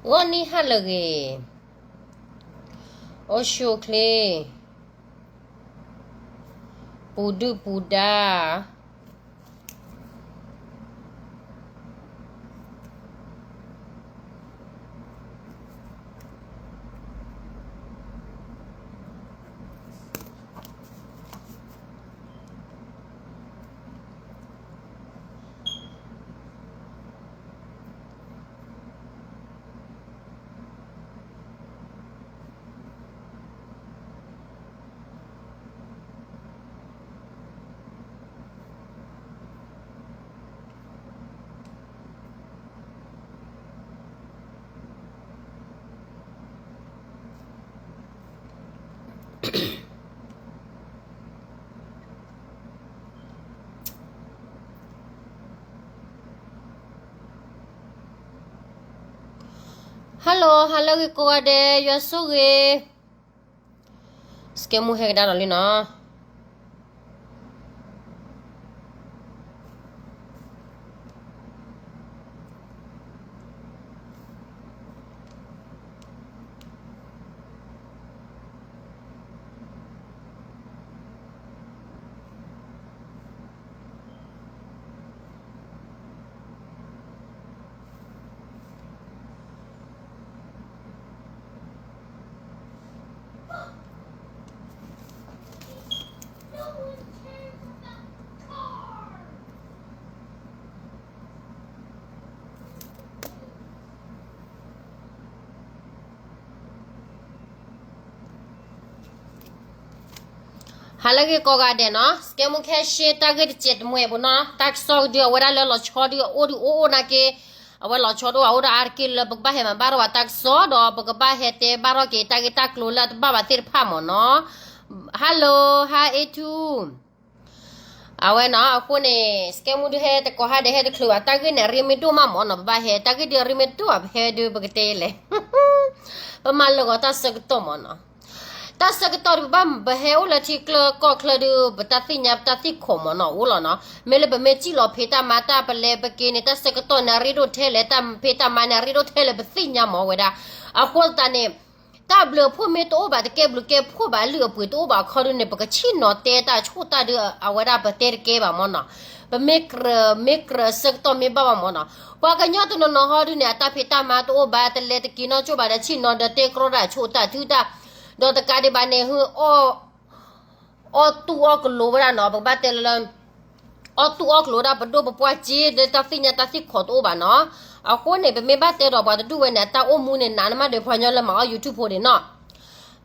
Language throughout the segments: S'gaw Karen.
ဂီၤနံၤဟါလၢအဂ့ၤ, အိၣ်ဆူၣ်အိၣ်ချ့, ပူၤဒုၣ်ပူၤဒါ. Hello, ဟါလၢအဂ့ၤကိးဂၤဒဲး, ယွၤဆိၣ်ဂ့ၤ. စကဲမူဟဲကဒါဒီးလံနီၤ.ဟါလၢအဂ့ၤကိးဂၤဒဲးနီၤ, စကဲမူခဲရှ့ တၢ်ဂ့ၢ်တစဲးတမှဲၤပူၤနီၤ, တၢ်ကစီၣ်ဒုးအဝဲဒၣ်လၢလီၤဆီဒုးအိၣ်ဒုးအိၣ်အိၣ်နာ်က့, အဝဲလီၤဆီဒိၣ်အိၣ်ဒၣ်အါတက့ၢ်လၢပကဘၣ်ဟဲမၤဘၣ်ထီၣ်ဘၣ်တၢ်ကစီၣ်ဒီး ပကဘၣ်ဟဲတဲဘၣ်ထီၣ်က့ၤတၢ်ဂ့ၢ်တၢ်ကျိၤလၢအတဘၣ်ဘၣ်သ့ၣ်တဖၣ်မ့ၢ်နီၤ. Hello, hi A two. အဝဲနီၤ, အဃိန့ၣ် စကဲမူဒုးဟဲတကိးဟါဒဲးဟဲတချုးဘၣ်, တၢ်ဂ့ၢ်န့ၣ်အရ့မ့ၢ်ဒိၣ်မးမ့ၢ်နီၤ, ပဘၣ်ဟဲ, တၢ်ဂ့ၢ်ဒုးအရ့မ့ၢ်ဒိၣ်ဘၣ် ပဟဲဒုးပကတဲလဲၣ်. ပမၤလၢာ်ဂီၤတၢ်ဆၢကတီၢ်မ့ၢ်နီၤ. တၢ်ဆၢကတီၢ်ဒုး ပဘၣ်ပဟဲအိၣ်လၢထံချၢကီၢ်ချၢဒုး ပတၢ်သ့ၣ်ညါပတၢ်သ့ၣ်ခိးမ့ၢ်နီၤ အိၣ်လီၤနီၤ. မ့ၢ်လၢပမ့ၢ်စံၣ်လီၤဖံးတၢ်မၤတၢ်ပလဲၤပက့ၤန့ၣ် တၢ်ဆၢကတီၢ်န့ၣ်အရ့ဒိၣ်ထဲလဲၣ်, တၢ်ဖံးတၢ်မၤန့ၣ် အရ့ဒိၣ်ထဲလဲၣ်ပသ့ၣ်ညါမ့ၢ်ဝဲဒၣ်. အဃိသတးန့ၣ် တၢ်ဘျုးအဖှိၣ်မ့ၢ်တအိၣ်ဘၣ် တကဲဘျုးကဲဖှိၣ်ဘၣ် လုၢ်အပှ့ၤတအိၣ်ဘၣ်အခီဒုးန့ၣ် ပကဆ့ၣ်နီၤတဲတၢ်ဆိၣ်တၢ်ဒုး အဝဲဒၣ်ပတဲတကဲဘၣ်မ့ၢ်နီၤ. ပမ့ၢ်ကြၢး မ့ၢ်ကြၢးအဆၢကတီၢ်မ့ၢ်ဘၣ်ဘၣ်မ့ၢ်နီၤ. ပှၤကညီတနီၤနီၤဟီဒုးန့ၣ် အတၢ်ဖံးတၢ်မၤတအိၣ်ဘၣ် တလဲၤတက့ၤနီၢ်ကၠိဘၣ်ဒီး ဆ့ၣ်နီၤဒီးတဲကြီတၢ်ဆိၣ်တၢ်ထုတၢ်, ဒီးတကးဒံးဘၣ်န့ၣ် ဟု အီၣ်တူၢ်အီၣ်ကလိၤဝဲဒၣ်နီၤ, ပကဘၣ်တဲလၢ အီၣ်တူၢ်အီၣ်ကလိၤဝဲဒၣ် ပဒိၣ်ပပှၢ်က့ လၢတၢ်သ့ၣ်ညါတၢ်သ့ၣ်ခိးတအိၣ်ဘၣ်နီၤ. အဃိန့ၣ် ပမ့ၢ်ဘၣ်တဲဒီးပှၤတဒူၣ်ဝဲန့ၣ် အတၢ်အိၣ်မူန့ၣ် နးနမးဒီးပှၤကညီလၢမၤအီၣ် YouTube ဖိန့ၣ်နီၤ.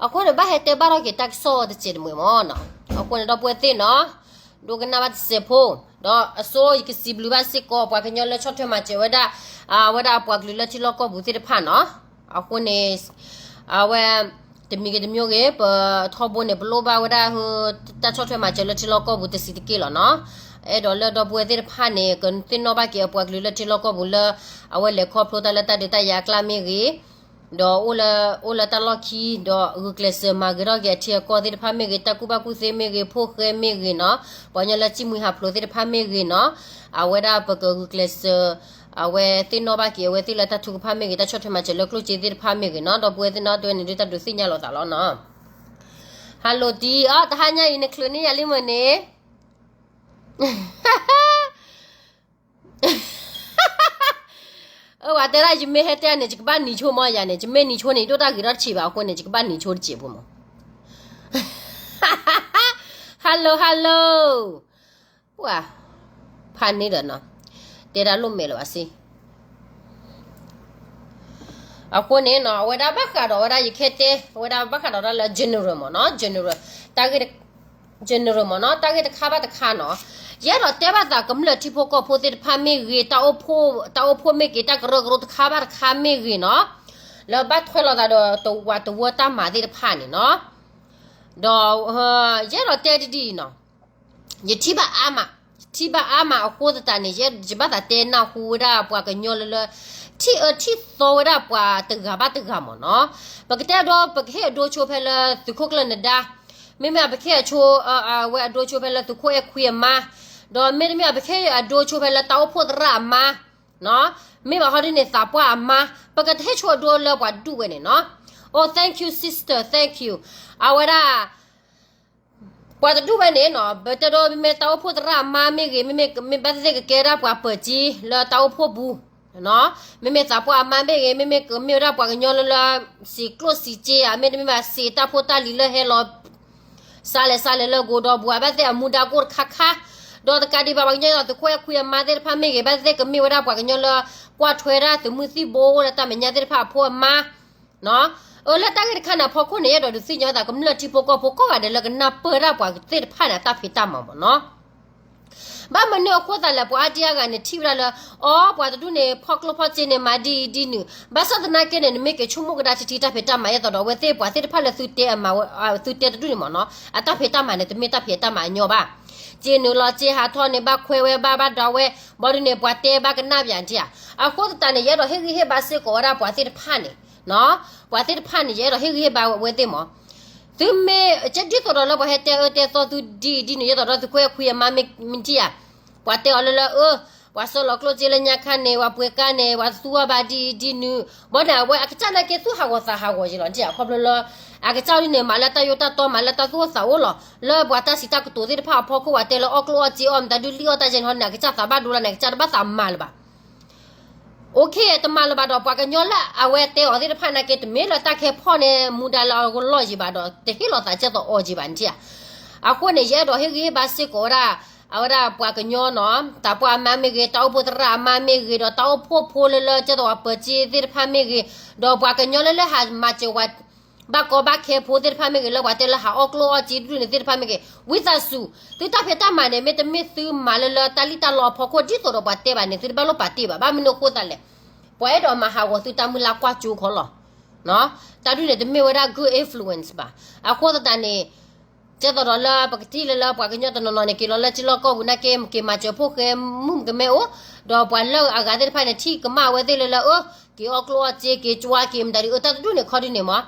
အဃိန့ၣ် ဘၣ်ဟဲတဲဘၣ်ထီၣ်က့ၤတၢ်ကစီၣ်တစဲးတမှဲၤမ့ၢ်နီၤ. အဃိန့ၣ် ဒီပုၢ်ဝဲၢ်သ့ၣ်နီၤ, ဒိကနၣ်ဘၣ်တစဲးဖိ, ဒီးအစိယကစံးဘျုးဘၣ်စ့ၢ်ကီး ပှၤကညီလၢဆီၣ်ထွဲမၤစၢၤဝဲဒၣ် အဝဲဒၣ်အပှၤကလုာ်လၢထံလီၢ်ကီၢ်ပူၤသ့ၣ်တဖၣ်နီၤ. အဃိန့ၣ် အဝဲ တမံၤဂ့ၤတမံၤဂ့ၤ ပထီဘိန့ၣ် ပလိၣ်ဘၣ်ဝဲဒၣ် တၢ်ဆီၣ်ထွဲမၤစၢၤလၢထံလီၢ်ကီၢ်ပူၤတဆံးတက့ၢ်လီၤနီၤ. အဲၣ်ဒိးလၢဒီပုၢ်ဝဲၢ်သ့ၣ်တဖၣ်န့ၣ် ကသ့ၣ်နီၣ်ဘၣ်က့ၤအပှၤကလုာ်လၢထံလီၢ်ကီၢ်ပူၤလၢ အဝဲလဲၤခီဖျိတၢ်လၢတၢ်ဒုးတၢ်ယၤအကျါမ့ၢ်ဂ့ၤ, ဒီးအိၣ်လၢ အိၣ်လၢတၢ်လီၢ်ခံ ဒီးဂုာ်ကျဲးစၢးမၤဂ့ၤထီၣ်က့ၤအထံအကီၢ်သ့ၣ်တဖၣ်မ့ၢ်ဂ့ၤ, တၢ်ကူၣ်ဘၣ်ကူၣ်သ့မ့ၢ်ဂ့ၤ, ဖိၣ်ဃဲမ့ၢ်ဂ့ၤနီၤ, ပှၤကညီလၢစံၣ်မှံဟးဖျိးသ့ၣ်တဖၣ်မ့ၢ်ဂ့ၤနီၤ, အဝဲဒၣ်ပကဂုာ်ကျဲးစၢး အဝဲသ့ၣ်နီၣ်ဘၣ်က့ၤ အဝဲသ့ၣ်လၢတၢ်ထုကဖၣ်မ့ၢ်ဂ့ၤ, တၢ်ဆီၣ်ထွဲမၤစၢၤလၢကျိၣ်စ့သ့ၣ်တဖၣ်မ့ၢ်ဂ့ၤနီၤ, ဒီပုၢ်ဝဲၢ်သ့ၣ်နီၤ တဲဝဲန့ၣ်ဒုးတၢ်ဒုးသ့ၣ်ညါလိာ်သးလီၤနီၤ. Hello တံၤ, အီ တဟါညါအံၤနချုးန့ၢ်ယၤလံမ့ၢ်န့ၣ်. အဝဲတဲဒၣ် ယမ့ၢ်ဟဲတဲန့ၣ် ယကဘၣ်နံၤဆိမ့ၢ်ယၤန့ၣ်, ယမ့ၢ်နံၤဆိန့ၣ် ယဒိၣ်တၢ်ဂ့ၤထီၣ်တဆံးဘၣ်အဃိန့ၣ် ယကဘၣ်နံၤဆိတစဲးဖိမ့ၢ်. Hello, hello. ပှၤ ဖးန့ၢ်ဒီးနီၤ, တဲဒၣ်လိၣ်မဲာ်လၢၤဘၣ်စ့ၢ်. အဃိန့ၣ်နီၤ အဝဲဒၣ်ဘၣ်ဃးဒီးဝဲဒၣ် ယခဲတဲ အဝဲဒၣ်ဘၣ်ဃးဒီးဒၣ်လၢ general မ့ၢ်နီၤ, general, တၢ်ဂ့ၢ် general မ့ၢ်နီၤ, တၢ်ဂ့ၢ်တခါဘၣ်တခါနီၤ. ယအဲၣ်ဒိးတဲဘၣ်သးကမျၢၢ်ထံဖိကီၢ်ဖိသ့ၣ်တဖၣ်မ့ၢ်ဂ့ၤ, တၢ်အိၣ်ဖှိၣ်, တၢ်အိၣ်ဖှိၣ်မ့ၢ်ဂ့ၤ, တၢ်ကရၢကရိတခါဘၣ်တခါမ့ၢ်ဂ့ၤနီၤ, လၢဘၣ်ထွဲလိာ်သးဒီးတဝၤတဝၢတၢ်မၤသ့ၣ်တဖၣ်န့ၣ်နီၤ. ဒီး ယအဲၣ်ဒိးတဲဒ်အံၤနီၤ, ယထံၣ်ဘၣ်အါမး, ယထံၣ်ဘၣ်အါမးအဃိသတးန့ၣ် ယဘၣ်သးတဲနၢ်ဟူဝဲဒၣ်ပှၤကညီလၢလၢ ထံၣ်အၢထံၣ်သီဝဲဒၣ်ပှၤတဂၤဘၣ်တဂၤမ့ၢ်နီၤ. ပကတဲဒီး ပကဟ့ၣ်အဒိဆိဖဲလၢသုးခိၣ်ကျၢၢ်နဒါ, မ့မ့ၢ်ပကဟ့ၣ်အဆိ အဝဲအဒိဆိဖဲလၢသုးခိၣ်အဲၣ်ခွံအမါ, ဒီးမ့တမ့ၢ် ပကဟ့ၣ်အဒိဆိဖဲလၢတၢ်အိၣ်ဖှိၣ်သရၣ်အမါ မ့ၢ်ဘၣ်ဟီဒ်န့ၣ် သးပှၢ်အမါ ပကဟ့ၣ်ဆိဒိလၢပှၤတဒူၣ်ဝဲန့ၣ်နီၤ. Oh, thank you sister, thank you. အဝဲဒၣ် ပှၤတဒူၣ်ဝဲန့ၣ်နီၤ ပတဲဒိ မ့မ့ၢ်တၢ်အိၣ်ဖှိၣ်သရၣ်အမါမ့ၢ်ဂ့ၤ, မ့မ့ၢ်ဘၣ်သ့ၣ်သ့ၣ်ကကဲဒၣ်ပှၤပၢၤကၠံလၢတၢ်အိၣ်ဖှိၣ်ပူၤ, မ့မ့ၢ်သးပှၢ်အမါမ့ၢ်ဂ့ၤ, မ့မ့ၢ်ကမ့ၢ်ဝဲဒၣ်ပှၤကညီလၢလၢ စံးကျိၣ်စံးစ့ဧါ, မ့တမ့ၢ်ဘၣ်စံးတၢ်ဖိတၢ်လံၤလၢဟဲလီၤ စးလဲၤစးလဲၤလၢကိဒီးပူၤဧါ, ဘၣ်သ့ၣ်အမူဒါကအိၣ်တခါခါ, ဒီးတကးဒံးဘၣ် ပှၤကညီယဲသိး သုးခိၣ်အဲၣ်ခွံအမါသ့ၣ်တဖၣ်မ့ၢ်ဂ့ၤ, ဘၣ်သ့ၣ်သ့ၣ်ကမ့ၢ်ဝဲဒၣ်ပှၤကညီလၢ ကွၢ်ထွဲဒၣ်သုးမုၢ်သံၣ်ဘိလၢတၢ်မဲာ်ညါသ့ၣ်တဖၣ်အဖိအမါ အၢ လၢတၢ်ဂ့ၢ်တခါန့ၣ်အဖီခိၣ်န့ၣ် ယအဲၣ်ဒိးဒုးသ့ၣ်ညါသး ကမျၢၢ်ထံဖိကီၢ်ဖိကိးဂၤဒဲးလၢကနၢ်ပၢၢ်ဒၣ်ပှၤသ့ၣ်တဖၣ်န့ၣ် အတၢ်ဖံးတၢ်မၤမ့ၢ်နီၤ. ဘၣ်မနုၤအဃိသးလဲၣ်, ပှၤအါဒံအါဂၤန့ၣ် ထံၣ်ဝဲဒၣ်လၢ အီ ပှၤတဒူၣ်န့ၣ် ဖီၣ်ကျိၣ်ဖီၣ်စ့န့ၣ် မၤဒ်အံၤဒ်နုၤ, ဘၣ်ဆၣ်သနာ်က့န့ၣ် နမ့ၢ်က့ၤဆိကမိၣ်ကဒါထံထံတၢ်ဖံးတၢ်မၤ ယအဲၣ်ဒိးဒီးအဝဲသ့ၣ် ပှၤသ့ၣ်တဖၣ်လၢသုတဲအမၤဝဲ သုတဲတဒူၣ်န့ၣ်မ့ၢ်နီၤ, အတၢ်ဖံးတၢ်မၤန့ၣ် တမ့ၢ်တၢ်ဖံးတၢ်မၤအညီဘၣ်. စ့နုာ်လီၤစ့ဟးထီၣ်န့ၣ် ဘၣ်ခွဲဝဲဘၣ်ဘၣ်ဒိးဝဲ, ဘၣ်ဒုးန့ၣ် ပှၤတဲဘၣ်ကနၣ်ပၠးထံဧါ. အဃိသတးန့ၣ် ယအဲၣ်ဒိးဟ့ၣ်ဂံၢ်ဟ့ၣ်ဘါစ့ၢ်ကီးဝဲဒၣ်ပှၤသ့ၣ်တဖၣ်န့ၣ် ပှၤသ့ၣ်တဖၣ်န့ၣ် ယအဲၣ်ဒိးဟ့ၣ်ဂံၢ်ဟ့ၣ်ဘါဝဲသ့ၣ်မး, သုမ့ၢ်ကဲဒ်သိးဒီးလၢပှၤဟဲတဲအၢတဲသီသု ဒ်အံၤဒ်နုၤ ယအဲၣ်ဒိးဒီးသုးခိၣ်အဲၣ်ခွံအမါမ့ၢ်ထံၣ်ဧါ, ပှၤတဲအီၤလၢလၢအၢ, ပှၤဆှၢလီၤကျိၣ်စ့လၢညါခါန့ၣ် ပှၤပှ့ၤကါန့ၣ် ပှၤသူအီၤဘၣ်ဒ်အံၤဒ်နုၤ, ဘၣ်န့ၣ် အဝဲအကစၢ်နာ်က့သူၣ်ဟးဂီၤသးဟးဂီၤယံၤလီၤ ဒ်အခီဖျိလၢ အကစၢ်ဒ်န့ၣ် မၤလၢတၢ်ယိးတၢ်တီ မၤလၢတၢ်သူၣ်အိၣ်သးအိၣ်လီၤ. လၢပှၤတၢ်စံးတၢ်ကတိၤသ့ၣ်တဖၣ်အဖီခိၣ် ပှၤတဲလၢအီၣ်ကျိၣ်အီၣ်စ့အီၣ်မတၤဒုလံၣ်အီၣ်တၢ်ယဲန့ၣ်ဟီန့ၣ် အကစၢ်သးဘၣ်ဒိလၢန့ၣ် အကစၢ်တဘၣ်သးမၤလၢၤဘၣ်. OK, တမၤလၢၤဘၣ်ဒီး ပှၤကညီလၢအဝဲတဲအီၤသ့ၣ်တဖၣ်နာ်က့ တမ့ၢ်လၢတၢ်ကဟဲဖီၣ်န့ၢ်မူဒါလၢအလီၢ်ယံၤဘၣ်ဒီး တဟ့ၣ်လီၤသးကဲသိးအီၤယံၤဘၣ်န့ၣ်ဧါ. အဃိန့ၣ် ယအဲၣ်ဒိးဟ့ၣ်ဂံၢ်ဟ့ၣ်ဘါစ့ၢ်ကီးဝဲဒၣ် အဝဲဒၣ်ပှၤကညီနီၤ, သးပှၢ်အမါမ့ၢ်ဂ့ၤ, တၢ်အိၣ်ဖှိၣ်သရၣ်အမါမ့ၢ်ဂ့ၤ, ဒီးတၢ်အိၣ်ဖှိၣ်ဖိလၢလၢကဲသိးပှၤပၢၤကၠံသ့ၣ်တဖၣ်မ့ၢ်ဂ့ၤ, ဒီးပှၤကညီလၢလၢဟးမၤစၢၤဝဲ ဘၣ်ကီဘၣ်ခဲဖိသ့ၣ်တဖၣ်မ့ၢ်ဂ့ၤ, လၢပှၤတဲလၢဟးအီၣ်ကျိၣ်အီၣ်စ့ဒ်န့ၣ်သ့ၣ်တဖၣ်မ့ၢ်ဂ့ၤ, ဝံသးစူၤ, သုတၢ်ဖံးတၢ်မၤန့ၣ် မ့တမ့ၢ်သုမၤလၢလၢတၢ်လံၣ်တၢ်လီအဖီခိၣ် ဒ်သိးဒီးပှၤတဲဘၣ်န့ၣ် သုတဘၣ်လိၣ်ပာ်တ့ၢ်ဘၣ်. ဘၣ်မနုၤအဃိသတးလဲၣ်, ပှၤအဲၣ်ဒိးမၤဟးဂီၤသုတၢ်မုၢ်လၢ်ကွၢ်ကၠိခီလီၤ. တၢ်ဒ်န့ၣ် တမ့ၢ်ဝဲဒၣ် good influence ဘၣ်. အဃိသတးန့ၣ် ကဲသိးဒီးလၢပကထံၣ်လၢလၢ ပှၤကညီတနီၤနီၤန့ၣ် က့ၤလီၤလၢထံလီၢ်ကီၢ်ပူၤနာ်က့ က့ၤမၤစၢၤဖိၣ်ဃဲမုၣ်ကမဲအိၣ်, ဒီးပှၤလၢအဂၤသ့ၣ်တဖၣ်န့ၣ် ထံၣ်ကမၣ်ဝဲသ့ၣ်လၢလၢ အၢ က့ၤအီၣ်ကျိၣ်အီၣ်စ့ က့ၤကွၢ်က့ၤမတၤဒု အၢ တၢ်တဒူၣ်န့ၣ်ခီဒ်န့ၣ်မး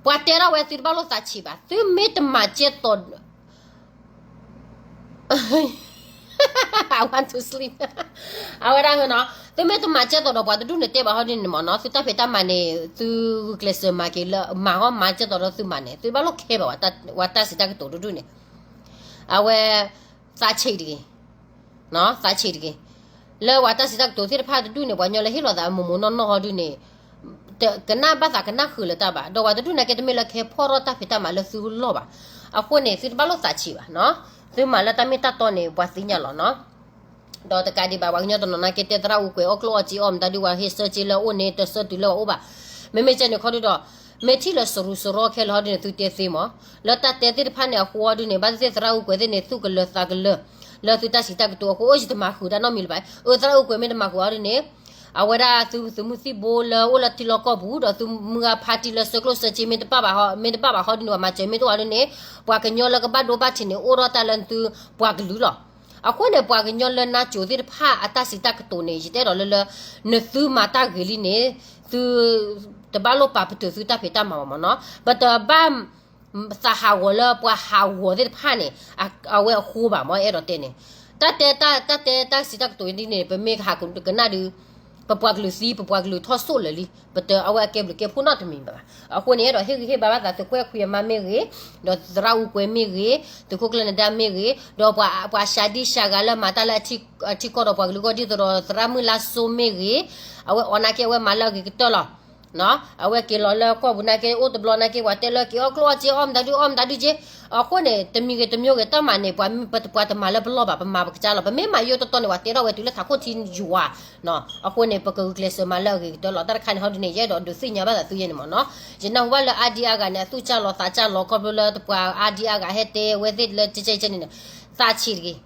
ပှၤတဲထီၣ်ဝဲ သုတဘၣ်လိၣ်သးဆံးဘၣ်. သုမ့ၢ်တမၤကဲသိး I want to sleep. အဝဲဒၣ်နီၤ, သုမ့ၢ်တမၤကဲသိးဒီးပှၤတဒူၣ်န့ၣ်တဲဘၣ်ဟီဒ်န့ၣ်မးနီၤ, သုတၢ်ဖံးတၢ်မၤန့ၣ် သုဂုာ်ကျဲးစၢးမၤက့ၤလၢ မၤဟီမၤကဲသိးဒီးသုမၤန့ၣ် သုဘၣ်လိၣ်ခဲဘၣ် ပှၤတၢ်စံးတၢ်ကတိၤတဒူၣ်န့ၣ်, အဝဲ သးဆံးတဂ့ၤ သးဆံးတဂ့ၤ. လၢပှၤတၢ်စံးတၢ်ကတိၤသ့ၣ်တဖၣ်တဒူၣ်န့ၣ် ပှၤကညီလၢဟ့ၣ်လီၤသးမိၢ်မိၢ်နီၢ်နီၢ်ဟီဒ်န့ၣ် ကနၣ်ဘၣ်သးကနၣ်ဃုာ်လၢၤတၢ်ဘၣ်. ဒီးပှၤတဒူၣ်နာ်က့ တမ့ၢ်လၢကဟဲဖီၣ်ထီၣ်တၢ်ဖံးတၢ်မၤလၢသုလီၢ်ဘၣ်. အဃိန့ၣ် သုတဘၣ်လိၣ်သးဆံးဘၣ်. သုမၤလၢတၢ်မ့ၢ်တၢ်တီန့ၣ် ပှၤသ့ၣ်ညါလီၤနီၤ. ဒီးတကးဒံးဘၣ် ပှၤကညီတနီၤနာ်က့ တဲသရၣ်အူကွဲၤအီၣ်ကျိၣ်အီၣ်စ့အီၣ်မတၤဒု ပှၤဟ့ၣ်ဆၢက့ၤလၢအအိၣ်န့ၣ် တဆၢတုၤလၢပှၤအိၣ်ဘၣ်. မ့မ့ၢ်ကဲန့ၣ်ခီဒုဒီး မ့ၢ်ထံၣ်လၢစရူးစရီခဲလၢာ်ဟီဒ်န့ၣ် သုတဲသ့မး. လၢတၢ်တဲသ့ၣ်တဖၣ်န့ၣ်အဃိဒ်န့ၣ် ဘၣ်သ့ၣ်သရၣ်အူကွဲၤသ့ၣ်န့ၣ် သူၣ်ကလၢၤသးကလၢၤ လၢသုတၢ်စံးတၢ်ကတိၤအဃိ အၢ ယတမၤဃုာ်တၢ်နီတမံၤလၢၤဘၣ်. အၢ သရၣ်အူကွဲၤမ့ၢ်တမၤဃုာ်အီၤဒ်န့ၣ် အဝဲဒၣ်သုသုးမုၢ်သံၣ်ဘိလၢအိၣ်လၢထံလီၢ်ကီၢ်ပူၤ ဒီးသုမုၢ်ဂၢ်ဖါတံၢ်လၢဆၢကျိၣ်ဆၢစ့မ့ၢ်တဘၣ်ဘၣ်ဟီ မ့ၢ်တဘၣ်ဘၣ်ဟီဒ်န့ၣ် ပှၤမၤစၢၤမ့ၢ်တအိၣ်အီၤဒ်န့ၣ် ပှၤကညီလၢကဘၣ်ဒိဘၣ်ထံးန့ၣ် အိၣ်ထီၣ်တၢ်လၢသုပှၤကလုာ်လီၤ. အဃိန့ၣ် ပှၤကညီလၢနါစိၤသ့ၣ်တဖၣ်အတၢ်စံးတၢ်ကတိၤန့ၣ် ယတဲဒီးလၢလၢ နသုမၤတၢ်ဂ့ၤလံန့ၣ် သုတဘၣ်လိၣ်ပာ်ပတုာ်သုတၢ်ဖံးတၢ်မၤဘၣ်မးနီၤ. ပတဘၣ် သးဟးဂီၤလၢပှၤဟးဂီၤသ့ၣ်တဖၣ်န့ၣ် အဝဲအဃိဘၣ်မး အဲၣ်ဒိးတဲန့ၣ်. တၢ်တဲတၢ် တၢ်တဲတၢ်စံးတၢ်ကတိၤဒ်န့ၣ် ပမ့ၢ်ဟးကနၣ်ဒုး ပပှၤကလုာ်သံ ပပှၤကလုာ်ထီၣ်စိၣ်လၢာ်လံ ပတအဝဲအကဲဘျုးကဲဖှိၣ်နီတမံၤဘၣ်. အဃိန့ၣ် အဲၣ်ဒိးဟ့ၣ်ဂံၢ်ဟ့ၣ်ဘါဘၣ်သး သုးခိၣ်အဲၣ်ခွံအမါမ့ၢ်ဂ့ၤ, ဒီးသရၣ်အူကွဲၤမ့ၢ်ဂ့ၤ, ဒီးပှၤ ပှၤရှၤဒံရှၤဂၤလၢမၤတၢ်လၢအထံကီၢ်ဒီးပှၤကလုာ်အဂီၢ် ဒ်သိးဒီးသရၣ်မုၢ်လါစိမ့ၢ်ဂ့ၤ, အဝဲအီၤနာ်က့ အဝဲမၤလၢအဂ့ၤကတၢၢ်လီၤ. အဝဲက့ၤလီၤလၢကီၢ်ပူၤနာ်က့ အိၣ်တဘျီနာ်က့ ပှၤတဲလၢက့ၤအီၣ်ကျိၣ်အီၣ်စ့ အီၣ်မတၤဒု အီၣ်မတၤဒုက့. အဃိန့ၣ် တမံၤဂ့ၤတမံၤဂ့ၤ တၢ်မၤန့ၣ် ပှၤတပှၤတမၤလၢပလီၢ်ဘၣ် ပမၤပကစၢ်လီၤ. ပမ့ၢ်မၤယိတတီန့ၣ် ပှၤတဲထီၣ်ဝဲတုၤလၢထးခိၣ်ထံယွၤ. အဃိန့ၣ် ပကဂုာ်ကျဲးစၢးမၤလၢအဂ့ၤကတၢၢ်လီၤ. တၢ်တခါန့ၣ်ဟီဒုန့ၣ် ယအဲၣ်ဒိးဒုးသ့ၣ်ညါဘၣ်သးသုယဲန့ၣ်မးနီၤ. ယနၢ်ဟူဘၣ်လၢအါဒံအါဂၤန့ၣ် အသူၣ်စၢ်လီၤသးစၢ်လီၤ ခီဖျိလၢတပှၤအါဒံအါဂၤဟဲတဲဝဲသ့ၣ်လၢကဲကဲကဲန့ၣ်န့ၣ် သးဆံးတဂ့ၤ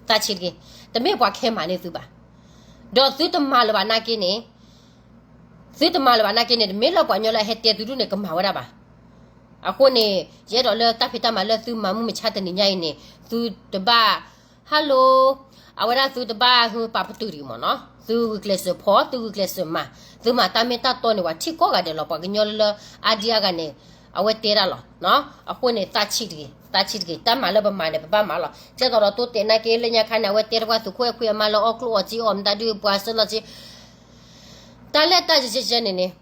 သးဆံးတဂ့ၤ. တမ့ၢ်ပှၤခဲမၤန့ၢ်သုဘၣ်. ဒီးသုတမၤလၢၤဘၣ်နာ်က့န့ၣ် သုတမၤလၢၤဘၣ်နာ်က့န့ၣ် တမ့ၢ်လၢပှၤကညီလၢအဟဲတဲသုဒူၣ်န့ၣ် ကမၤဝဲဒၣ်ဘၣ်. အဃိန့ၣ် ယအဲၣ်ဒိးလၢတၢ်ဖံးတၢ်မၤလၢသုမၤမုၢ်မဆါတနံၤညါအံၤန့ၣ် သုတဘၣ် hello အဝဲဒၣ်သုတဘၣ်ဟးပာ်ပတုာ်တဂ့ၤမးနီၤ. သုဂုာ်ကျဲးစၢးဖီ သုဂုာ်ကျဲးစၢးမၤ သုမၤတၢ်မ့ၢ်တၢ်တီန့ၣ် ပှၤထံၣ်ကိးဂၤဒဲးလီၤ. ပှၤကညီလၢလၢအါဒံအါဂၤန့ၣ် အဝဲတဲဒၣ်လီၤ. အဃိန့ၣ် သးဆံးတဂ့ၤ တၢ်ဆံးတက့ၢ်, တၢ်မၤလၢပမၤန့ၣ် ပဘၣ်မၤလီၤ. ကဲသိးဒီးတိတဲာ်နာ်က့ လၢညါခါန့ၣ် အဝဲတဲတပှၢ်သုးခိၣ်အဲၣ်ခွံအမါလၢအီၣ်ကျိၣ်အီၣ်စ့အီၣ်မတၤဒုး ပှၤစၢလီၤစ့ တၢ်လဲၣ်တၢ်ယဲၢ်ယဲၢ်န့ၣ်န့ၣ်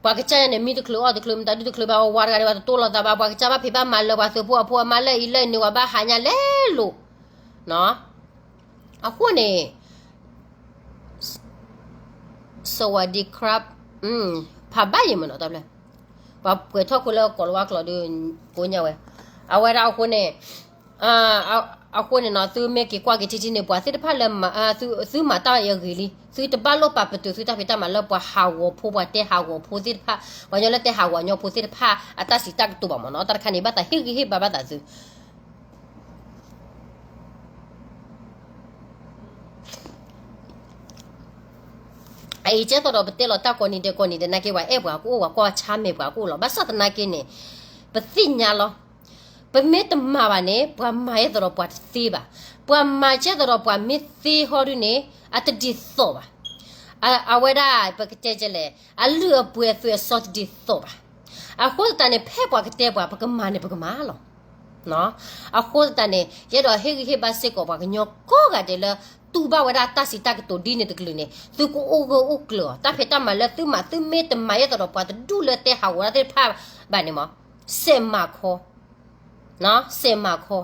ပှၤကစၢ်ယဲၢ်န့ၣ် မံတချုးအီၣ်တချုး မတၤဒုးတချုးဘၣ် အဝဲတဂၤဒံးဘၣ်တတိၢ်လိာ်သးဘၣ် ပှၤကစၢ်ဘၣ်ဖံးဘၣ်မၤလၢပှၤသုးဖိအဖိအမါလၢအံၤလၢအံၤန့ၣ် ပှၤဘၣ်ဟးညါလဲၤလိာ် အဃိန့ၣ် စဝၤဒံခရၣ် ဖးဘၣ်ယံၤမ့ၢ်နီၤ တၢ်ဘျၢ ပှၤပှဲၤထီၣ်ခိလၢကီၤလၤဝါကျိာ်ဒီး ကိးညါဝဲ အဝဲဒၣ်အဃိန့ၣ် အဃိန့ၣ်နီၤ သုမ့ၢ်က့ၤကွၢ်က့ၤထံထံန့ၣ် ပှၤသ့ၣ်တဖၣ်လၢ သုမၤတၢ်အဂ့ၤလံ သုတဘၣ်လိၣ်ပာ်ပတုာ်သုတၢ်ဖံးတၢ်မၤလၢပှၤဟးဂီၤဖိ ပှၤတဲဟးဂီၤဖိသ့ၣ်တဖၣ် ပှၤကညီလၢတဲဟးဂီၤညီဖိသ့ၣ်တဖၣ် အတၢ်စံးတၢ်ကတိၤဘၣ်မ့ၢ်နီၤ တၢ်တခါန့ၣ် ဘၣ်သးဟ့ၣ်ဂံၢ်ဟ့ၣ်ဘါဘၣ်သးသု အအံၤကဲသိးဒီးပတဲလီၤတၢ်ကိးနံၤဒဲးကိးနံၤဒဲးနာ်က့ ပှၤအဲၣ်ပှၤကအိၣ် ပှၤကွၢ်ဆါမဲာ်ပှၤကအိၣ်လီၤ. ဘၣ်ဆၣ်သနာ်က့န့ၣ် ပသ့ၣ်ညါလီၤ. ပမ့ၢ်တမၤဘၣ်န့ၣ် ပှၤမၤကဲသိးဒီးပှၤတသ့ဘၣ်. ပှၤမၤကဲသိးဒီးပှၤမ့ၢ်သ့ဟီဒုန့ၣ် အတဒ်သိးဘၣ်. အဝဲဒၣ်ပကတဲကဲလဲၣ် အလုၢ်အပှ့ၤအသွံၣ်အစီတဒ်သိးဘၣ်. အဃိသတးန့ၣ် ဖဲပှၤကတဲပှၤ ပကမၤန့ၣ်ပကမၤလီၤ. အဃိသတးန့ၣ် ယအဲၣ်ဒိးဟ့ၣ်ဂံၢ်ဟ့ၣ်ဘါစ့ၢ်ကီးပှၤကညီကိးဂၤဒဲးလၢ တူၢ်ဘၣ်ဝဲဒၣ်တၢ်စံးတၢ်ကတိၤဒ်န့ၣ်တကလုာ်န့ၣ် သုကအိၣ်ဂၢၢ်အိၣ်ကျၢၤအီၤ တၢ်ဖံးတၢ်မၤလၢသုမၤ သုမ့ၢ်တမၤယဲသိးဒီးပှၤတဒူၣ်လၢတဲဟးဂီၤတၢ်သ့ၣ်တဖၣ်ဘၣ်န့ၣ်မး စဲးမၤခီ စဲးမၤခီ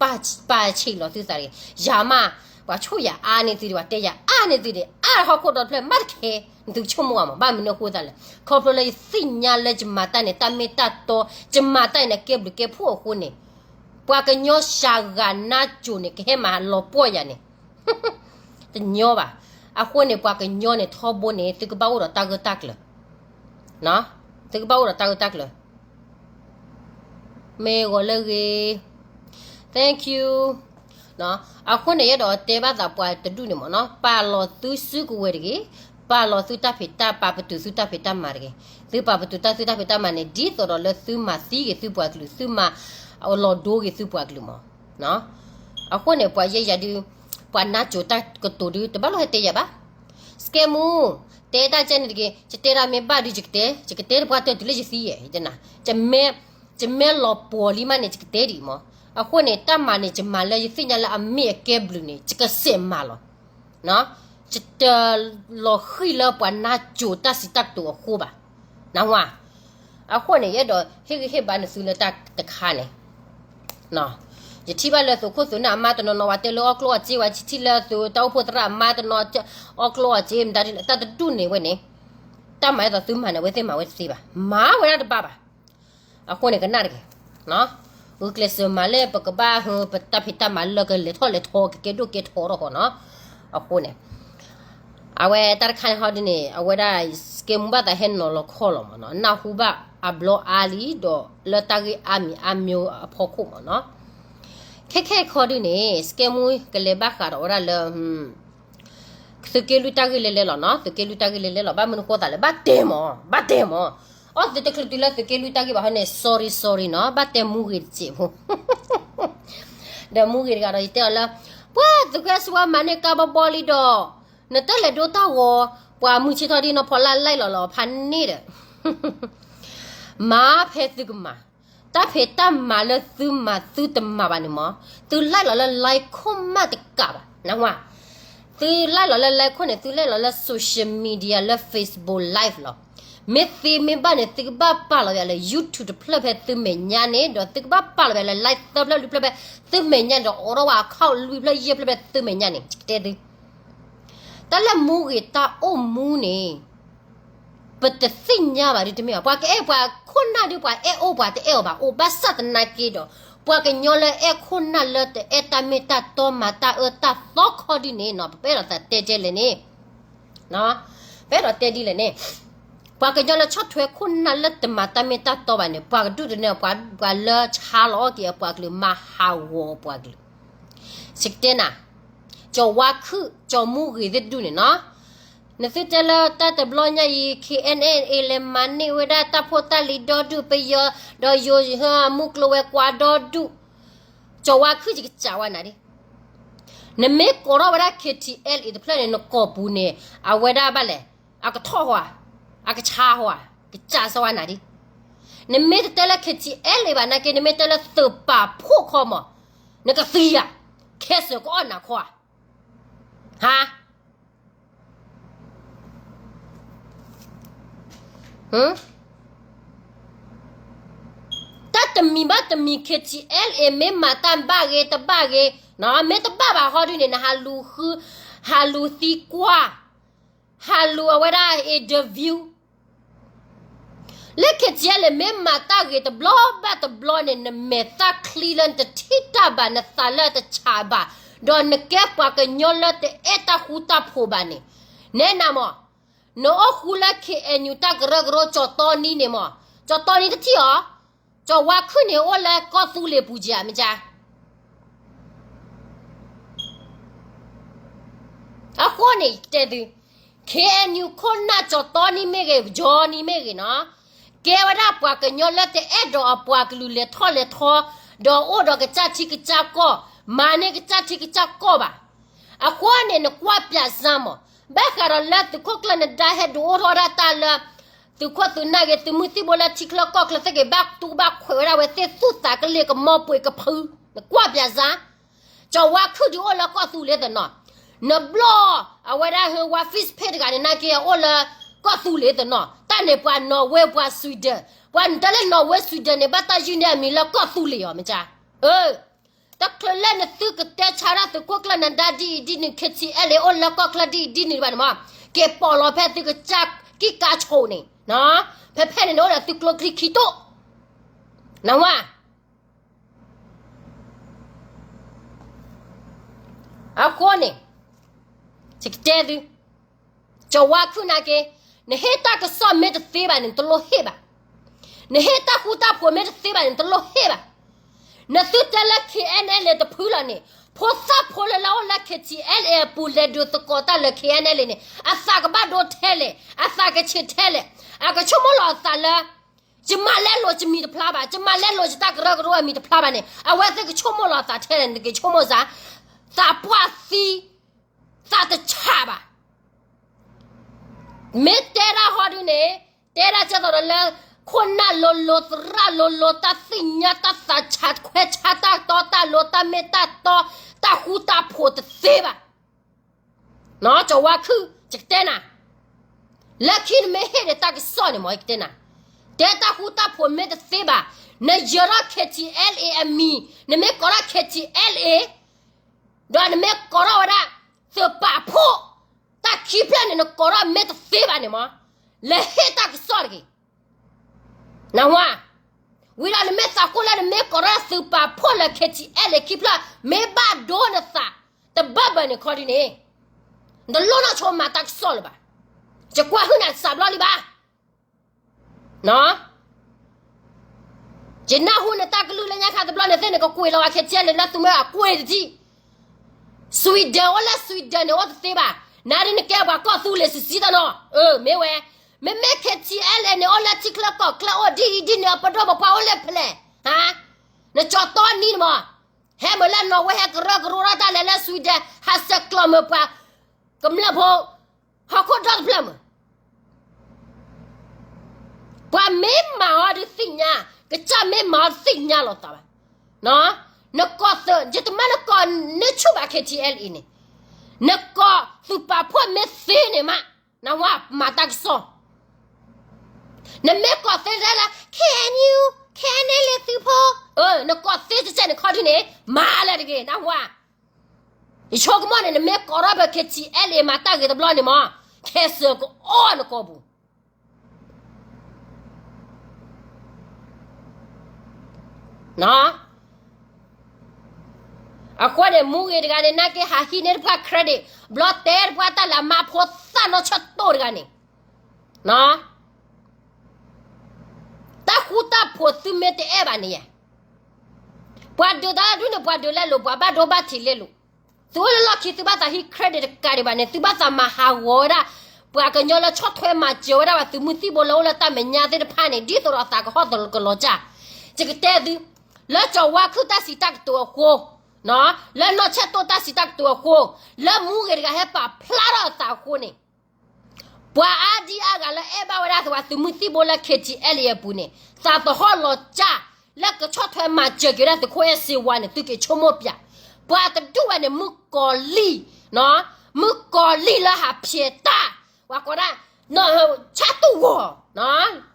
ပာ်ဆံးလီၤသုသးတဂ့ၤ. ယၤမး ပှၤဆိၣ်ယၤအါန့ၢ်သုဒံး ပှၤတဲယၤအါန့ၢ်သုဒံး အါဟီၣ်ခိၣ်ဒီဖျၢၣ်မးတခဲ နသုကဆိကမိၣ်ဘၣ်မး ဘၣ်မနုၤအဃိသတးလဲၣ် ခီဖျိလၢယသ့ၣ်ညါလၢယမၤတၢ်န့ၣ် တၢ်မ့ၢ်တၢ်တီ ယမၤတၢ်အံၤန့ၣ် ကဲဘျုးကဲဖှိၣ်အဃိန့ၣ် ပှၤကညီစှၤဂၤနါစိၤန့ၣ် ကဟဲမၤလီၤပှီၢ်ယၤန့ၣ် တညီဘၣ်. အဃိန့ၣ် ပှၤကညီန့ၣ် ထီဘိန့ၣ် သုကဘၣ်အိၣ်ဒီးတၢ်ဂၢၢ်တၢ်ကျၢၤ သုကဘၣ်အိၣ်ဒီးတၢ်ဂၢၢ်တၢ်ကျၢၤ မ့ၢ်ဂီၤလၢဂ့ၤ thank you အဃိန့ၣ် ယအဲၣ်ဒိးတဲဘၣ်သးပှၤတဒူၣ်န့ၣ်မ့ၢ်နီၤ ပာ်လီၤသုစုကဝဲၤတဂ့ၤ, ပာ်လီၤသုတၢ်ဖံးတၢ်ပာ်ပတုာ်သုတၢ်ဖံးတၢ်မၤတဂ့ၤ. သုပာ်ပတုာ်တၢ်သုတၢ်ဖံးတၢ်မၤန့ၣ် ဒ်သိးဒီးလၢသုမၤသံဂ့ၤသုပှၤကလုာ်, သုမၤလီၤဒိဂ့ၤသုပှၤကလုာ်မ့ၢ် အဃိန့ၣ် ပှၤယဲယၤဒုး ပှၤနါစိၤတၢ်ကတိၤဒုး တဘၣ်လိၣ်ဟဲတဲယၤဘၣ်. စကဲမူ တဲတၢ်ကဲန့ၣ်တက့ၢ်, ယတဲဒၣ်မ့ၢ်ဘၣ်ဒုးယကတဲ, ယကတဲတပှၢ်တၢၢ်တုၤလၢယသံယဲၢ်, ယတဲနၤ, ယမ့ၢ်လီၤပှီၤလံမးန့ၣ် ယကတဲဒံးမး. အဃိန့ၣ် တၢ်မၤန့ၣ် ယမၤလၢယသ့ၣ်ညါလၢအမ့ၢ်အကဲဘျုးန့ၣ် ယကစဲးမၤလီၤ. ယတလီၤဃံၤလၢပှၤနါစိၤတၢ်စံးတၢ်ကတိၤအဃိဘၣ်. နၢ်ဟူဧါ. အဃိန့ၣ် ယအဲၣ်ဒိးဟ့ၣ်ဂံၢ်ဟ့ၣ်ဘါနသုလၢတၢ်တခါန့ၣ် ယထံၣ်ဘၣ်လၢသုးခိၣ်သုးနၢ်အမါတနီၤနီၤ ပှၤတဲလၢအီၣ်ကျိၣ်အီၣ်စ့ ပှၤထံၣ်လၢသုးတၢ်အိၣ်ဖှိၣ်သရၣ်အမါတနီၤ အီၣ်ကျိၣ်အီၣ်စ့ မတၤဒ်လဲၣ် တၢ်တဒူၣ်န့ၣ်ဝဲန့ၣ် တၢ်မၤအသိးသုမၤန့ၣ် အဝဲသ့ၣ်မၤဝဲတသ့ဘၣ်, မၤဝဲဒၣ်တဘၣ်ဘၣ်. အဃိန့ၣ်ကနၣ်တက့ၢ်. ဂုာ်ကျဲးစၢးမၤလၢပကဘၣ်ဟၢ ပတၢ်ဖံးတၢ်မၤလၢကလဲၤထီၣ်လဲၤထီကကဲဒိၣ်ကဲထီထီၣ်ဃီနီၤ. အဃိန့ၣ် အဝဲတၢ်တခါန့ၣ်ဟီဒ်န့ၣ် အဝဲဒၣ်စကဲမူဘၣ်သးဟဲနီၤလီၤခီလီၤမ့ၢ်နီၤ, နၢ်ဟူဘၣ်အဘျီအါလံဒီး လၢတၢ်ဂ့ၢ်အါမံၤအါမံၤအဖီခိၣ်မ့ၢ်နီၤ. ခဲခဲခီဒ်န့ၣ် စကဲမူကလဲၤဘၣ်ဃးဒီးဝဲဒၣ်လၢ သုးက့လွံၢ်တၢ်ဂ့ၢ်လဲၤလဲၤလီၤနီၤ, သုးက့လွံၢ်တၢ်ဂ့ၢ်လဲၤလဲၤလီၤ. ဘၣ်မနုၤဃိသးလဲၣ်, ဘၣ်တဲမ့ၢ်, ဘၣ်တဲမ့ၢ်. အီၣ်သုတချုးတုၤလၢသုးက့လွံၢ်တၢ်ဂ့ၢ်ဘၣ်ဟီန့ၣ် sorry sorry နီၤ, ဘၣ်တဲမူဂ့ၤတစဲးဖိ ဒီးမူဂ့ၤတဂၤဒီး ယတဲအီၤလၢ ပှၤသုးက့စဝါမၤန့ၢ်ကါဘီဘီလံဒီး နတလဲၤဒိတၢ်ဂီၤ, ပှၤမုၢ်ဆ့ၣ်ထီၣ်ဒ်နီၢ်ဖီလာ် လဲၤလီၤလီၤဖးန့ၣ်ဒီး မၤဖဲသုကမၤ, တၢ်ဖံးတၢ်မၤလၢသုမၤသုတမၤဘၣ်န့ၣ်မ့ၢ်, သုလဲၤလီၤလၢ live ခိၣ်မးတကးဘၣ်, နၢ်ဟူဧါ. သုလဲၤလီၤလၢ live ခိၣ်န့ၣ် သုလဲၤလီၤလၢ social media လၢ Facebook live လီၤ. မ့ၢ်သ့မ့ၢ်ဘၣ်န့ၣ် သုကဘၣ်ပာ်လီၤယၤလၢ YouTube တဖျၢၣ်ဖဲသုမဲာ်ညါန့ၣ် ဒီးသုကဘၣ်ပာ်လီၤယၤလၢ live သၢဖျၢၣ်လွံၢ်ဖျၢၣ်ဖဲသုမဲာ်ညါန့ၣ်ဒီး အိးထီၣ်ဝဲ account လွံၢ်ဖျၢၣ်ယဲၢ်ဖျၢၣ်ဖဲသုမဲာ်ညါန့ၣ် ယကတဲသု တၢ်လၢမူဂ့ၤတၢ်အိၣ်မူန့ၣ် ပတသ့ၣ်ညါဘၣ်ဒ်တမ့ၢ်ဘၣ်. ပှၤကအဲၣ်ပှၤခိၣ်နၢ်ဒ်ပှၤအဲၣ်အိၣ်ပှၤတအဲၣ်အီၤဘၣ် အိၣ်ဘၣ်ဆၣ်သနာ်က့ဒီး ပှၤကညီလၢအဲၣ်ခိၣ်နၢ်လၢတအဲၣ်တၢ်မ့ၢ်တၢ်တီ မၤတၢ်အၢတၢ်သီခီဒ်န့ၣ်နီၤ ပအဲၣ်ဒိးသးတဲကဲလဲၣ်န့ၣ် ပအဲၣ်ဒိးတဲဒ်လဲၣ်န့ၣ် ပှၤကညီလၢဆီၣ်ထွဲခိၣ်နၢ်လၢတမၤတၢ်မ့ၢ်တၢ်တီဘၣ်န့ၣ် ပှၤကဒူၣ်တနၢၤ ပှၤလၢဆါလီၤအီၣ်က့ၤအပှၤကလုာ် မၤဟးဂီၤအပှၤကလုာ် စကတဲနၤ ကၠီၤဝါခုၣ် ကၠီၤမူဂ့ၤသ့ၣ်တဒူၣ်န့ၣ်နီၤ နသုတဲလၢတၢ်တဘျီညါအံၤ KNLA လဲၤမၤန့ၢ်ဝဲဒၣ်တၢ်ဖိတၢ်လံၤဒီဒူၣ် ပယီၤ ဒီးယိၤဟၢမူကျိၤဝဲၤကွာ်ဒီဒူၣ် ကၠီၤဝါခုၣ် ယကစံးဝဲနၤဒ် နမ့ၢ်ကိးထီၣ်ဝဲဒၣ် KTLA တဖျၢၣ်န့ၣ် နကိာ်ပူၤန့ၣ် အဝဲဒၣ်ဘၣ်လဲၣ် အကထီၣ်ဟီဧါ အကဆါဟီဧါ ကစံးဝဲနၤဒ် နမ့ၢ်တတဲလၢ K T L A ဘၣ်နာ်က့ နမ့ၢ်တဲလၢသုးပာ်ဖှိၣ်ခီမး, နကသံဧါ, ခဲစၢၣ်ကအီၣ်နၤခီဧါ, ဟါ တၢ်တမံၤဘၣ်တမံၤ K T L A မ့ၢ်မၤတၢ်ဘၣ်ဂ့ၤတဘၣ်ဂ့ၤ, မ့ၢ်တဘၣ်ဘၣ်ဟီဒုန့ၣ် နဟးလူၤဃု, ဟးလူၤသံကွၢ်, ဟးလူၤအဝဲဒၣ် interview လၢ K T L A မ့ၢ်မၤတၢ်ဂ့ၤတဘျီဘၣ်တဘျီန့ၣ် နမဲာ်သၣ်ချံလၢနတထံၣ်တၢ်ဘၣ် နသးလၢတဆးဘၣ်, ဒီးနကဲပှၤကညီလၢတအဲၣ်တၢ်ဃူတၢ်ဖိးဘၣ်န့ၣ်, နဲနၤမး, နအိၣ်ဃူလၢ K N U တၢ်ကရၢကရိ ကၠီၤတီနံန့ၣ်မး, ကၠီၤတီနံတထံၣ်အီၤ, ကၠီၤဝါခုၣ်န့ၣ်အိၣ်လၢကီၢ်သူလ့ၤပူၤက့ၤဧါ မ့ၢ်ကါ အဃိန့ၣ်တဲသု, K N U ခိၣ်နၢ်ကၠီၤတီနံမ့ၢ်ဂ့ၤ ကၠီၤနံမ့ၢ်ဂ့ၤနီၤ, ကဲဝဲဒၣ်ပှၤကညီလၢတအဲၣ်ဒိးအပှၤကလုာ်လဲၤထီၣ်လဲၤထီ, ဒီးအိၣ်ဒီးကစၢ်ထံကစၢ်ကီၢ်, မၤန့ၢ်ကစၢ်ထံကစၢ်ကီၢ်ဘၣ်. အဃိန့ၣ် နကွၢ်ပၠးစၢ်မး, ဘၣ်ဃးဒီးလၢသုးခိၣ်ကျၢၢ်နဒါဟဲဒုးအိၣ်ထီၣ်ဝဲဒၣ်တၢ်လၢ သုးခိၣ်သုးနၢ်ဂ့ၤ သုးမုၢ်သံၣ်ဘိလၢထံချၢကီၢ်ချၢသ့ၣ်ဂ့ၤ ဘၣ်တူၢ်ဘၣ်ခွဲးဝဲဒၣ်ဝဲသ့ၣ်သူၣ်သးကလ့ၢ်ကမီပှ့ၤကဖု, နကွၢ်ပၠးစၢ် ကၠီၤဝါခုၣ်ဒုးအိၣ်လၢကီၢ်သူလ့ၤတနီၤ, နဘျီၣ်အဝဲဒၣ်ဟၢဝါ fish pig တဂၤန့ၣ်နာ်က့အိၣ်လၢကီၢ်သူလ့ၤတနီၤ, တၢ်န့ၣ်ပှၤနီၣ်ဝ့ ပှၤ Sweden, ပှၤနတဲလၢနီၣ်ဝ့ Sweden န့ၣ် ဘၣ်တၢ်ယုၢ်န့ၢ်အမံၤလၢကီၢ်သူလ့ၤအီၤ မ့ၢ်ကါ, အၢ တချုးလၢနသုကတဲဆါဒၣ်သုးခိၣ်ကျၢၢ်နဒါဒ်အံၤဒ်နုၤ K T L A အိၣ်လၢကီၢ်ချၢဒ်အံၤဒ်နုၤဘၣ်န့ၣ်မး, က့ၤပိာ်လီၤဖဲသုကစၢ်ကံၣ်ကါဆိးန့ၣ်, ဖဲဖဲန့ၣ်နအိၣ်ဒီးသုကျိချံခံတိၣ်, နဝါ အဃိန့ၣ်, ယကတဲသု, ကၠီၤဝါခုၣ်နာ်က့, နဟ့ၣ်တၢ်ကစီၣ်မ့ၢ်တသ့ဘၣ်န့ၣ် နတလိၣ်ဟ့ၣ်ဘၣ်, နဟ့ၣ်တၢ်ဃူတၢ်ဖိးမ့ၢ်တသ့ဘၣ်န့ၣ် နတလိၣ်ဟ့ၣ်ဘၣ်, နသုတဲလၢ K N L A တဖုလီၤန့ၣ်, ဖိသၣ်ဖိလၢလၢအိၣ်လၢ K T L A အပူၤလဲၤဒုးသကိးတၢ်လၢ K N L A န့ၣ် အသးကဘၣ်ဒိထဲလဲၣ်, အသးကဆံးထဲလဲၣ်, အကဆိကမိၣ်လီၤအသးလၢ ယမၤလဲလိာ်ယမံၤတဖျါဘၣ်, ယမၤလဲလိာ်ယတၢ်ကရၢကရိအမံၤတဖျါဘၣ်န့ၣ် အဝဲသ့ၣ်ကဆိကမိၣ်လီၤအသးထဲလဲၣ်န့ၣ် နက့ၤဆိကမိၣ်စၢ်, သးပှၢ်သံ, သးတဆးဘၣ်, မ့ၢ်တဲဒၣ်ဟီဒုန့ၣ်, တဲဒၣ်ကဲသိးဒီးလၢ ခိၣ်နၢ်လိၤလိၤ သရၣ်လိၤလိၤ တၢ်သ့ၣ်ညါတၢ်သးဆးခွဲးဆါတၢ်တီတၢ်လိၤ တၢ်မ့ၢ်တၢ်တီ, တၢ်ဃူတၢ်ဖိးတသ့ဘၣ် ကၠီၤဝါခုၣ် ယကတဲနၤ, လၢခံနမ့ၢ်ဟ့ၣ်ဒီးတၢ်ကစီၣ်န့ၣ်မ့ၢ် ယကတဲနၤ, တဲတၢ်ဃူတၢ်ဖိးမ့ၢ်တသ့ဘၣ်, နယၢၤထီၣ် K T L A အမံၤ, နမ့ၢ်ကိးထီၣ် K T L A, ဒီးနမ့ၢ်ကိးထီၣ်ဝဲဒၣ် သုးပာ်ဖှိၣ်, တၢ်ခံဖျၢၣ်န့ၣ် နကိးထီၣ်မ့ၢ်တသ့ဘၣ်န့ၣ်မ့ၢ်, လဲၤဟ့ၣ်တၢ်ကစီၣ်တဂ့ၤ နဝါ, ဝံၤဒီးနမ့ၢ်သးကိၢ်လၢနမ့ၢ်ကိးထီၣ်သုးပာ်ဖှိၣ်လၢ K T L A ခံဖျၢၣ် မ့ၢ်ဘၣ်ဒိနသး, တဘၣ်ဘၣ်န့ၣ်ခီဒ်န့ၣ်, နတလိၣ်နီၢ်ဆိမၤတၢ်ကစီၣ်လၢၤဘၣ်, ယကွၢ်ဟုၣ်နၤစးဘျီလံဘၣ် ယနၢ်ဟူနတၢ်ကလုၢ်လၢညါခါတဘျီန့ၣ်သ့ၣ်န့ၣ် ကကွံာ်လီၤဝဲ K T L A လၢသုးမ့ၢ်အကွံာ်တထံၣ်, Sweden အိၣ်လၢ Sweden န့ၣ်အိၣ်တသ့ဘၣ်, နၤဒ်နကဲပှၤကီၢ်သူလ့ၤစံးစံးတနီၤ, အၢ မ့ၢ်ဝဲ, မ့မ့ၢ် K T L A န့ၣ် အိၣ်လၢထံချၢကီၢ်ချၢအိၣ်ဒ်အံၤဒ်န့ၣ် အပဒိၣ်ပပှၢ်အိၣ်လၢဖဲလဲၣ်, ဟါ, နကၠီၤတီနံန့ၣ်မ့ၢ်, ဟဲမ့ၢ်လၢနီၣ်ဝ့ဟဲကရၢကရိထီၣ်တၢ်လဲၤလၢ Sweden ဟးဆဲးကျိးမ့ၢ်ပှၤ, ကမျၢၢ်ဖိ, ဟီၣ်ခိၣ်ဒီတဖျၢၣ်မ့ၢ် ပှၤမ့ၢ်မၤအီၤဒုးသ့ၣ်ညါ, ကစၢ်မ့ၢ်မၤအီၤတသ့ၣ်ညါလီၤသးဘၣ်, နကီၢ်သုး ယတမၢနကီၢ်န့ၢ်ဆူၣ်ဘၣ် K T L A အံၤန့ၣ်, နကီၢ်သုးပာ်ဖှိၣ်မ့ၢ်သ့န့ၣ်မး, နဝါမၤတၢ်ကစီၣ်, နမ့ၢ်ကီၢ်သ့ထဲလၢ K N U, K N L A သုးဖိ, နကီၢ်သ့တစဲးန့ၣ်ခီဒ်န့ၣ် မၤလၢတဂ့ၤ နဝါ ယဆိကမိၣ်န့ၣ် နမ့ၢ်ကိးထီၣ်ဖဲ K T L A မၤတၢ်ဂ့ၤတဘျီန့ၣ်မ့ၢ် ခဲစၢၣ်ကအီၣ်နကိာ်ပူၤ, အဃိန့ၣ် မူဂ့ၤတဂၤန့ၣ် နာ်က့ဟးဟံးန့ၢ်တပှၢ် credit ဘျီတဲတပှၢ်တၢ်လၢအမါဖိသၣ်နီၢ်ဆၢၣ်တိၢ်တဂၤန့ၣ် တၢ်ဃူတၢ်ဖိးသုမ့ၢ်တအဲၣ်ဘၣ်န့ၣ်ယဲ, ပှၤဒုးတၢ်ဒုးန့ၣ် ပှၤဒုးလဲလိာ် ပှၤဘၣ်ဒိဘၣ်ထံးလဲလိာ်, သုအိၣ်လၢလီၢ်ခံ သုဘၣ်သးဟံး credit တကးဒံးဘၣ်န့ၣ် သုဘၣ်သးမၤဟးဂီၤဝဲဒၣ် ပှၤကညီလၢဆီၣ်ထွဲမၤစၢၤဝဲဒၣ်ဘၣ်သုးမုၢ်သံၣ်ဘိလၢအိၣ်လၢတၢ်မဲာ်ညါသ့ၣ်တဖၣ်န့ၣ် ဒ်သိးဒီးသးကဟီၣ်သကလီၤစၢ်, ယကတဲသု, လၢကၠီၤဝါခုၣ်တၢ်စံးတၢ်ကတိၤအဃိ, လၢနီၢ်ဆၢၣ်တိၢ်တၢ်စံးတၢ်ကတိၤအဃိ, လၢမူဂ့ၤတဂၤဟဲပာ်ဖျါထီၣ်အသးအဃိန့ၣ် ပှၤအါဒံအါဂၤလၢအဲၣ်ဘၣ်ဝဲဒၣ်သုးဝဲသုးမုၢ်သံၣ်ဘိလၢ K T L အပူၤန့ၣ် သးသဟီၣ်လီၤစၢ် လၢကဆီၣ်ထွဲမၤစၢၤက့ၤဝဲဒၣ်သုးခိၣ်အဲၣ်စ့ဝါန့ၣ် သုက့ၤဆိကမိၣ်ပၠး, ပှၤတဒူၣ်ဝဲန့ၣ် မုၣ်ကီၤလံၢ်, မုၣ်ကီၤလံၢ်လၢဟးဖျဲးတၢ်, ပှၤကိးဒၣ် ဆၣ်တူၢ်ဂီၤ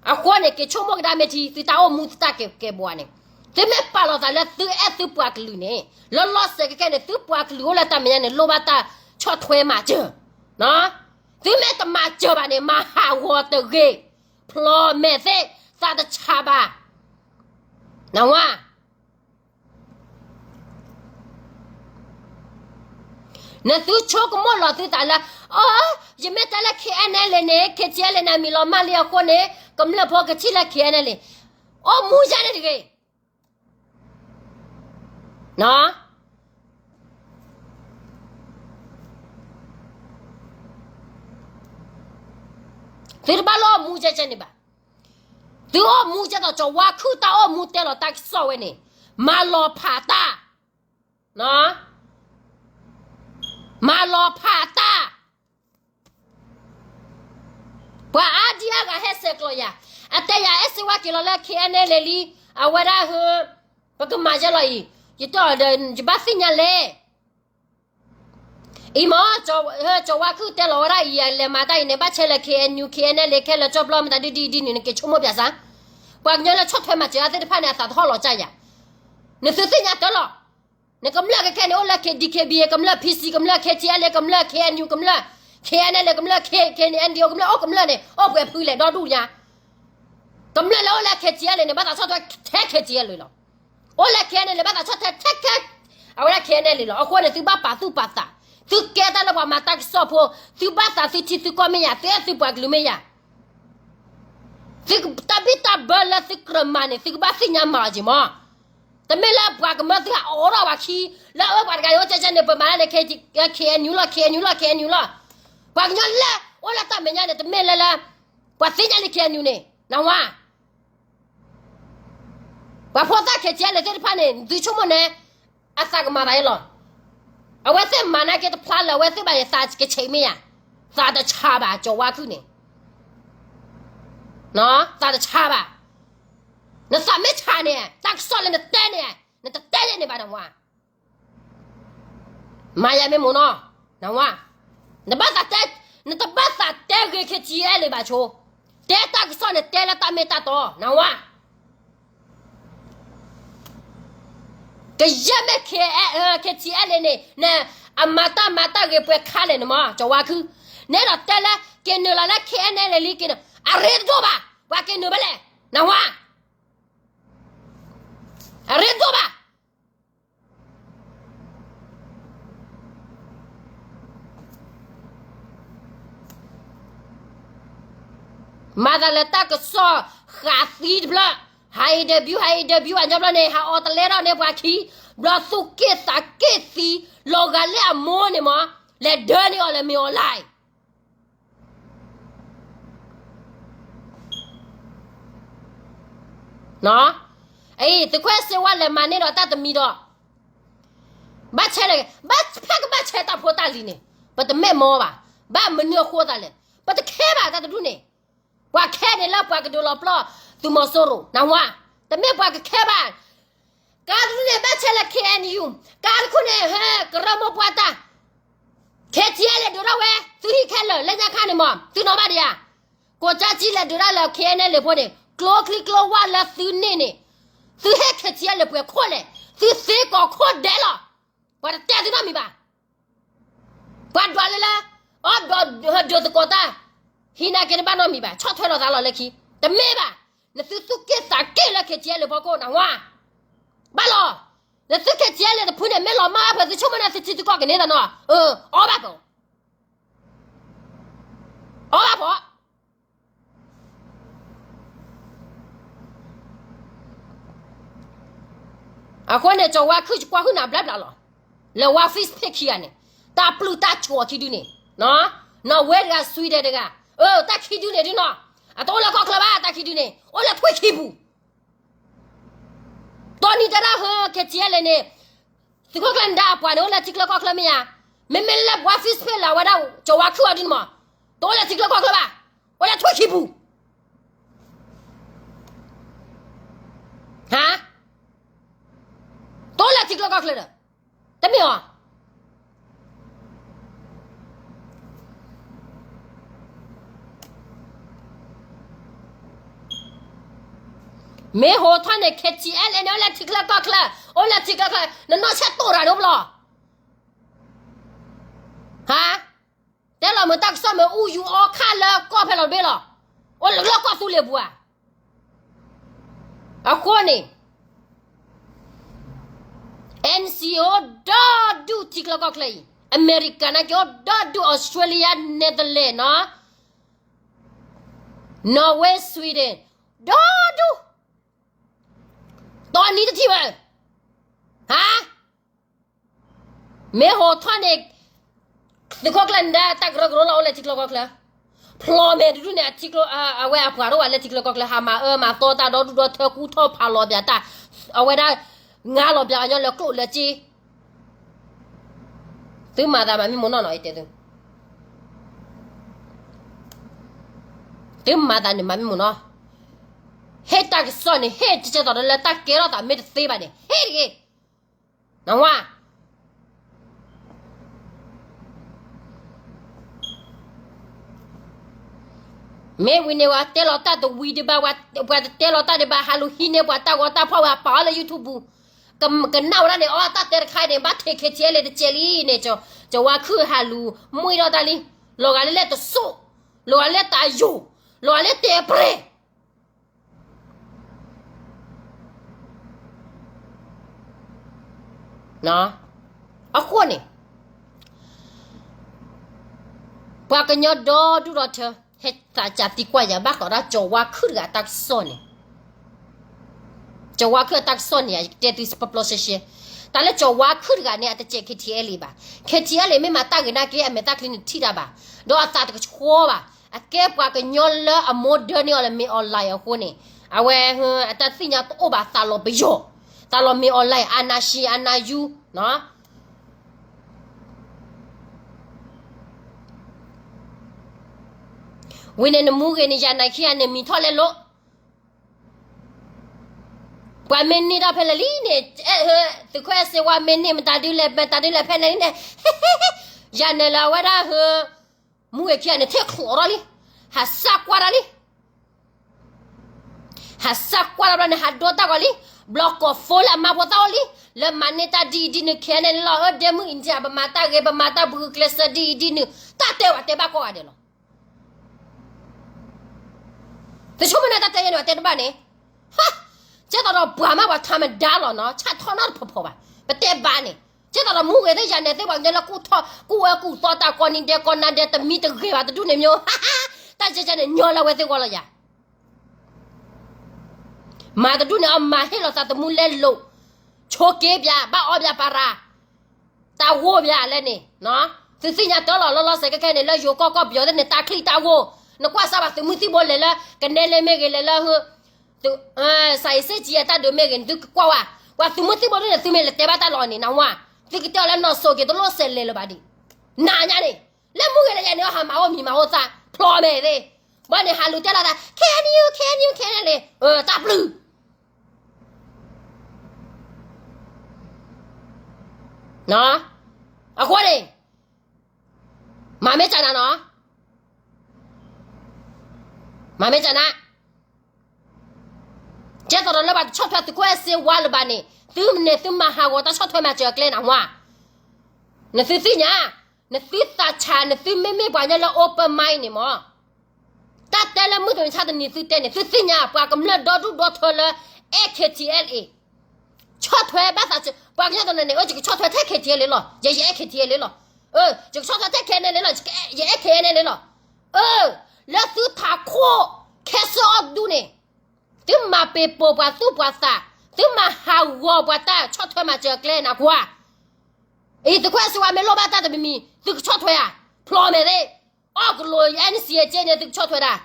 အဃိန့ၣ် က့ၤဆိကမိၣ်ကဒါမ့ၢ်ထံ သုတၢ်အိၣ်မူသုတၢ်ကဲကဲဘှါန့ၣ်, သုမ့ၢ်ပာ်လီၤသးလၢသုအဲၣ်သုပှၤကလုာ်န့ၣ် လီၤလီၤဆဲးကဲကဲန့ၣ် သုပှၤကလုာ်အိၣ်လၢတၢ်မဲာ်ညါန့ၣ် လိၣ်ဘၣ်တၢ်ဆီၣ်ထွဲမၤစၢၤ, သုမ့ၢ်တမၤစၢၤဘၣ်န့ၣ် မၤဟးဂီၤတဂ့ၤ, ဖျီမဲာ်သ့ၣ် သးတဆါဘၣ်, နဝါ နသုဆိကမိၣ်လီၤသုသးလၢ အိ ယမ့ၢ်တဲလၢ K N L A န့ၣ် K T L A န့ၣ် အမံၤလီၤမၢ်လံအဃိန့ၣ် ကမျၢၢ်ဖိကထံၣ်လၢ K N L A, အိၣ်မူယဲန့ၣ်တဂ့ၤ. သုတဘၣ်လၢအိၣ်မူကဲကဲန့ၣ်ဘၣ်. သုအိၣ်မူကဲသိး ကၠီၤဝါခုၣ်တၢ်အိၣ်မူတဲလီၤတၢ်ကစီၣ်ဝဲန့ၣ် မၤလီၤဖးတၢ်, မၤလီၤဖးတၢ်. ပှၤအါဒံအါဂၤဟဲဆဲးကျိးယၤ, အတဲယၤ အဲၣ်စ့ဝါက့ၤလီၤလၢ K N L A လံ, အဝဲဒၣ်ဟၢ ပကမၤယဲလီၤအံၤ, ယတဲအီၤဒီး ယဘၣ်သ့ၣ်ညါလဲၣ်. အံၤမ့ၢ် ကၠီၤဝါခုၣ်တဲလီၤဝဲဒၣ်အံၤ လဲၤမၤတၢ်အံၤန့ၣ် ဘၣ်ဆဲးလၢ K N U K N L A ခဲလၢာ်ကၠီဘျီမတၤဒ်ဒ်ဒ်န့ၣ် နက့ၤဆိကမိၣ်ပၠးစၢ်. ပှၤကညီလၢဆီၣ်ထွဲမၤစၢၤအသ့ၣ်တဖၣ်န့ၣ် အသးတဟီၣ်လီၤကၢ်ယၤ, နသုသ့ၣ်ညါတၢ်လီၤ. နကမျၢၢ်ခဲခဲန့ၣ် အိၣ်လၢ K D K B A ကမျၢၢ်, P C ကမျၢၢ်, K T L A ကမျၢၢ်, K N U ကမျၢၢ်, K N L A ကမျၢၢ်, K N D O ကမျၢၢ်, အိၣ်ကမျၢၢ်န့ၣ် အိၣ်ပှဲၤဖုလဲၣ် ဒီဒူၣ်ညါ. ကမျၢၢ်လၢအိၣ်လၢ K T L A န့ၣ် ဘၣ်သးဆီၣ်ထွဲထဲ K T L A လီၤ. အိၣ်လၢ K N L A န့ၣ် ဘၣ်သးဆီၣ်ထွဲထဲ အဝဲဒၣ် K N L A လီၤ. အဃိန့ၣ် သုဘၣ်ပာ်သူၣ်ပာ်သး, သုကဲတၢ်လၢပှၤမၤတၢ်ကစီၣ်ဖိ, သုဘၣ်သးသုထံသုကီၢ်မ့ၢ်ယၤ, သုအဲၣ်သုပှၤကလုာ်မ့ၢ်ယၤ, သုတၢ်ဘံၣ်တၢ်ဘၢလၢသုကြၢးမၤန့ၣ် သုကဘၣ်သ့ၣ်ညါမၤလီၤက့ၤမး. တမ့ၢ်လၢပှၤကမၢသုဟးအိးထီၣ်ပှၤခံ လၢအဝဲပှၤတဂၤအံၤအိၣ်ကဲကဲန့ၣ် ပမၤဒၣ်န့ၣ် K N U လီၤ, K N U လီၤ, K N U လီၤ. ပှၤကညီလၢအိၣ်လၢတၢ်မဲာ်ညါန့ၣ် တမ့ၢ်လၢလၢ ပှၤသ့ၣ်ညါလံ K N U န့ၣ် နဝါ ပှၤဖိသၣ် K T L A သ့ၣ်တဖၣ်န့ၣ် သုဆိကမိၣ်န့ၣ် အသးကမၤသးအံၤလီၤ. အဝဲသ့ၣ်မၤနာ်က့တဖျါလၢအဝဲသ့ၣ်ဘၣ်န့ၣ် သးကဆံးမ့ၢ်ယၤ, သးတဆါဘၣ် ကၠီၤဝါခုၣ်န့ၣ်, သးတဆါဘၣ်. နသးမ့ၢ်ဆါန့ၣ် တၢ်ကစီၣ်လၢနတဲန့ၣ် နတတဲယဲန့ၣ်ဘၣ်နဝါ မၤယၤမ့ၢ်မိၢ်နီၤ, နဝါ, နဘၣ်သးတဲ, နတဘၣ်သးတဲဂ့ၤ K T L A ဘၣ်ဆိ, တဲတၢ်ကစီၣ်န့ၣ် တဲလၢတၢ်မ့ၢ်တၢ်တီ နဝါ. ကယဲၢ်မ့ၢ် K T L A န့ၣ် အမၤတၢ်မၤတၢ်ဂ့ၤပှဲၤခါလဲၣ်န့ၣ်မး ကၠီၤဝါခုၣ်, နဲဒိးတဲလၢ က့ၤနုာ်လီၤလၢ K N L A လံက့ၤနုာ် အရ့တဒိၣ်ဘၣ်, ပှၤက့ၤနုာ်ဘၣ်လဲၣ် နဝါ, အရ့တဒိၣ်ဘၣ်. မၤသးလၢတၢ်ကစီၣ် ဃးသံတဖျၢၣ်, ဟးအံၤဒၢးဘျူး ဟးအံၤဒၢးဘျူး အညီဘျီန့ၣ် ဟးအီတလဲထီၣ်န့ၢ်ပှၤခံ, ဘျီသူၣ်က့ၣ်သးက့ၣ်သံ, လီၤဂာ်လၢအမိၢ်န့ၣ်မး, လဲၤဒၢန့ၢ်အီၤလၢမ့ၢ်အီၤလဲၣ် အံၤ သုးခိၣ်စ့ဝါလဲၤမၤန့ၢ်ဒီးတၢ်တမံၤဒီး, ဘၣ်ဆဲးလဲၣ်, ဘၣ်ဖဲကဘၣ်ဆဲးတၢ်ဖိတၢ်လံၤန့ၣ်, ပတမ့ၢ်မီဘၣ်, ဘၣ်မနုၤအဃိသးလဲၣ်, ပတခဲဘၣ်တၢ်တဒူၣ်န့ၣ်, ပှၤခဲန့ၣ်လၢပှၤကဒုးလီၤပျီၢ် သုးမီၤစိရိၤ နဝါ, တမ့ၢ်ပှၤကခဲဘၣ် ကါတဒူၣ်န့ၣ် ဘၣ်ဆဲးလၢ K N U, ကါတခူၣ်န့ၣ် ဟဲကရၢမိၢ်ပှၢ်တၢ်, K T L A လဲၤဒုးထီၣ်ဝဲ သုဟံၣ်ခဲလၢာ်လၢညါခါန့ၣ်မး သုနီၣ်ဘၣ်ဒံးဧါ, ကိးကၠၢ်ကၠံလဲၤဒုးတၢ်လၢ K N L A ဖိန့ၣ် ကျိချံကျိဝၢ်လၢသုန့ၢ်န့ၣ်, သုဟ့ၣ် K T L A ပှဲၤခိၣ်လဲၣ်, သုသ့ကိးခိၣ်ဒဲးလီၤ, ပှၤတတဲသုနီတမံၤဘၣ်. ပှၤဒွးလၢလၢ အီၣ်ဒိးဒိးသကိးတၢ်, ဟံးနာ်က့ၤတဘၣ်နီတမံၤဘၣ်, ဆီၣ်ထွဲလီၤသးလီၤလၢခံ, တမ့ၢ်ဘၣ်, နသုသူၣ်က့ၣ်သးက့ၣ်လၢ K T L A ဖီခိၣ်နဝါ, ဘၣ်လီၤ, နသု K T L A တဖုန့ၣ် မ့ၢ်လီၤမၢ်အါဖဲသုဆိကမိၣ်န့ၣ် သုထံသုကီၢ်ကန့ၢ်သးနီၤ, အၢ အီၣ်ဘၣ်ပှၤ, အီၣ်ဘၣ်ပှၤ အဃိန့ၣ် ကၠီၤဝါခုၣ်ကွၢ်ဟုၣ်နၤဘျါဘျါလီၤ, လၢဝါ Facebook ခံဂၤန့ၣ်, တၢ်ပျုၢ်တၢ်ကီၤခံဒုန့ၣ်, နီၢ်ဝ့တဂၤ Sweden တဂၤ, အၢ တၢ်ခံဒုန့ၣ်ဒုနီၤ, အတအိၣ်လၢကီၢ်ချၢဘၣ် တၢ်ခံဒုန့ၣ်, အိၣ်လၢထွံၣ်ခံပူၤ တီနံၤတဲဒၣ်ဟၢ KTLA န့ၣ်, သုးခိၣ်ကျၢၢ်နဒါအပှၤန့ၣ် အိၣ်လၢထံချၢကီၢ်ချၢမ့ၢ်ဧါ, မ့မ့ၢ်လၢပှၤ Facebook လၢအဝဲဒၣ် ကၠီၤဝါခုၣ်အီၤဒ်န့ၣ်မး, တအိၣ်လၢထံချၢကီၢ်ချၢဘၣ်, အိၣ်လၢထွံၣ်ခံပူၤ, ဟါ, တအိၣ်လၢထံချၢကီၢ်ချၢဒီး, တမ့ၢ်အီၤ မ့ၢ်ဟိထီၣ်န့ၣ် KTLA န့ၣ် အိၣ်လၢထံချၢကီၢ်ချၢ, အိၣ်လၢထံချၢကီၢ်ချၢ, နနီၢ်ဆဲးတိၢ်တၢ်ဒိၣ်ဘျီ, ဟါ, တဲလီၤမုာ်တၢ်ကစီၣ်မ့ၢ်အူယူၤအီခါလၢကီၢ်ဖဲလီၤတဘ့ၣ်လီၤ, အိၣ်လၢကီၢ်သူလ့ၤပူၤဧါ, အဃိန့ၣ် NCA အိၣ်ဒီဒူၣ်ထံချၢကီၢ်ချၢအံၤ, အမဲရကၤနာ်က့အိၣ်ဒီဒူၣ်, Australia, Netherlands နီၤ, Norway, Sweden, ဒီဒူၣ်, တီနံၤတထံၣ်ဝဲ, ဟါ, မ့ၢ်ဟိထီၣ်န့ၣ် သုးခိၣ်ကျၢၢ်နဒါ တၢ်ကရၢကရိလီၤအိၣ်လၢထံချၢကီၢ်ချၢ, ဖျီမဲာ်တဒူၣ်န့ၣ် အထံကျိ အဝဲအပှၤတအိၣ်ဘၣ်လၢထံချၢကီၢ်ချၢ, ဟးမၤအၢမၤသီတၢ်ဒီဒူၣ်ဒီထၢ ကူထီၣ်ဖးလီၤပၠးတၢ်, အဝဲဒၣ် ငါလီၤပၠးအီၤညီလၢကျိၣ်လၢစ့, သုမၤသးမၤမံမုာ်နီၢ်နီၤ ယတဲသု, သုမၤသးန့ၣ်မၤမံမုာ်နီၢ်, ဟ့ၣ်တၢ်ကစီၣ်န့ၣ် ဟ့ၣ်ကကဲသိးဒီးလၢတၢ်ကဲထီၣ်သးမ့ၢ်တသ့ဘၣ်န့ၣ် ဟ့ၣ်တဂ့ၤ, နဝါ မ့ၢ်ဝံၤန့ၣ် ပှၤတဲလီၤတၢ်တဝံၤဒံးဘၣ်, ပှၤတတဲလီၤတၢ်ဒံးဘၣ် ဟးလူၤဟံးန့ၢ်ပှၤတၢ်ဂီၤတၢ်ဖီၣ်ဝဲ ပာ်အီၤလၢ YouTube, ကနၣ်ဝဲဒၣ်န့ၣ် အီတၢ်တဲတခါန့ၣ် ဘၣ်ထံး KTLA တစဲးလံန့ၣ်, ကဝါခုၣ်ဟးလူၤ မွံဒီးတၢ်လံ, လီၤဂာ်လၢလဲၣ်တစိၢ်, လီၤဂာ်လၢတၢ်ယိာ်, လီၤဂာ်လၢတဲပြဲၢ် အဃိန့ၣ် ပှၤကညီဒီဒူၣ်ဒီထၢ ဟဲသးစၢ်သံကွၢ်ယၤ ဘၣ်ဃးဒီးကၠီၤဝါခုၣ်တဂၤအတၢ်ကစီၣ်န့ၣ်, ကၠီၤဝါခုၣ်အတၢ်ကစီၣ်န့ၣ် ယကတဲသုပျီပျီရှဲရှဲ, တၢ်လၢကၠီၤဝါခုၣ်တဂၤန့ၣ် အတစဲး KTLA ဘၣ်, KTLA မ့ၢ်မၤတၢ်ဂ့ၤနာ်က့ အမဲာ်သၣ်ချံန့ၣ်ထံၣ်တၢ်ဘၣ်, ဒီးအသးတကဆှီဘၣ်, အကဲပှၤကညီလၢအမိၢ်ဒၢန့ၢ်အီၤလၢမ့ၢ် online အဃိန့ၣ်, အဝဲ အတၢ်သ့ၣ်ညါတအိၣ်ဘၣ် သးလီၤပယီၤ, သးလီၤမ့ၢ် online အနၢ်ရှံ အနၢ်ယူ ဝံၤန့ၣ်နမူဂ့ၤန့ၣ် ယၤနၤခံဂၤန့ၣ်မံၤထီၣ်လဲလိာ်, ပှၤမ့ၢ်န့ၢ်တၢ်ဖဲလဲၣ်လံန့ၣ်, သုးခိၣ်အဲၣ်စ့ဝါ မ့ၢ်န့ၢ်မတၤဒုလဲၣ် မတၤဒုလဲၣ်ဖဲန့ၣ်လံန့ၣ်, ယၤနၤလၢအဝဲဒၣ်ဟၢ မူဂ့ၤခံဂၤန့ၣ် ထဲချီးထီၣ်လံ, ဟးစၢ်ကွၢ်တၢ်လံ ဟးစၢ်ကွၢ်တၢ်ဘျီန့ၣ် ဟးဒိတၢ်ဂီၤလံ, ဘျီကိး phone လၢအမါဖိသၣ်အိၣ်လံ, လၢမၤန့ၢ်တၢ်ဒ်အံၤဒ်နုၤ ခဲန့ၣ်လီၤ, အၢ ဒဲမုၢ်အံၤ ပမၤတၢ်ဂ့ၤ ပမၤတၢ်ဘုဂုာ်ကျဲးစၢးဒ်အံၤဒ်နုၤ, တၢ်တဲဝဲတဲဘၣ်ကိးဂၤဒဲးလီၤ. တဆိကမိၣ်န့ၣ် တၢ်တဲယဲန့ၣ် ပတဲတဘၣ်န့ၣ်, ဟါ, ကဲသိးဒီးပှၤမး ပှၤထါမဒါလီၤနီၤ, ဆၣ်ထီၣ်နီတဖီဖီဘၣ်, ပတဲဘၣ်န့ၣ်, ကဲသိးဒီးမူဂ့ၤသ့ၣ် ယၤနဲၣ်သ့ၣ် ပှၤကညီလၢကူၣ်ထီၣ် ကူၣ်ဝဲကူၣ်သီတၢ်ကိးနံၤဒဲးကိးနၤဒဲး တမံတဂ့ၤဘၣ်တဒူၣ်န့ၣ်မ့ၢ်, တၢ်ကဲကဲန့ၣ် ညီလၢအဝဲသ့ၣ်ဂီၢ်လီၤယၤ မၤတဒူၣ်န့ၣ် အမၤဟ့ၣ်လီၤသးသမူလဲလိာ်, ဆိးက့ပၠး ဘၣ်အီပၠးပၤရၤ, တၢ်ဂိၢ်ပၠးလဲၣ်န့ၣ်, သုသ့ၣ်ညါတၢ်လီၤ လီၤလီၤဆဲးခဲခဲန့ၣ် လၢယိၤကီၢ်ကီၢ်ပယီၤသ့ၣ်န့ၣ် တၢ်ချံတၢ်ဂိၢ်, နကွၢ်စၢ်ဘၣ်သုးမုၢ်သံၣ်ဘိလဲၤလၢ ကနဲလ့မ့ၢ်ဂ့ၤ လဲၤလၢ စးအံၤစ့ၢ်ကီးအတၢ်ဒုးမ့ၢ်ဂ့ၤန့ၣ် သုကကွၢ်ဝဲ, ပှၤသုးမုၢ်သံၣ်ဘိဒ်န့ၣ် သုမ့ၢ်လဲၤတဲဘၣ်တၢ်လီၤန့ၣ် နဝါ, သုကတဲအီၤလၢနီၢ်စိၤက့ၤ တလိၣ်စဲးလဲၤလၢၤဘၣ်ဒံး, နၤညါန့ၣ်, လၢမူဂ့ၤလၢယၤန့ၣ် ဟးမၤအိၣ်မံၤမၤအိၣ်သး ဖျီမဲာ်သ့ၣ်, ဘၣ်န့ၣ် ဟးလူၤတဲလီၤသး KNU KNU KNLA တၢ်ပျုၢ် အဃိန့ၣ်, မၤမ့ၢ်ကနၤနီၤ, မၤမ့ၢ်ကနၤ, ကဲသိးဒီးလၢပှၤတဆီၣ်ထွဲသုးခိၣ်အဲၣ်စ့ဝါလၢၤဘၣ်န့ၣ် သုန့ၣ်သုမၤဟးဂီၤတၢ်ဆီၣ်ထွဲမၤစၢၤအကျဲနၤ, နသုသ့ၣ်ညါ, နသုသးဆး နသုမ့မ့ၢ်ပှၤကညီလၢ open mind န့ၣ်မး တၢ်တဲလၢမုၢ်တနံၤဆၣ်တနံၤသုတဲန့ၣ် သုသ့ၣ်ညါ ပှၤကမျၢၢ်ဒီဒူၣ်ဒီထၢလၢ အဲၣ် KTLA ဆီၣ်ထွဲဘၣ်သး, ပှၤကညီတနီၤန့ၣ် အၢ ယကဆီၣ်ထွဲထဲ KTLA လီၤ, ယဲယအဲၣ် KTLA လီၤ, အၢ ယကဆီၣ်ထွဲထဲ KNLA လီၤ, ယအဲၣ် KNLA လီၤ, အၢ, လၢသုထးခိၣ် ခဲစၢအီၣ်ဒူန့ၣ်, သုမၤပ့ၤပိာ်ပှၤသူၣ်ပှၤသး, သုမၤဟးဂီၤပှၤတၢ်ဆီၣ်ထွဲမၤစၢၤအကျဲနကွၢ်, အံၤသုးခိၣ်အဲၣ်စ့ဝါမ့ၢ်လိၣ်ဘၣ်တၢ်တမံၤမံၤ သုကဆီၣ်ထွဲဧါ, ဖျီမဲာ်သ့ၣ်, အီၣ်ကလိၤ NCA က့န့ၣ် သုကဆီၣ်ထွဲဒၣ်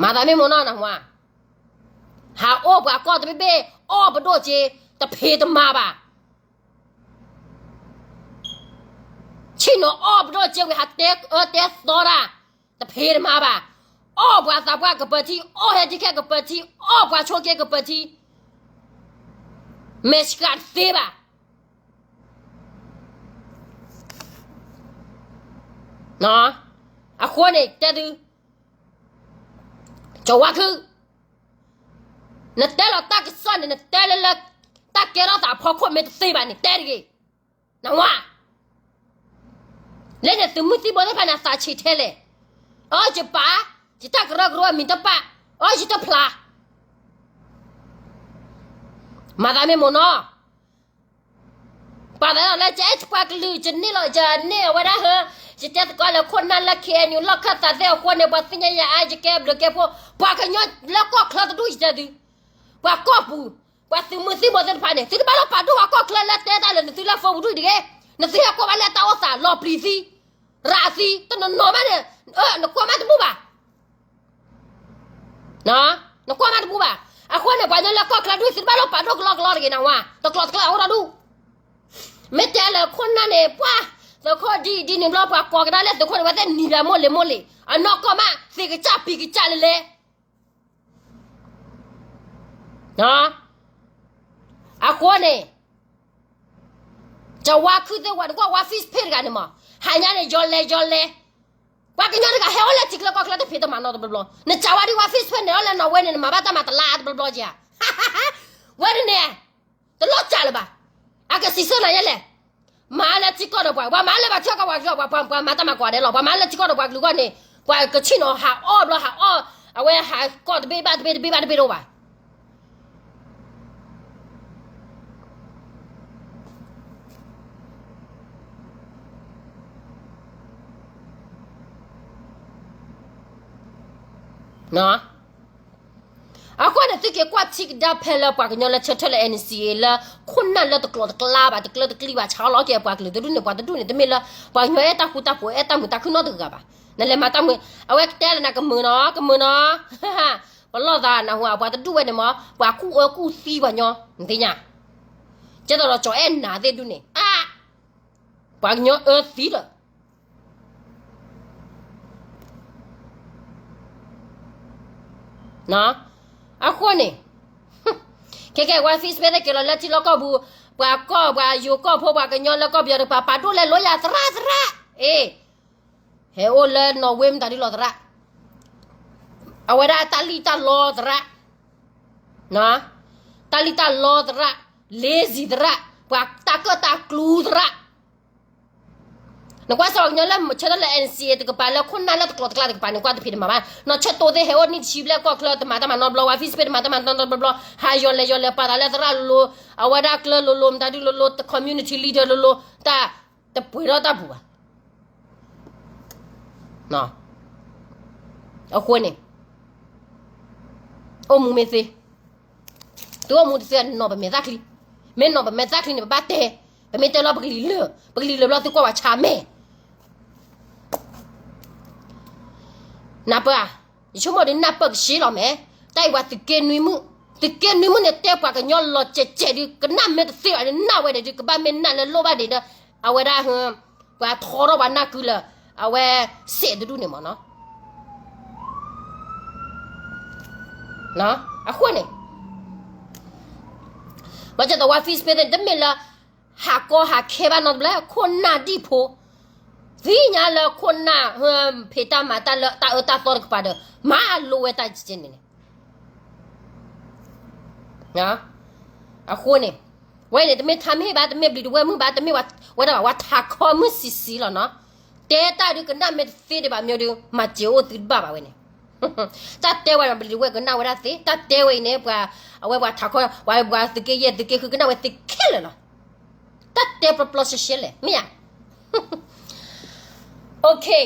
မၤသးမ့ၢ်မိၢ်နီၢ်နဟါ, ဟးအိၣ်ပှၤကီၢ်တဘ့ၣ်ဘ့ၣ် အီၣ်ပဒိၣ်က့ တဖံးတမၤဘၣ်. ဆ့ၣ်နီၤအီၣ်ပဒိၣ်ကဲဝံၤ ဟးတဲအၢတဲသီတၢ်, တဖံးတမၤဘၣ်. အီၣ်ပှၤသးပှၢ်ကပၢၤထံ, အီၣ်ဟဲဒံခဲကပၢၤထံ, အီၣ်ပှၤဆိက့ကပၢၤထံ, မဲာ်ဆှးတသ့ဘၣ်. အဃိန့ၣ် တဲသု, ကၠီၤဝါခု, နတဲလီၤတၢ်ကစီၣ်န့ၣ် နတဲလၢလၢ တၢ်ကဲထီၣ်သးအဖီခိၣ်မ့ၢ်တသ့ဘၣ်န့ၣ် တဲတဂ့ၤ, နဝါ. လၢန့ၣ်သုးမုၢ်သံၣ်ဘိသ့ၣ်တဖၣ်န့ၣ် အသးဆံးထဲလဲၣ်. အီ ယပာ်, ယတၢ်ကရၢကရိအမံၤတပာ်, အီ ယတဖျါ မၤသးမ့ၢ်မိၢ်နီၤ, ပှၤသးလီၤလၢ ယအဲၣ်ပှၤကလုာ် ယန့ၢ်လီၤ ယန့ၢ်အဝဲဒၣ်ဟၢ, ယတဲသကိးလၢခိၣ်နၢ်လၢ ခ့ၣ်အဲၣ်ယူၣ် လီၢ်ခၢၣ်သးသ့ၣ်အဃိန့ၣ် ပှၤသ့ၣ်ညါယၤအါ ယကဲဘျုးကဲဖှိၣ် ပှၤကညီလၢကီၢ်ချၢတဒူၣ် ယတဲသု, ပှၤကီၢ်ပူၤ, ပှၤသုးမုၢ်သံၣ်ဘိသ့ၣ်တဖၣ်န့ၣ် သုတဘၣ်လီၤပာ်ဒိၣ်ပှၤကီၢ်ချၢလၢတဲတၢ်လၢနသုလၢ Facebook ဒ်တဂ့ၤ, နသုဟဲကွၢ်ဘၣ်လၢတၢ်အိၣ်သး လီၤပျံၤသံ, ရးသံ တနီၤနီၤဘၣ်န့ၣ်, နကွၢ်မးတဘူၣ်ဘၣ် နကွၢ်မးတဘူၣ်ဘၣ်. အဃိန့ၣ် ပှၤကညီလၢကီၢ်ချၢဒူၣ် သုတဘ၁ၢ်လီၤပာ်ဒိၣ်ကလီကလီတဂ့ၤ နဝါ, တကျိၤတကျဲအိၣ်ဒီးဒူၣ်. မ့ၢ်တဲလၢခိၣ်နၢ်န့ၣ် ပှၤ, သုးခိၣ်ဒ်အံၤဒ်န့ၣ်ဘျီ ပှၤကိးကဒါလၢသုးခိၣ်န့ၣ် ဝဲသ့ၣ်နံၤဘၣ်မိၢ်လ့ၤမိၢ်လ့ၤ, အနီၢ်ကီၢ်မး သ့ကစၢ်ပံၤကစၢ်လဲၤလဲၤ အဃိန့ၣ် ကဝါခုသ့ၣ်ဝဲ နကွၢ်ဝါ Facebook တဂၤန့ၣ်မး, ဟါညါန့ၣ် ယီၤလဲၤယီၤလဲၤ, ပှၤကညီတဂၤဟဲအိၣ်လၢထံချၢကီၢ်ချၢတဖံးတမၤနီတဘျီဘျီ, နကဝါဒ်ဝါ Facebook န့ၣ် အိၣ်လၢနီၣ်ဝဲန့ၣ် နမၤဘၣ်တၢ်မၤတလါတဘျီဘျီဧါ. ဝဲန့ၣ်န့ၣ် တလီၤစှၤလၢၤဘၣ်. အကစံးဆၢနၤယဲလဲၣ်, မၤလၢထံကီၢ်ဒီးပှၤ, ပှၤမၤလၢဘၣ်ထံကီၢ်ပှၤကလုာ်, ပှၤမၤတၢ်မၤကွၢ်ဒဲးလီၤ, ပှၤမၤလၢထံကီၢ်ဒီးပှၤကလုာ်အဂီၢ်န့ၣ်, ပှၤကဆ့ၣ်နီၤဟးအီၣ်ဘျီ ဟးအီၣ်, အဝဲဟးကီၢ်တဘ့ၣ်ဘၣ်တဘ့ၣ် တဘ့ၣ်ဘၣ်တဘ့ၣ်တအိၣ်ဘၣ်. အဃိန့ၣ် သုက့ၤကွၢ်ထံကဒါဖဲလၢပှၤကညီလၢ ဆၢထၢၣ်လၢ NCA လၢ ခိၣ်နၢ်လၢတကျိၤတကျဲဘၣ် တကျၢတကျံဘၣ် ဆါလီၤက့ၤပှၤကလုာ်တဒူၣ်န့ၣ် ပှၤတဒူၣ်န့ၣ် တမ့ၢ်လၢ ပှၤကညီအဲၣ်တၢ်ဃူတၢ်ဖိး အဲၣ်တၢ်မုာ်တၢ်ခုၣ်နီတဂၤဘၣ်. နလဲၤမၤတၢ်မုာ် အဝဲကတဲလၢနၤ ကမုာ်နီၤ ကမုာ်နီၤ, ပလီၢ်သးနၢ်ဟူဧါ ပှၤတဒူၣ်ဝဲန့ၣ်မး ပှၤကူၣ်အၢကူၣ်သံပှၤကညီ နသ့ၣ်ညါ, ကဲသိးဒီးကၠီၤအဲၣ်နၤသ့ၣ်ဒူၣ်န့ၣ် အါ ပှၤကညီအၢသံလီၤ. အဃိန့ၣ် ခဲကဲ ဝဲ Facebook သ့ၣ်က့ၤလီၤလၢထံလီၢ်ကီၢ်ပူၤ, ပှၤကီၢ် ပှၤယိၤကီၢ်ဖိ ပှၤကညီလၢကီၢ်ပယီၤတကပၤ ပာ်ဒိၣ်လဲၤလိယၤသရၣ်သရၣ်, အ့ ဟဲအိၣ်လၢနီၣ်ဝ့မတၤဒ်လီၤသရၣ်, အဝဲဒၣ်တၢ်လံၣ်တၢ်လီသရၣ်, တၢ်လံၣ်တၢ်လီသရၣ်, lazy သရၣ်, ပှၤတၢ်ကၢၣ်တၢ်ကျူသရၣ်. နကွၢ်စ့ၢ်ကီးကညီလၢဆၢထၢၣ်လၢ NCA တကပၤ လၢခိၣ်နၢ်လၢတကျိၤတကျဲတကပၤန့ၣ် ကွၢ်တဖံးတမၤဘၣ်, နီၢ်ဆၢၣ်တိသ့ၣ်ဟဲအိၣ်နံၣ်တဆံဘျဲၣ်ကီၢ်ချၢ တမၤတၢ်မၤနီတဘျီ ဝဲ Facebook တမၤတၢ်မၤနီတဘျီဘျီ ဟးယီၤလဲၤယီၤလဲၤ ပာ်သးလၢသရၣ်လိၤလိၤ, အဝဲဒၣ်ကျၢၤလိၤလိၤ မတၤဒုလိၤလိၤ community leader လိၤလိၤ တၢ်တပှဲၤထီၣ်တၢ်ပူၤဘၣ်. အဃိန့ၣ် အိၣ်မူမ့ၢ်သ့, သုအိၣ်မူတသ့ နီၢ်ပမဲာ်သၣ်ချံ, မ့ၢ်နီၢ်ပမဲာ်သၣ်ချံန့ၣ် ပဘၣ်တဲ, ပမ့ၢ်တဲလီၤပကလံၤလၢာ်, ပကလံၤလၢာ်ဘျီသုကွၢ်ပှၤဆါမဲာ် နၢ်ပၢၢ်ဧါ, ယဆိကမိၣ်ဒီးနၢ်ပၢၢ်ကဆှီလီၤမဲာ်, တၢ်အံၤပှၤသုးက့နွံမုၣ်, သုးက့နွံမုၣ်န့ၣ်တဲပှၤကညီလီၤစဲးစဲးဒုး ကနၣ်မ့ၢ်တသ့ဘၣ်ဒီး နၢ်ဝဲန့ၣ်ဒုး ကဘၣ်မ့ၢ်နၢ်လၢလိၣ်ဘၣ်ဒံးဒီး အဝဲဒၣ် ပှၤထီထီၣ်ပှၤနၢ်ကုလၢ အဝဲစဲးတဒူၣ်န့ၣ်မ့ၢ်နီၤ. အဃိန့ၣ် ဘၣ်ဆၣ်ဒီးဝဲ Facebook သ့ၣ်န့ၣ် တမ့ၢ်လၢ ဟးကီဟးခဲဘၣ်နီတဘျီ ခိၣ်နၢ်ဒံၣ်ဖိ, သ့ၣ်ညါလၢခိၣ်နၢ် ဖံးတၢ်မၤတၢ်လၢတၢ်အၢတၢ်သီတကပၤဒီး မၤလိဝဲတၢ်ကဲန့ၣ်န့ၣ် အဃိန့ၣ် ဝဲန့ၣ် တမ့ၢ်ထါမ့ၢ်ဘၣ် တမ့ၢ်ဘျံးတဝဲၢ်မုၢ်ဘၣ် တမ့ၢ်ဝဲဒၣ်ဘၣ် ဝဲထးခီမုၢ်ဆံးဆံးလီၤနီၤ. တဲတၢ်ဒုးကနၣ်မ့ၢ်တသ့ဒံးဘၣ် မ့ၢ်ဒုး မၤစၢၤအိၣ်သုတဘၣ်ဘၣ်ဝဲန့ၣ်. တၢ်တဲဝဲန့ၣ် ဘျံးတဝဲၢ်ကနၣ်ဝဲဒၣ်သ့ တၢ်တဲဝဲအံၤန့ၣ် ပှၤ အဝဲပှၤထးခီ ပှၤ ပှၤသုးက့ယဲၢ်သုးက့ဃုကနၣ်ဝဲသ့ခဲလၢာ်လီၤ. တၢ်တဲပျီပျီရှဲရှဲလဲၣ် မ့ၢ်ဧါ. Okay,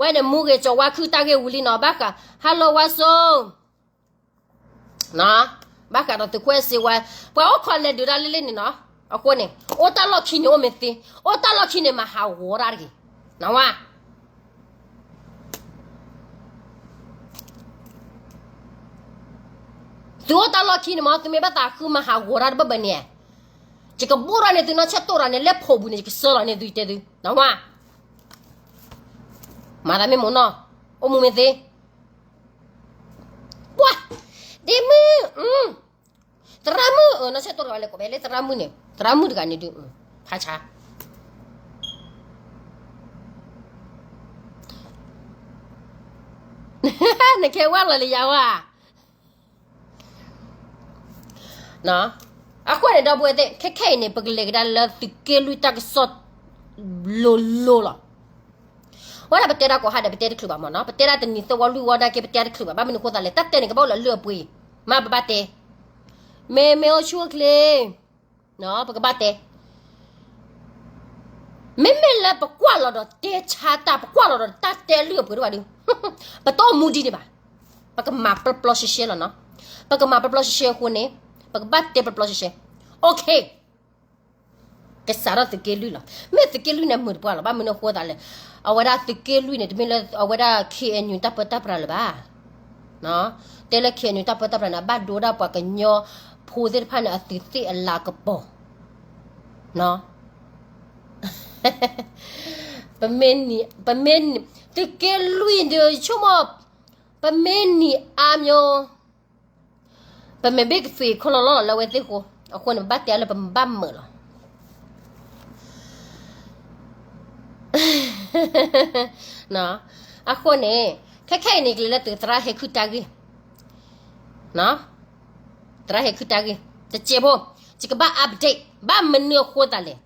ဝဲန့ၣ်မူဂ့ၤ ကၠီၤဝါခုတၢ်ဂ့ၢ်ဝံၤလံနီၤ ဘၣ်ဃး Hello ဝါစိ ဘၣ်ဃးဒီးသုးခိၣ်အဲၣ်စ့ဝါ ပှၤအိၣ်ခိးလဲၤဒုးတၢ်လၢလၢန့ၣ်နီၤ. အဃိန့ၣ် အိၣ်တၢ်လီၢ်ခံန့ၣ်အိၣ်မ့ၢ်သ့ အိၣ်တၢ်လီၢ်ခံန့ၣ် မၤဟးဂီၤတၢ်တဂ့ၤ နဝါ. သုအိၣ်တၢ်လီၢ်ခံန့ၣ်မ့ၢ် သုမ့ၢ်ဘၣ်သးဃုမၤဟးဂီၤတၢ်တဘၣ်ဘၣ်န့ၣ် ယကဘိၣ်ထီၣ်န့ၢ်သုနီၢ်ဆၢၣ်တိၢ်တၢ်န့ၣ် လၢဖိးပူၤန့ၣ် ယကစၢလီၤန့ၢ်သုတဲသု နဝါ, မၤသးမ့ၢ်မိၢ်နီၢ်, အိၣ်မူမ့ၢ်သ့, ပှၤ, ဒ့မုၣ်, သရၣ်မုၣ်, နီၢ်ဆဲးတိၢ်တဂၤလဲၤကိးဖဲလၢသရၣ်မုၣ်န့ၣ်, သရၣ်မုၣ်တဂၤန့ၣ်ဒုး, ဖးဆါ နကဲဝဲလီၤလၢယၤဝဲ, အဃိန့ၣ် ဒီပုၢ်ဝဲၢ်သ့ၣ် ခဲခဲအံၤန့ၣ် ပကလဲၤကဒါလၢသုးက့လွံၢ်တၢ်ကစီၣ် လိၤလိၤလီၤ. အဝဲဒၣ်ပတဲတၢ်ကိးဟါဒီး ပတဲတချုးဘၣ်မ့ၢ်နီၤ, ပတဲတၢ်တနံၤသၢဝီလွံၢ်ဝီနာ်က့ ပတဲတချုးဘၣ်, ဘၣ်မနုၤအဃိသတးလဲၣ်, တၢ်တဲန့ၣ် ကဘၣ်အိၣ်လၢအလၢအပှဲၤအံၤ, မ့ၢ်ပဘၣ်တဲ, မ့ၢ်မ့ၢ်အိၣ်ဆူၣ်အိၣ်ချ့ ပကဘၣ်တဲ, မ့မ့ၢ်လၢပကွၢ်လီၤဒီးတဲဆါတၢ်, ပကွၢ်လီၤဒီးတၢ်တဲအလုၢ်အပှ့ၤဒိၣ်ဘၣ်ဒီး, ပတအိၣ်မူဒ်န့ၣ်ဘၣ်, ပကမၤပျီပျီရှဲရှဲလီၤနီၤ, ပကမၤပျီပျီရှဲရှဲအဃိန့ၣ်, ပကဘၣ်တဲပျီပျီရှဲရှဲ, OK, ကစးထီၣ်သုးက့လွံၢ်လီၤ. မ့ၢ်သုးက့လွံၢ်န့ၣ်မုာ်တပှၢ်လီၤ, ဘၣ်မနုၤအဃိသတးလဲၣ်, အဝဲဒၣ်သုးက့လွံၢ်န့ၣ် တမ့ၢ်လၢအဝဲဒၣ် KNU တၢ်ပၢတၢ်ပြးလၢၤဘၣ် တဲလၢ KNU တၢ်ပၢတၢ်ပြးန့ၣ် အဘၣ်ဒိဝဲဒၣ်ပှၤကညီဖိသ့ၣ်တဖၣ်န့ၣ် အသုးသ့ၣ်အလၤကပီၤ, ပမ့ၢ်, ပမ့ၢ်, သုးက့လွံၢ်ဒီးဆိကမိၣ်, ပမ့ၢ်နံၤအါမျိ, ပမ့ၢ်ဘ့ၣ်ကသွံးခီလီၤလီၤလၢအဝဲသ့ၣ်အဃိ, အဃိန့ၣ် ပဘၣ်တဲအီၤလၢပဘၣ်မုာ်လီၤ. အဃိန့ၣ်, ခဲခဲအံၤန့ၣ် ကလဲၤလၢသုးသရၣ်ဟဲခုၣ်တၢ်ဂ့ၢ်, သရၣ်ဟဲခုၣ်တၢ်ဂ့ၢ်, တစဲးဖိ, ယကဘၣ် update ဘၣ်မနုၤအဃိသတးလဲၣ်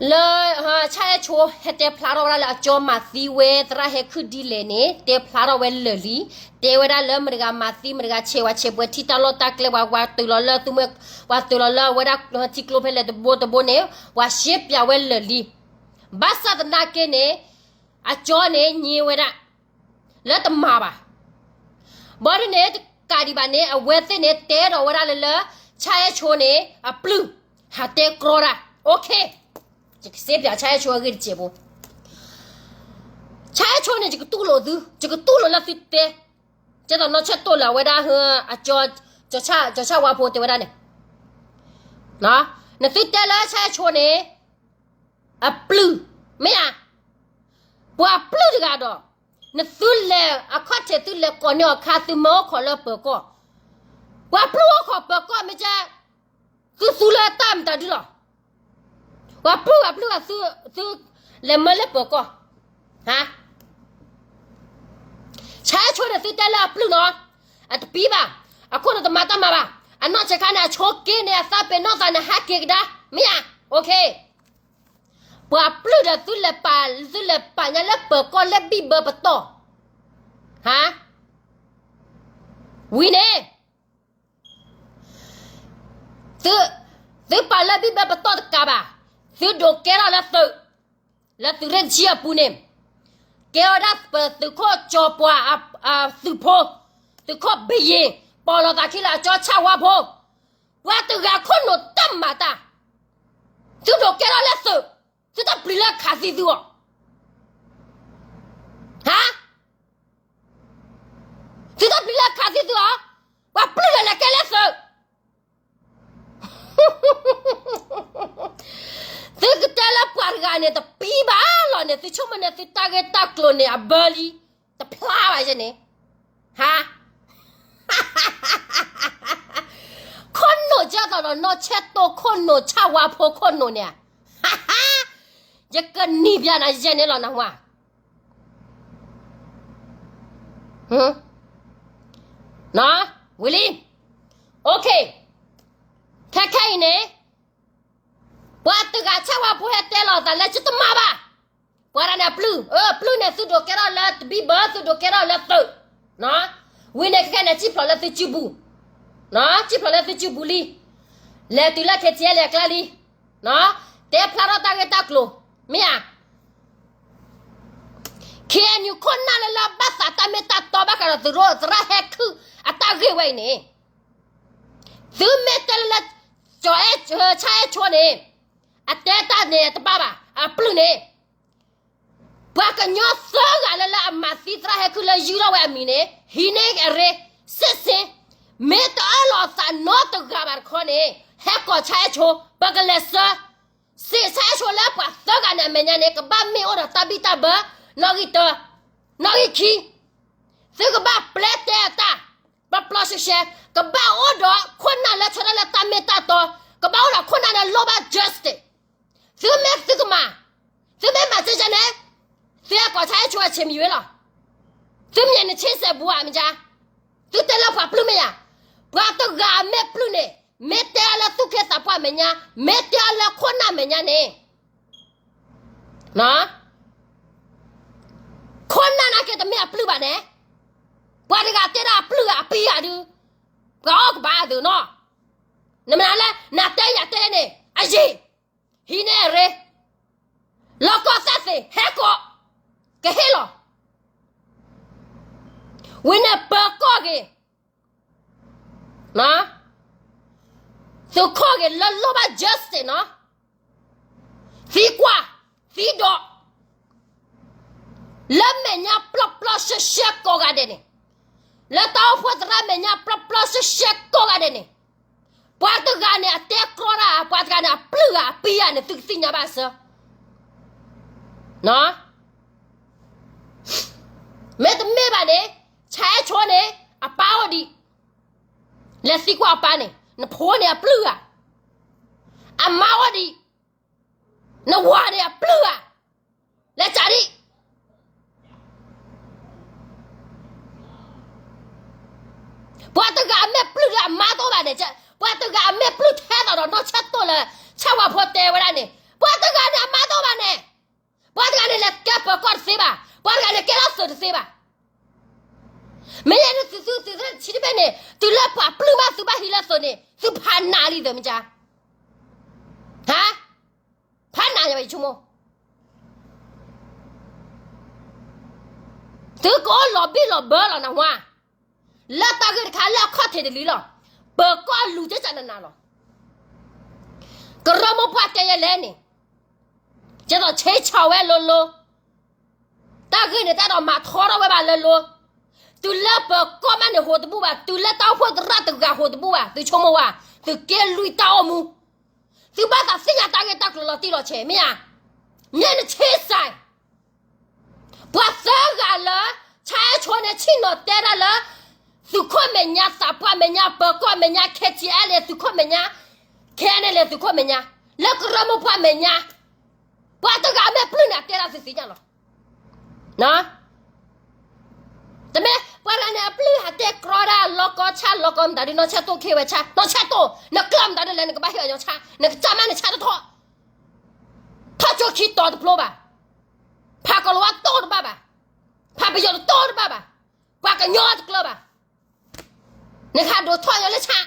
လၢ, ဆၣ်အဲၣ်ဆိ ဟဲတဲဖျါထီၣ်ဝဲဒၣ်လၢအကၠီမၤသံဝဲ သရၣ်ဟဲခုၣ်ဒ်လဲၣ်န့ၣ် တဲဖျါထီၣ်ဝဲလၢာ်လံ, တဲဝဲဒၣ်လၢမတၤတဂၤမၤသံမတၤတဂၤ ဆဲးဝဲဆဲးပှဲၤထံတၢ်လီၢ်တၢ်ကျဲ ပှၤဝၤတုၤလီၤလၢသုးမုၢ်, ပှၤတုၤလီၤလၢအဝဲဒၣ်ထံကျိဖဲလဲၣ်တဘိတဘိန့ၣ်, ပှၤရှဲပၠးဝဲလၢာ်လံ, ဘၣ်ဆၣ်သနာ်က့န့ၣ်, အကၠီန့ၣ် ညံဝဲဒၣ်, လၢတမၤဘၣ် ဘၣ်ဒ်န့ၣ် တကးဒံးဘၣ်န့ၣ် အဝဲသ့ၣ်န့ၣ် တဲဒီးဝဲဒၣ်လၢလၢ ဆၣ်အဲၣ်ဆိန့ၣ် အပျုၢ်, ဟးတဲကြီဒၣ်, OK, ယကစဲးပၠးဆၣ်အဲၣ်ဆိအဂ့ၢ်တစဲးဖိ, ဆၣ်အဲၣ်ဆိန့ၣ် ယကတူၢ်လိာ်သု, ယကတူၢ်လိာ်လၢသုတဲ, ကဲသိးနီၢ်ဆဲးတိၢ်လၢအဝဲဒၣ်, ကၠီ, ကၠီဆၣ်ဝါဖိတဲဝဲဒၣ်န့ၣ်, နသုတဲလၢဆၣ်အဲၣ်ဆိန့ၣ်, အပျုၢ်, မ့ၢ်ဧါ, ပှၤပျုၢ်တဂၤဒီး, နသုလဲၤအခီၣ်ထံးသုလဲၤကိးန့ၢ်အီၤခါ သုမၢအိၣ်ခိးလၢပၢၤကီၢ်, ပှၤပျုၢ်အိၣ်ခိးပၢၤကီၢ်မ့ၢ်ကဲ, သုသူလၢတၢ်မတၤဒုလီၤ, ပှၤပျုၢ်ပှၤပျုၢ်, သုလဲၤမၢလၢပၢၤကီၢ်, ဟါ, ဆၣ်အဲၣ်ဆိန့ၣ်သုတဲလၢအပျုၢ်နီၤ, အတပံဘၣ်, အခိၣ်နတမၤတၢ်မၤဘၣ်, အနီၢ်ဆဲးခါန့ၣ် အဆိက့န့ၣ် အသးပ့ၤနီၣ်သးန့ၣ် ဟးက့ၤကဒါ, မ့ၢ်ဧါ, OK, ပှၤပျုၢ်ဒီးသုလဲၤပာ်, သုလဲၤပာ်ညါလၢပၢၤကီၢ်လၢဘံၣ်ဘၢပတီၢ်, ဟါ, ဝံၤန့ၣ် သု, သုပာ်လၢဘံၣ်ဘၢပတီၢ်တကးဘၣ်, သုဒိးကဲထီၣ်လၢသုး, လၢသုးရ့ၣ်တဆံအပူၤန့ၣ်, ကဲဝဲဒၣ်ပသုးခိၣ်ကၠီၤပှၤ, သုးဖိ, သုးခိၣ်ဘယ့ၣ်, ပိာ်လိာ်သးခံလၢအကၠီဆၣ်ဝါဖိ, ပှၤတဂၤခိၣ်နူာ်တၢ်မၤတၢ်, သုဒိးကဲထီၣ်လၢသုး, သုတပျံၤလၢခးသံသုအီၤ, ဟါ သုတပျံၤလၢခးသံသုအီၤ, ပှၤပျုၢ်ဒီးလဲၤကဲလၢသုး, သုကတဲလၢပှၤတဂၤန့ၣ် တပံဘၣ်လီၤန့ၣ် သုဆိကမိၣ်န့ၣ် သုတၢ်ဂ့ၢ်တၢ်ကျိၤန့ၣ် အဘၢလံ, တဖျါဘၣ်ယဲန့ၣ်, ဟါ, ခိၣ်နူာ်ကဲသိးဒီး နီၢ်ဆဲးတိၢ်ခိၣ်နူာ် ဆၣ်ဝါဖိခိၣ်နူာ်န့ၣ်, ယကနံၤပျးနၤယဲန့ၣ်လီၤနဟါ ဝံၤလံ, OK, ခဲခဲအံၤန့ၣ်, ပှၤတဂၤဆၣ်ဝါဖိဟဲတဲလီၤသးလၢ ယတမၤဘၣ်, ပှၤတဂၤန့ၣ်အပျုၢ်, အပျုၢ်န့ၣ် သုဒိးကဲထီၣ်လၢတဘံၣ်ဘၢ သုဒိးကဲထီၣ်လၢသုး, ဝံၤန့ၣ်ခဲခဲန့ၣ် စံၣ်ဖျိးလၢသုစုပူၤ, စံၣ်ဖျိးလၢသုစုပူၤလံ, လဲၤတုၤလၢ KTLA အကျါလံ, တဲဖျါထီၣ်တၢ်ဂ့ၢ်တၢ်ကျိၤ, မ့ၢ်ဧါ KNU ခိၣ်နၢ်လၢလၢဘၣ်သးတၢ်မ့ၢ်တၢ်တီဘၣ်ဃးဒီးသုးရိၣ်သရၣ်ဟဲခုၣ်အတၢ်ဂ့ၢ်ဝဲအံၤန့ၣ်, သုမ့ၢ်တဲလၢလၢ ကၠီၤအဲၣ်, ဆၣ်အဲၣ်ဆိန့ၣ်, အတဲတၢ်န့ၣ်တဘၣ်ဘၣ်, အပျုၢ်န့ၣ်, ပှၤကညီသၢဂၤလၢလၢအမၤသံသရၣ်ဟဲခုၣ်လၢယူၢ်ထီၣ်ဝဲအမံၤန့ၣ်, ဟံးန့ၢ်အရ့, စ့ၢ်စ့ၢ်, မ့ၢ်တအၢၣ်လီၤသးနီတဂၤဘၣ်တခီန့ၣ်, ဟဲကိးဆၣ်အဲၣ်ဆိ, ပကလဲၤဆှၢ, စ့ၣ်ဆါအဲၣ်ဆိလၢပှၤသၢဂၤန့ၣ်အမဲာ်ညါန့ၣ် ကဘၣ်မ့ၢ်အိၣ်ဒီးတၢ်ဘံၣ်တၢ်ဘၢ, နီၣ်ဂံၢ်တၢ, နီၣ်ဂံၢ်ခံ, သုကဘၣ်ပျဲတဲအတၢ် ပျီပျီရှဲရှဲ, ကဘၣ်အိၣ်ဒီးခိၣ်နၢ်လၢဆၢထၢၣ်လၢတၢ်မ့ၢ်တၢ်တီ, ကဘၣ်အိၣ်ဒီးခိၣ်နၢ်လၢလိၣ်ဘၣ် justice, သုမ့ၢ်သုကမၤ, သုမ့ၢ်မၤစ့ၢ်ကီးန့ၣ်, သုအကိးဆါအဲၣ်ဆိအဆ့ၣ်မံၤဝဲလီၤ. သုမ့ၢ်နဆ့စဲးဘူးဧါ မ့ၢ်ကါ, သုတဲလၢပှၤပျုၢ်မ့ၢ်ယၤ, ပှၤတဂၤအမ့ၢ်ပျုၢ်န့ၣ်, မ့ၢ်တဲအီၤလၢသူၣ်က့သးပှၢ်မဲာ်ညါ, မ့ၢ်တဲအီၤလၢခိၣ်နၢ်မဲာ်ညါန့ၣ် ခိၣ်နၢ်နာ်က့တမ့ၢ်အပျုၢ်ဘၣ်န့ၣ်, ပှၤတဂၤတဲဒၣ်အပျုၢ်ဧါအပံၤဧါဒုး, ပှၤအီၣ်ကဘၣ်အသုးနီၤ, နမ့ၢ်လၢ နတဲယၤတဲန့ၣ် အယံာ်, ဟံးန့ၢ်အရ့, လီၢ်ကီၢ်သၣ်သ့ၣ် ဟဲကိး, ကဟ့ၣ်လီၤ, ဝံၤန့ၣ်ပၢၤကီၢ်ဂ့ၤ သုးခိၣ်ဂ့ၤလၢလိၣ်ဘၣ် justice နီၤ, သံကွၢ်, သံဒိး, လၢမဲာ်ညါပျီပျီရှဲရှဲကိးဂၤဒဲးန့ၣ်, လၢတၢ်အိၣ်ဖှိၣ်သရၣ်မဲာ်ညါပျီပျီရှဲရှဲကိးဂၤဒဲးန့ၣ်, ပှၤတဂၤန့ၣ် အတဲကြီတၢ် ပှၤတဂၤန့ၣ် အပျုၢ်ဧါ အပံၤဧါန့ၣ် သုကသ့ၣ်ညါဘၣ်စၢၤ မ့တမ့ၢ်ဘၣ်န့ၣ်, ဆါအဲၣ်ဆိန့ၣ် အပၢ်အိၣ်ဒံး, လဲၤသံကွၢ်အပၢ်န့ၣ် နဖိန့ၣ်အပျုၢ်ဧါ, အမါအိၣ်ဒံး, နဝၤန့ၣ်အပျုၢ်ဧါ, လဲၤစးဒံး ပှၤတဂၤအမ့ၢ်ပျုၢ်လၢအမါတအိၣ်ဘၣ်န့ၣ်, ပှၤတဂၤအမ့ၢ်ပျုၢ်ထဲသိးဒီးနီၢ်ဆဲၣ်တိၢ်လၢ ဆၣ်ဝါဖိတဲဝဲဒၣ်န့ၣ်, ပှၤတဂၤန့ၣ်အမါတအိၣ်ဘၣ်န့ၣ်, ပှၤတဂၤန့ၣ်လဲၤကဲပၢၤကီၢ်တသ့ဘၣ်, ပှၤတဂၤန့ၣ်ကဲထီၣ်သုးတသ့ဘၣ်. မ့ၢ်ယဲန့ၣ်သုသုသုသရၣ်တဆံတဘ့ၣ်န့ၣ် တုၤလၢပှၤပျုၢ်ဘၣ်သုဘၣ်ဟံးလၢသုးန့ၣ် သုဖးနးလံသုးမ့ၢ်ကါ, ဟါ, ဖးနးယၤဘၣ်ယဆိကမိၣ် သုကအိၣ်လီၤဘံၣ်လီၤဘၢလီၤနဟါ, လၢတၢ်ဂ့ၢ်တခါလၢအခီၣ်ထံးတလံၤလီၤ. ပၢၤကီၢ်လူၤကကနးနးလီၤ. ကရၢမိၢ်ပှၢ်တဲယဲလဲၣ်န့ၣ်, ကဲသိးဆ့ဆီၣ်ဝဲလိၤလိၤ, တၢ်ဂ့ၢ်န့ၣ်တၢ်ဒီးမၤထီထီၣ်ဝဲဘၣ်လၢလိၤ, တုၤလၢပၢၤကီၢ်မးန့ၣ်ဟိတဘူၣ်ဘၣ်, တုၤလၢတၢ်အိၣ်ဖှိၣ်သရၣ်တဂၤဟိတဘူၣ်ဘၣ်, သုဆိကမိၣ်ဝဲ, သုက့လွံၢ်တၢ်အိၣ်မူ သုဘၣ်သးသ့ၣ်ညါတၢ်ဂ့ၢ်တၢ်ကျိၤလီၤတံၢ်လီၤဆဲး မ့ၢ်ဧါ, မ့ၢ်နဆ့စဲး ပှၤသၢဂၤလၢ ဆါအဲၣ်ဆိန့ၣ် ဆ့ၣ်နီၤတဲဒၣ်လၢ သုးခိၣ်မဲာ်ညါ သးပှၢ်မဲာ်ညါ ပၢၤကီၢ်မဲာ်ညါ ခဲထံအဲၣ်လၢသုးခိၣ်မဲာ်ညါ, ခဲန့ၣ်လၢသုးခိၣ်မဲာ်ညါ, လၢကရၢမိၢ်ပှၢ်မဲာ်ညါ, ပှၤတဂၤမ့ၢ်ပျုၢ်န့ၣ် အတဲဒၣ်သုသ့ၣ်ညါလီၤ. တမ့ၢ်ပှၤတဂၤန့ၣ် အပျုၢ်ဟးတဲကြီဒၣ် လီၤကီဆၣ် လီၤကီမတၤဒုး နီၢ်ဆဲၣ်တိၢ်ခ့ဝဲဆၣ် နီၢ်ဆဲၣ်တိၢ် နကျၢၢ်မတၤဒုးလဲၣ် နကဘၣ်ဟ့ၣ်အီၤညီဆၣ် နကစၢ်မးနဆၣ်တထီၣ် ထီၣ်ကၠိခံတီၤတဖျိဘၣ်, ဖးကီၤလၤဝါတီတဘၣ်ဘၣ်, ဖးပယီၤတတီတဘၣ်ဘၣ်, ပှၤကညီတကျၢၤဘၣ်, နဟးဒိးထီၣ်ညီလၢဆၣ်,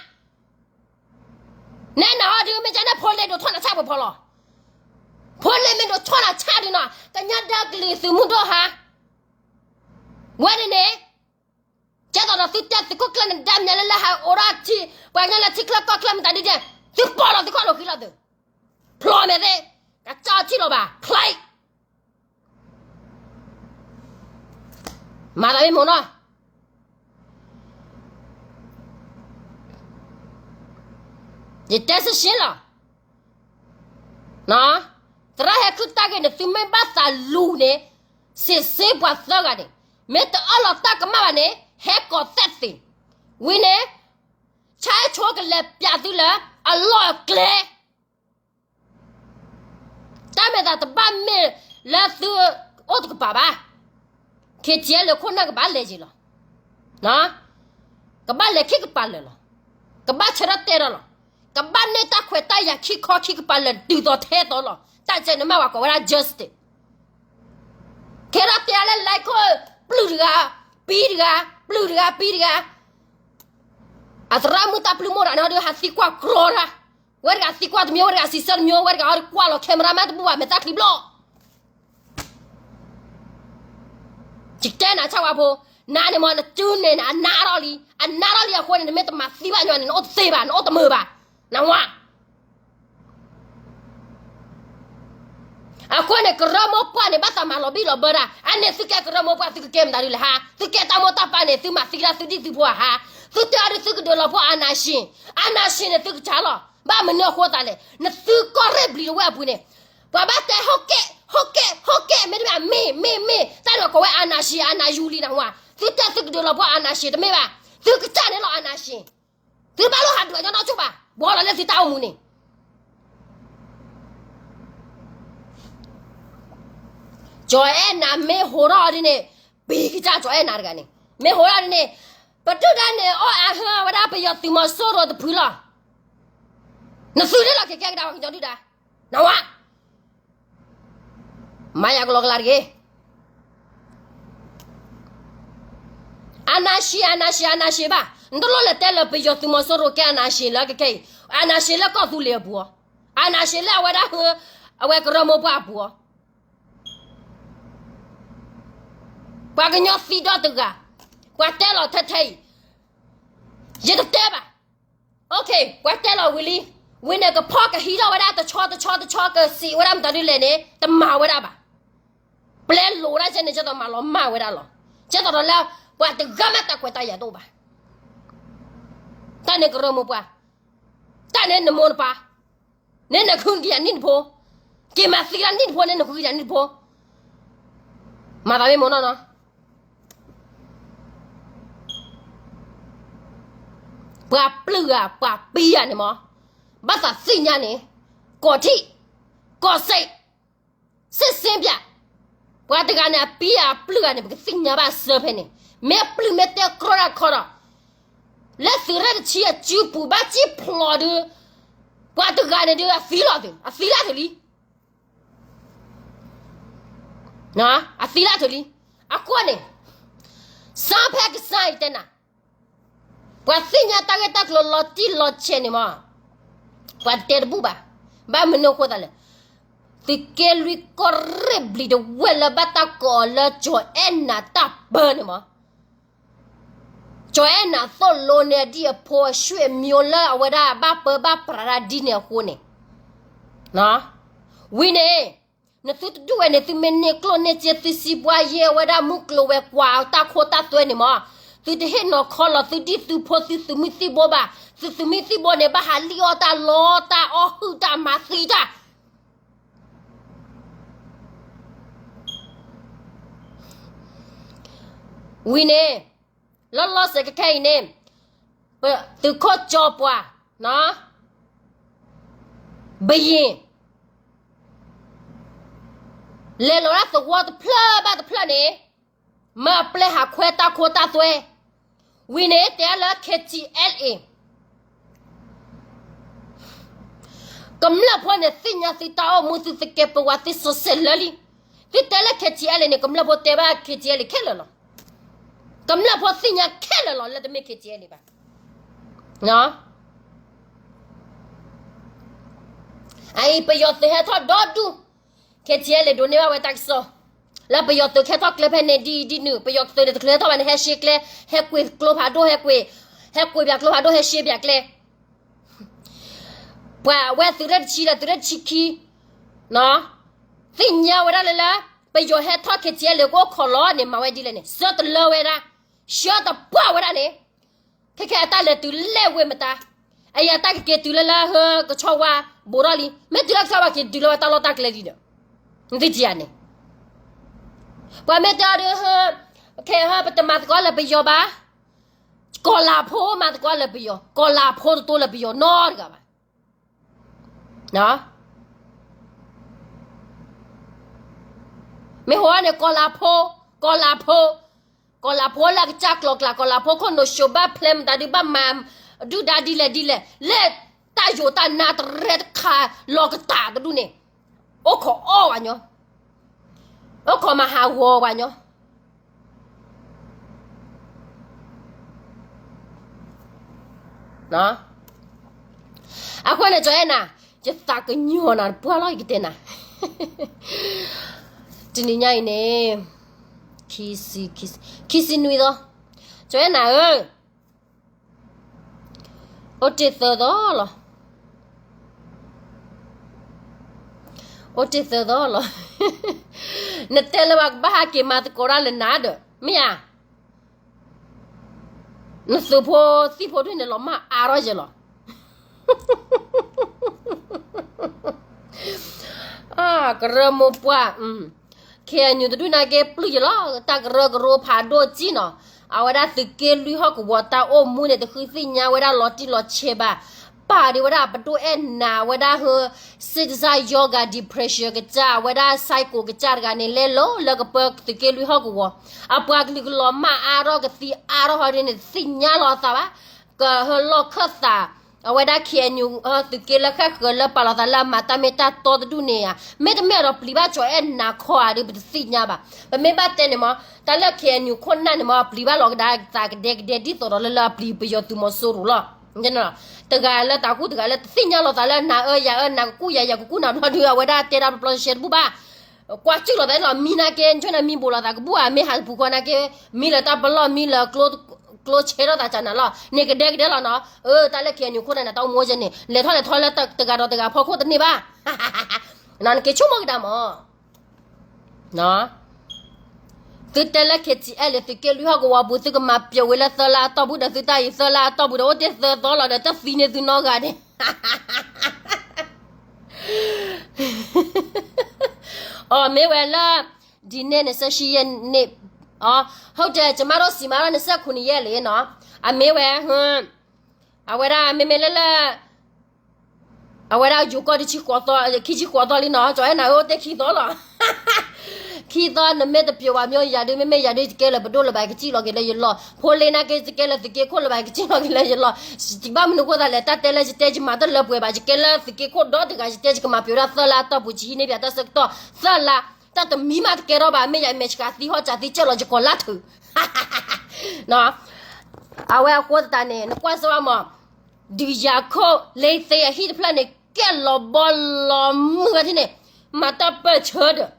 နဲနၤအီၤဒုး မ့ၢ်ကဲန့ၣ် ဖိလ့ဒိးထီၣ်နၤဆၣ်ပှဲၤဖီလီၤ, ဖိလ့မ့ၢ်ဒိးထီၣ်နၤဆၣ်ဒုးနီၤ ကညီဒီကလုာ်သုးမုၢ်ဒိၣ်ဟါ, ဝဲန့ၣ်န့ၣ် ကဲသိးဒီးသုတဲသုးခိၣ်ကျၢၢ်န့ၣ် ဒၣ်မညါလၢလၢဟးအိၣ်ဒီးထံ ပှၤကညီလၢထံချၢကီၢ်ချၢမတၤဒုးဒဲး သုပိာ်လီၤသုခီၣ်လိာ်ဃံလီၤသုး, ဖျီၣ်မဲာ်သ့ၣ်, ကစၢ်ထံၣ်လီၤဘၣ် ဖျီၣ်, မၤသးမ့ၢ်မိၢ်နီၤ, ယတဲစ့ၢ်ကီးလီၤ, သရၣ်ဟဲခုၣ်တၢ်ဂ့ၢ်န့ၣ် သုမ့ၢ်ဘၣ်သးလူၤန့ၣ်, စ့ၢ်စ့ၢ်ပှၤသၢဂၤန့ၣ်, မ့ၢ်တအၢၣ်လီၤတၢ်ကမၣ်ဘၣ်န့ၣ် ဟဲကိးသဲးသ့ၣ်, ဝံၤန့ၣ် ဆၣ်အဲၣ်ဆိကလဲၤပျးသုလၢ အလီၢ်အကျဲ တၢ်မဲာ်သးတဘၣ်မ့ၢ်လၢသုအိၣ်တကပၤဘၣ်, ခ့ထံလၢခိၣ်နၢ်ကဘၣ်လဲၤယံၤလီၤ, ကဘၣ်လဲၤခံကပၤလၢာ်လီၤ, ကဘၣ်ဆၢထၢၣ်တဲဒီးလီၤ, ကဘၣ်န့ၢ်တၢ်ခွဲးတၢ်ယာ်ခံခီခံကပၤလၢာ်တုၤသိးထဲသိးလီၤ, တၢ်ကဲန့ၣ်မ့ၢ်ဝဲကိးဝဲဒၣ် justice ခဲဒီးတဲလၢလၢခိၣ် ပျုၢ်တဂၤ, ပံတဂၤ, ပျုၢ်တဂၤ, ပံတဂၤ, အသရၣ်မုၣ်တၢ်ပျုၢ်မိၢ်တဂၤန့ၣ်ဒီး ဟးသံကွၢ်ကြီတၢ်, ဝဲတဂၤသံကွၢ်တမံၤ ဝဲတဂၤစံးဆၢတမံၤ ဝဲတဂၤအီၤကွၢ်လီၤ camera မ့ၢ်တဘူၣ်ဘၣ် မဲာ်သၣ်ချံဘျီၣ် ယတဲနၤဆၣ်ဝါဖိ, နၤန့ၣ်မ့ၢ်နစုန့ၣ် အနါထီၣ်လံ, အနါထီၣ်လံအဃိန့ၣ် နမ့ၢ်တမၤသံဘၣ်ညီန့ၣ် နအိၣ်တသ့ဘၣ် နအိၣ်တမုာ်ဘၣ်, နဝါ အဃိန့ၣ် ကရၢမိၢ်ပှၢ်န့ၣ် ဘၣ်သးမၤလီၤဘံၣ်လီၤဘၢတၢ်, အန့ၣ်သုကဲကရၢမိၢ်ပှၢ် သုကကဲမတၤဒုလဲၣ်ဟါ, သုကဲတၢ်မိၢ်တၢ်ပၢ်န့ၣ် သုမၤသံဒၣ်သုဒံၣ်သုဖိဧါဟါ, သုတဲအီၤဒုးသုကဒုးလီၤဖှီၣ် အာဏာရှင်, အာဏာရှင်န့ၣ် သုကစၢ်လီၤ, ဘၣ်မနုၤအဃိသးလဲၣ်, နသုကီၢ်ရ့ၣ်ဘျံၤတဝဲၢ်အပူၤန့ၣ် ပှၤဘၣ်တဲ ဟုတ်ကဲ့ ဟုတ်ကဲ့ ဟုတ်ကဲ့ မ့တမ့ၢ် မ့ၢ် မ့ၢ် မ့ၢ် တၢ်ဒီးကိးဝဲ အာဏာရှင် အာဏာယူလံနဝၤ, သုတဲသုကဒုးလီၤပှီၢ် အာဏာရှင် တမ့ၢ်ဘၣ်, သုကစၢ်န့ၣ်လီၤ အာဏာရှင်, သုတဘၣ်လိၣ်ဟးဒွဲၣ်ညီနီၢ်ဆိၣ်ဘၣ်, ဘှီလီၤလၢသုတၢ်အိၣ်မူန့ၣ် ကၠီၤအဲၣ်နၤမ့ၢ်ဟိးထီၣ်အီၤဒ်န့ၣ်, ပံၤကစၢ်ကၠီၤအဲၣ်နၤတဂၤန့ၣ်, မ့ၢ်ဟိးထီၣ်ဒ်န့ၣ်, ပဒုၣ်ဒါန့ၣ် အီၣ်အဟၢဝဲဒၣ်ပယီၤသုးမီၤစိရိၤတဖုလီၤ. နသုန့ၣ်လီၤက့ၤကဲကဒါကညီဒုၣ်ဒါ, နဝၤ, မၤယၤကလီကလီတဂ့ၤ. အာဏာရှင် အာဏာရှင် အာဏာရှင် ဘၣ်, နတလိၣ်လဲၤတဲလၢပယီၤသုးမီၤစိရိၤကဲ အာဏာရှင် လၢကခဲအံၤ, အာဏာရှင် လၢကီၢ်သူလ့ၤအပူၤ, အာဏာရှင် လၢအဝဲဒၣ်ဟၢ, အဝဲကရၢမိၢ်ပှၢ်အပူၤ ပှၤကညီသံဒီတဂၤ, ပှၤတဲလီၤထဲထဲအံၤ, ယတတဲဘၣ်. ပှၤတဲလီၤဝံၤလံ, ဝံၤန့ၣ်ကဖီၣ်ကဟံးထီၣ်ဝဲဒၣ်တဆီတဆီတဆီ ကစံးဝဲဒၣ်မတၤဒ်လဲၣ်န့ၣ် တမၤဝဲဒၣ်ဘၣ်. ပျဲလိာ်ဒၣ်ကဲန့ၣ် ကဲသိးမၤလီၤမၢ်ဝဲဒၣ်လီၤ. ကဲသိးဒီးလၢ ပှၤတဂၤမ့ၢ်တၢ်ကွဲးတၢ်ယာ်တအိၣ်ဘၣ်. တၢ်န့ၣ်ကရၢမိၢ်ပှၢ်, တၢ်န့ၣ်နမိၢ်နပၢ်, န့ၣ်နဃုကယၤနံၣ်တဖိ, က့ၤမၤသံလၢနံၣ်တဖိန့ၣ် နဃုကယၤနံၣ်တဖိ, မၤသးမ့ၢ်မိၢ်နီၢ်နီၢ် ပှၤပျုၢ်ဂၤ ပှၤပံဂၤန့ၣ်မး, ဘၣ်သးသ့ၣ်ညါန့ၣ်, ကီၢ်ထံး, ကီၢ်စဲး, စ့ၣ်စ့ၣ်ပၠး, ပှၤတဂၤန့ၣ် အပံအပျုၢ်ဂၤန့ၣ် ပကသ့ၣ်ညါဘၣ်စၢဖဲန့ၣ်, မ့ၢ်အပျုၢ်မ့ၢ်တဲကြီတၢ်ခီဒီး, လၢသုးရ့ၣ်တဆံအစုပူၤ ဘၣ်စံၣ်ဖျိးဒုး, ပှၤတဂၤန့ၣ်ဒုး အသံလီၤသု, အသံလၢသုးလံ အသံလၢသုးလံ. အဃိန့ၣ်, စၢဖဲကစၢ်အံၤတဲနၤ, ပှၤသ့ၣ်ညါတၢ်ဂ့ၢ်တၢ်ကျိၤလီၤတံၢ်လီၤဆဲးန့ၣ်မး, ပှၤတတဲတဘူၣ်ဘၣ်. ဘၣ်မနုၤအဃိသးလဲၣ်, သုးက့လွံၢ်ကီၢ်ရ့ၣ်ဘျံၤတဝဲၢ်လၢဘၣ်တၢ်ကိးအီၤလၢကၠီၤအဲၣ်နၤတၢ်ပၢန့ၣ်မး, ကၠီၤအဲၣ်နၤသိၣ်လိန့ၣ် အဒံၣ်အဖိအဆွေမျိုးလၢအဝဲဒၣ်ဘၣ်ပၢဘၣ်ပြးတၢ်ဒ်န့ၣ်အဃိန့ၣ်, ဝံၤန့ၣ်, နသုတဒူၣ်ဝဲန့ၣ် သုမ့ၢ်န့ၢ်ကျိၣ်န့ၢ်စ့ သုစံးပှၤယဲၢ်ဝဲဒၣ် မုၢ်ကျိၤဝဲၤကွာ်တၢ်ခိတၢ်သွဲန့ၣ်မး, သုတဟ့ၣ်နီၤခီလီၤသုဒံၣ်သုဖိသုသုးမုၢ်သံၣ်ဘိဘၣ်. သုသုးမုၢ်သံၣ်ဘိန့ၣ် ဘၣ်ဟးလံၣ်အီၣ်တၢ်လီတၢ်အီၣ်ဟုၣ်တၢ်မၤသံတၢ် ဝံၤန့ၣ်, လီၤလီၤဆဲးကဲခဲအံၤန့ၣ်, သုးခိၣ်ကၠီၤပှၤ, ဘယ့ၣ်, လဲၤလီၤဒၣ်သဝီတဖျၢၣ်ဘၣ်တဖျၢၣ်န့ၣ်, မၢအပျဲၢ်ဟးခွဲတၢ်ခိတၢ်သွဲ, ဝံၤန့ၣ်တဲလၢ KTLA ကမျၢၢ်ဖိန့ၣ် သ့ၣ်ညါသုတၢ်အိၣ်မူ သုသကဲးပဝး သုစီၤဆဲးလၢလံ. သုတဲလၢ KTLA န့ၣ် ကမျၢၢ်ဖိတဲဘၣ် KTLA ခဲလၢာ်လီၤ. ကမျၢၢ်ဖိသ့ၣ်ညါခဲလၢာ်လီၤ လၢတမ့ၢ် KTLA ဘၣ်. အံၤ ပယီၤသုးဟဲထီၣ်ဒီဒူၣ်, KTLA ဒိးန့ၢ်ဘၣ်ဝဲတၢ်ကစီၣ်, လၢပယီၤသုးကဟဲထီၣ်ကျဲဖဲန့ၣ်ဒ်အံၤဒ်နုၤ, ပယီၤသုးန့ၣ်တချုးဟဲထီၣ်ဘၣ်န့ၣ် ဟဲရှဲကျဲ, ဟဲကွံာ်ကျိဖးဒိၣ်, ဟဲကွံာ်, ဟဲကွံာ်ပၠးကျိဖးဒိၣ် ဟဲရှဲပၠးကျဲ ပှၤဝဲသုးရ့ၣ်တဆံဒီးသုးရ့ၣ်တဆံခံ, သ့ၣ်ညါဝဲဒၣ်လၢလၢ, ပယီၤဟဲထီၣ် KTLA ကအိၣ်ခိးလီၤန့ၣ် မၤဝဲဒ်လဲၣ်န့ၣ် ဆၢတလၢဝဲဒၣ်, ဆၢတပှၢ်ဝဲဒၣ်န့ၣ်, ခဲခဲအတၢ်လဲၤတုၤလဲၤဝဲမတၤ, အံၤအတၢ်ကက့ၤတုၤလၢလၢဟၢကဆီဝါ ဘူးထီၣ်လံ, မ့ၢ်တုၤလၢကဆီဝါက့ၤတုၤလၢဝဲတၢ်လီၢ်တၢ်ကျဲလံဒီး, နသုထံၣ်ဧါန့ၣ်, ပှၤမ့ၢ်တဲအီၤဒီးဟၢ, ခဲဟၢပတမၤသကိးလၢပယီၤဘၣ်, ကီၤလၤဖိမၤသကိးလၢပယီၤ, ကီၤလၤဖိတတိလၢပယီၤနီတဂၤဘၣ်. မ့ၢ်ဟိန့ၣ် ကီၤလၤဖိ, ကီၤလၤဖိ, ကီၤလၤဖိလၢအကစၢ်ကျိၤကျါ, ကီၤလၤဖိခိၣ်နူာ် ရှုံးဘၣ်ဖျဲးမတၤဒုး ဘၣ်မၤဒုၣ်ဒါဒ်လဲၣ်ဒ်လဲၣ်, လၢတၢ်ယိာ်တၢ်နါတရဲတခါလီၤကတၢ်တဒူၣ်န့ၣ်, အိၣ်ခိးအီၣ်ဝဲညီ, အိၣ်ခိးမၤဟးဂီၤဝဲညီ အဃိန့ၣ် ကၠီၤအဲၣ်နၤ, ယသးကညီၤနၤတပှၢ်လီၤ ယကတဲနၤ, တနံၤညါအံၤန့ၣ်, ခံဆံ, ခံဆံနွံသီ, ကၠီၤအဲၣ်နၤဧၢ, အိၣ်တ့ၢ်သၢသီလီၤ, အိၣ်တ့ၢ်သၢသီလီၤ, နတဲလၢပှၤကဘၣ်ဟးက့ၤမၤသကိးတၢ်လၢနၤဒီး မ့ၢ်ဧါ, နသုးဖိသံၣ်ဖိဒ်န့ၣ် လီၤမၢ်အါထီၣ်ယဲလီၤ. ကရၢမိၢ်ပှၢ်, ခဲအံၤနုာ်တဒူၣ်နာ်က့ပျုၢ်ယလီၤ တၢ်ကရၢကရိဖးဒိၣ်ကံနီၤ, အဝဲဒၣ်သုးက့လွံၢ်ဟီၣ်ကဝီၤတၢ်အိၣ်မူန့ၣ် တဃုသ့ၣ်ညါဝဲဒၣ်လီၤတံၢ်လီၤဆဲးဘၣ်, ပာ်ဒံးဝဲဒၣ်အပဒိၣ်အဲၣ်နၤဝဲဒၣ်ဟၢ စ့တစၢ်ယီဂၤ depression ကစၢ် အဝဲဒၣ် psycho ကစၢ်တဂၤန့ၣ် လဲလိာ်လၢကပၢသုးက့လွံၢ်ဟီၣ်ကဝီၤ, အပှၤကလုာ်ကလီၤမၢ်အါထီၣ်ကသံအါထီၣ်ဟီဒ်န့ၣ် တသ့ၣ်ညါလီၤအသးဘၣ်, ကဟၢလီၢ်ခၢၣ်သး အဝဲဒၣ် KNU သုးက့လၢဃဲၣ်ဃၢၤလၢပာ်လီၤသးလၢအမၤတၢ်မ့ၢ်တၢ်တီတဒူၣ်န့ၣ်ဧါ, မ့တမ့ၢ်ဒီးပျံၤဘၣ်ကၠီၤအဲၣ်နၤခီဧါဒီး ပတသ့ၣ်ညါဘၣ်. ပမ့ၢ်ဘၣ်တဲန့ၣ်မ့ၢ် တၢ်လၢ KNU ခိၣ်နၢ်န့ၣ်မ့ၢ် ပျံၤဘၣ်လီၤကဒါသးကဒဲကဒဲဒ်သိးဒီးလၢလၢအပျံၤပယီၤသုးမီၤစိရိၤလီၤ. တဂၤလၢတၢ်ကူၣ်တဂၤလၢတသ့ၣ်ညါလီၤသးလၢနၤအၢယၤအၢ နၤကကူၣ်ယၤ ယၤကကူၣ်နၤဘျီဒုး အဝဲဒၣ်တဲဒၣ်ပျီပျီရှဲရှဲတဘူၣ်ဘၣ် ကွၢ်ကၠုၣ်လီၤသးလီၤ မံနာ်က့ ဆိနမံဘိးလီၤသးကဘူၣ်ဧါ မ့ၢ်ဟးကပူၤဃီနာ်က့ မံလၢတၢ်ပလီၢ် မံလၢကျိဆဲထီၣ်သးကနၤလီၤ န့ၣ်ကဒဲကဒဲလီၤနီၤ. အၢ တၢ်လၢ KNU ခိၣ်နၢ်န့ၣ် တၢ်အိၣ်မူဝဲန့ၣ် လဲၤထီၣ်လဲၤထီလၢတဂၤဒီးတဂၤဖီခိၣ်တန့ၢ်ဘၣ်. နက့ၤဆိကမိၣ်ကဒါမး သုတဲလၢ KTLA သုးက့လွံၢ်ဟီၣ်ကဝီၤပူၤ သုကမၤပျီဝဲလၢသၢလါအတီၢ်ပူၤဒီး သုတၢ်အံၤသၢလါအတီၢ်ပူၤဒီး အိၣ်တ့ၢ်သၢသီလီၤဒီး တၢ်သံန့ၢ်သုနီတဂၤန့ၣ် အီၤမ့ၢ်ဝဲလၢ ဒ်န့ၣ်န့ၣ် ဆၢဆံယဲၢ်န့ၣ် အီၤ ဟုတ်တယ် ကျမတို့ စံးမတော့ နှစ်ဆယ့်ခုနှစ်ရက်လေနီၤ အမ့ၢ်ဝဲ အဝဲဒၣ်မ့မ့ၢ်လၢလၢ အဝဲဒၣ်ယိၤကီၢ်ဒ်ဆံဃိးသီ ခံဆံဃိးသီလံနီၤ ကၠီၤအဲၣ်နၤအိၣ်တ့ၢ်ခံသီလီၤ ခံသီ နမ့ၢ်တပျီၤဘၣ်မ့ၢ်ယၤဒုး မ့မ့ၢ်ယၤဒုး ယကဲလၢပဒိၣ်လၢၤဘၣ် ယကစံၣ်လီၤက့ၤလၢယလီၢ် ဖိလ့နာ်က့ ယကဲလၢသုးက့ခိၣ်လၢၤဘၣ် ယကစံၣ်လီၤက့ၤလၢယလီၢ် ဘၣ်မနုၤအဃိသတးလဲၣ် တၢ်တဲလၢယတဲ ယမၤတလၢပှဲၤဘၣ် ယကဲလၢသုးက့ခိၣ်ဒီတဂၤ ယတဲ ယကမၤပျီၤဝဲဒၣ်သၢလါအတီၢ်ပူၤ ယဟံးန့ၢ်ပၠးတၢ်ဆၢကတီၢ်သၢလါ တၢ်တမံၤမးတကဲထီၣ်ဘၣ် မ့ၢ်ယၤမဲာ်ဆှးသံဟီၣ်စးသံ ကၢၢ်လီၤယကီၤလါထုး အဝဲအဃိသတးန့ၣ် နကွၢ်စၢၤဘၣ်မး ဒုးယၤခိၣ်လ့သ့အဟံၣ်တဖျၢၣ်န့ၣ် ကဲလီၤဘီလီၤမုၢ်ဝဲထံၣ်န့ၣ် မၤတၢ်ပၢၢ်ဆၢဒီး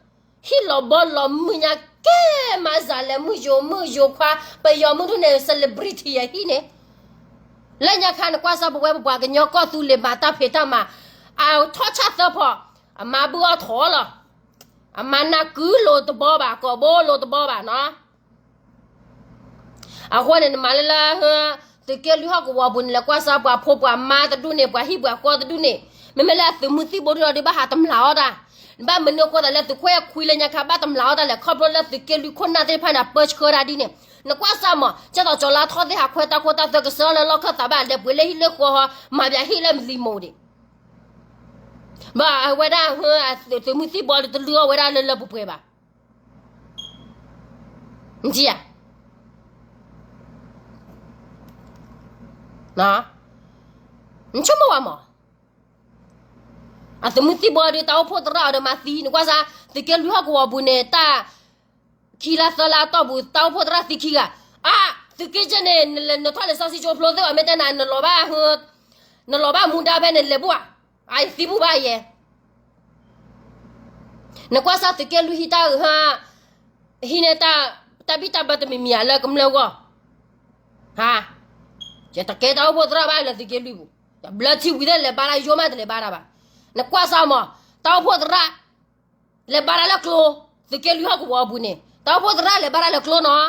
ဟံၣ်လီၤဘီလီၤမုၢ်ညါကဲ မၤစၤလဲၤမုၣ်ယိၤမုၣ်ယိၤခွါ ပယီၤမုၣ်ထူၣ်န့ၣ် celebrity အဟံၣ်န့ၣ် လၢညါခါနကွၢ်စၢၤပဝဲပပှၤကညီကီၢ်သူလ့ၤမၤတၢ်ဖံးတၢ်မၤ အထီၣ်ဆၣ်သၢဖီ အမါဘုၣ်အီၣ်ထီၣ်လီၤ အမါနၢ်ကုလိၤတဘီဘၣ် ကိာ်ဘိလိၤတဘီဘၣ်နီၤ အဃိန့ၣ် နမၤလၢလၢ သုးက့လွံၢ်ဟီၣ်ကဝီၤပူၤန့ၣ် လဲၤကွၢ်စၢၤပှၤဖိပှၤမါတဒူၣ်န့ၣ် ပှၤဟံၣ်ပှၤဃီတဒူၣ်န့ၣ် မ့မ့ၢ်လၢအသုးမုၢ်သံၣ်ဘိဒ်ဒီး ဒုးဘၣ်ဟးတမျၢ်အီၣ်တၢ် ဘၣ်မနုၤအဃိသတးလၢသုးခိၣ်အဲၣ်ခွံလၢညါခါ ဘၣ်တမျၢ်အီၣ်တၢ်လဲၣ် ခီဖျိလၢသုးက့လွံၢ်ခိၣ်နၢ်သ့ၣ်တဖၣ်န့ၣ် အပၢဆှၢတၢ်ဒ်န့ၣ် နကွၢ်စၢၤမး ကဲသိးကၠီၤလါထီၣ်သ့ၣ် ဟးခွဲတၢ်ခိတၢ်သွဲကစၢ်လၢလီၢ်ခၢၣ်သးဘၣ် လဲၤပှ့ၤလၢဟံၣ်လၢဃီ မၤပၠးဟံၣ်လၢမလံၤမိၢ်ဒံး ဘၣ်အဝဲဒၣ် သုးမုၢ်သံၣ်ဘိတလုၢ်အီၣ်ဝဲဒၣ်လၢလၢပှဲၤပှဲၤဘၣ် နဆိကမိၣ်ဝဲမး အသုးမုၢ်သံၣ်ဘိဒီး တၢ်အိၣ်ဖှိၣ်သရၣ်အီၤဒီးမၤသံ နကွၢ်စၢၤ သုးက့လွံၢ်ဟီၣ်ကဝီၤပူၤန့ၣ် တၢ် ခံလါသၢလါအတီၢ်ပူၤ တၢ်အိၣ်ဖှိၣ်သရၣ်သံခံဂၤ အါ သုးက့ကဲန့ၣ် နထီၣ်လဲၤစီဆှံကၠိဖျိသ့ၣ်အီၤ မ့ၢ်တဲနၤ နလီၤဘၣ် နလီၤဘၣ်မူဒါဖဲန့ၣ် လဲၤဘူၣ်ဧါ အသံဘူၣ်ဘၣ်ယဲ နကွၢ်စၢၤသုးက့လွံၢ်ဟံၣ်တၢ်အုးဟါ ဟံၣ်န့ၣ် တၢ်ဘံၣ်တၢ်ဘၢတမံၤမံၤဧါ လၢကမျၢၢ်ဂီၢ် ဟါ ယတကဲတၢ်အိၣ်ဖှိၣ်သရၣ်ဘၣ်လၢသုးက့လွံၢ်ပူၤ တဘျၢထံဝံၤသ့ၣ်လဲၤဘါတၢ်ယိမးတလဲၤဘါတၢ်ဘၣ် နကွၢ်စၢၤမး တၢ်အိၣ်ဖှိၣ်သရၣ် လဲၤဘါတၢ်လၢကျိ သုးက့လွံၢ်ဟီၣ်ကဝီၤအပူၤန့ၣ် တၢ်အိၣ်ဖှိၣ်သရၣ်လဲၤဘါတၢ်လၢကျိနီၤ တၢ်အိၣ်ဖှိၣ်သရၣ်နာ်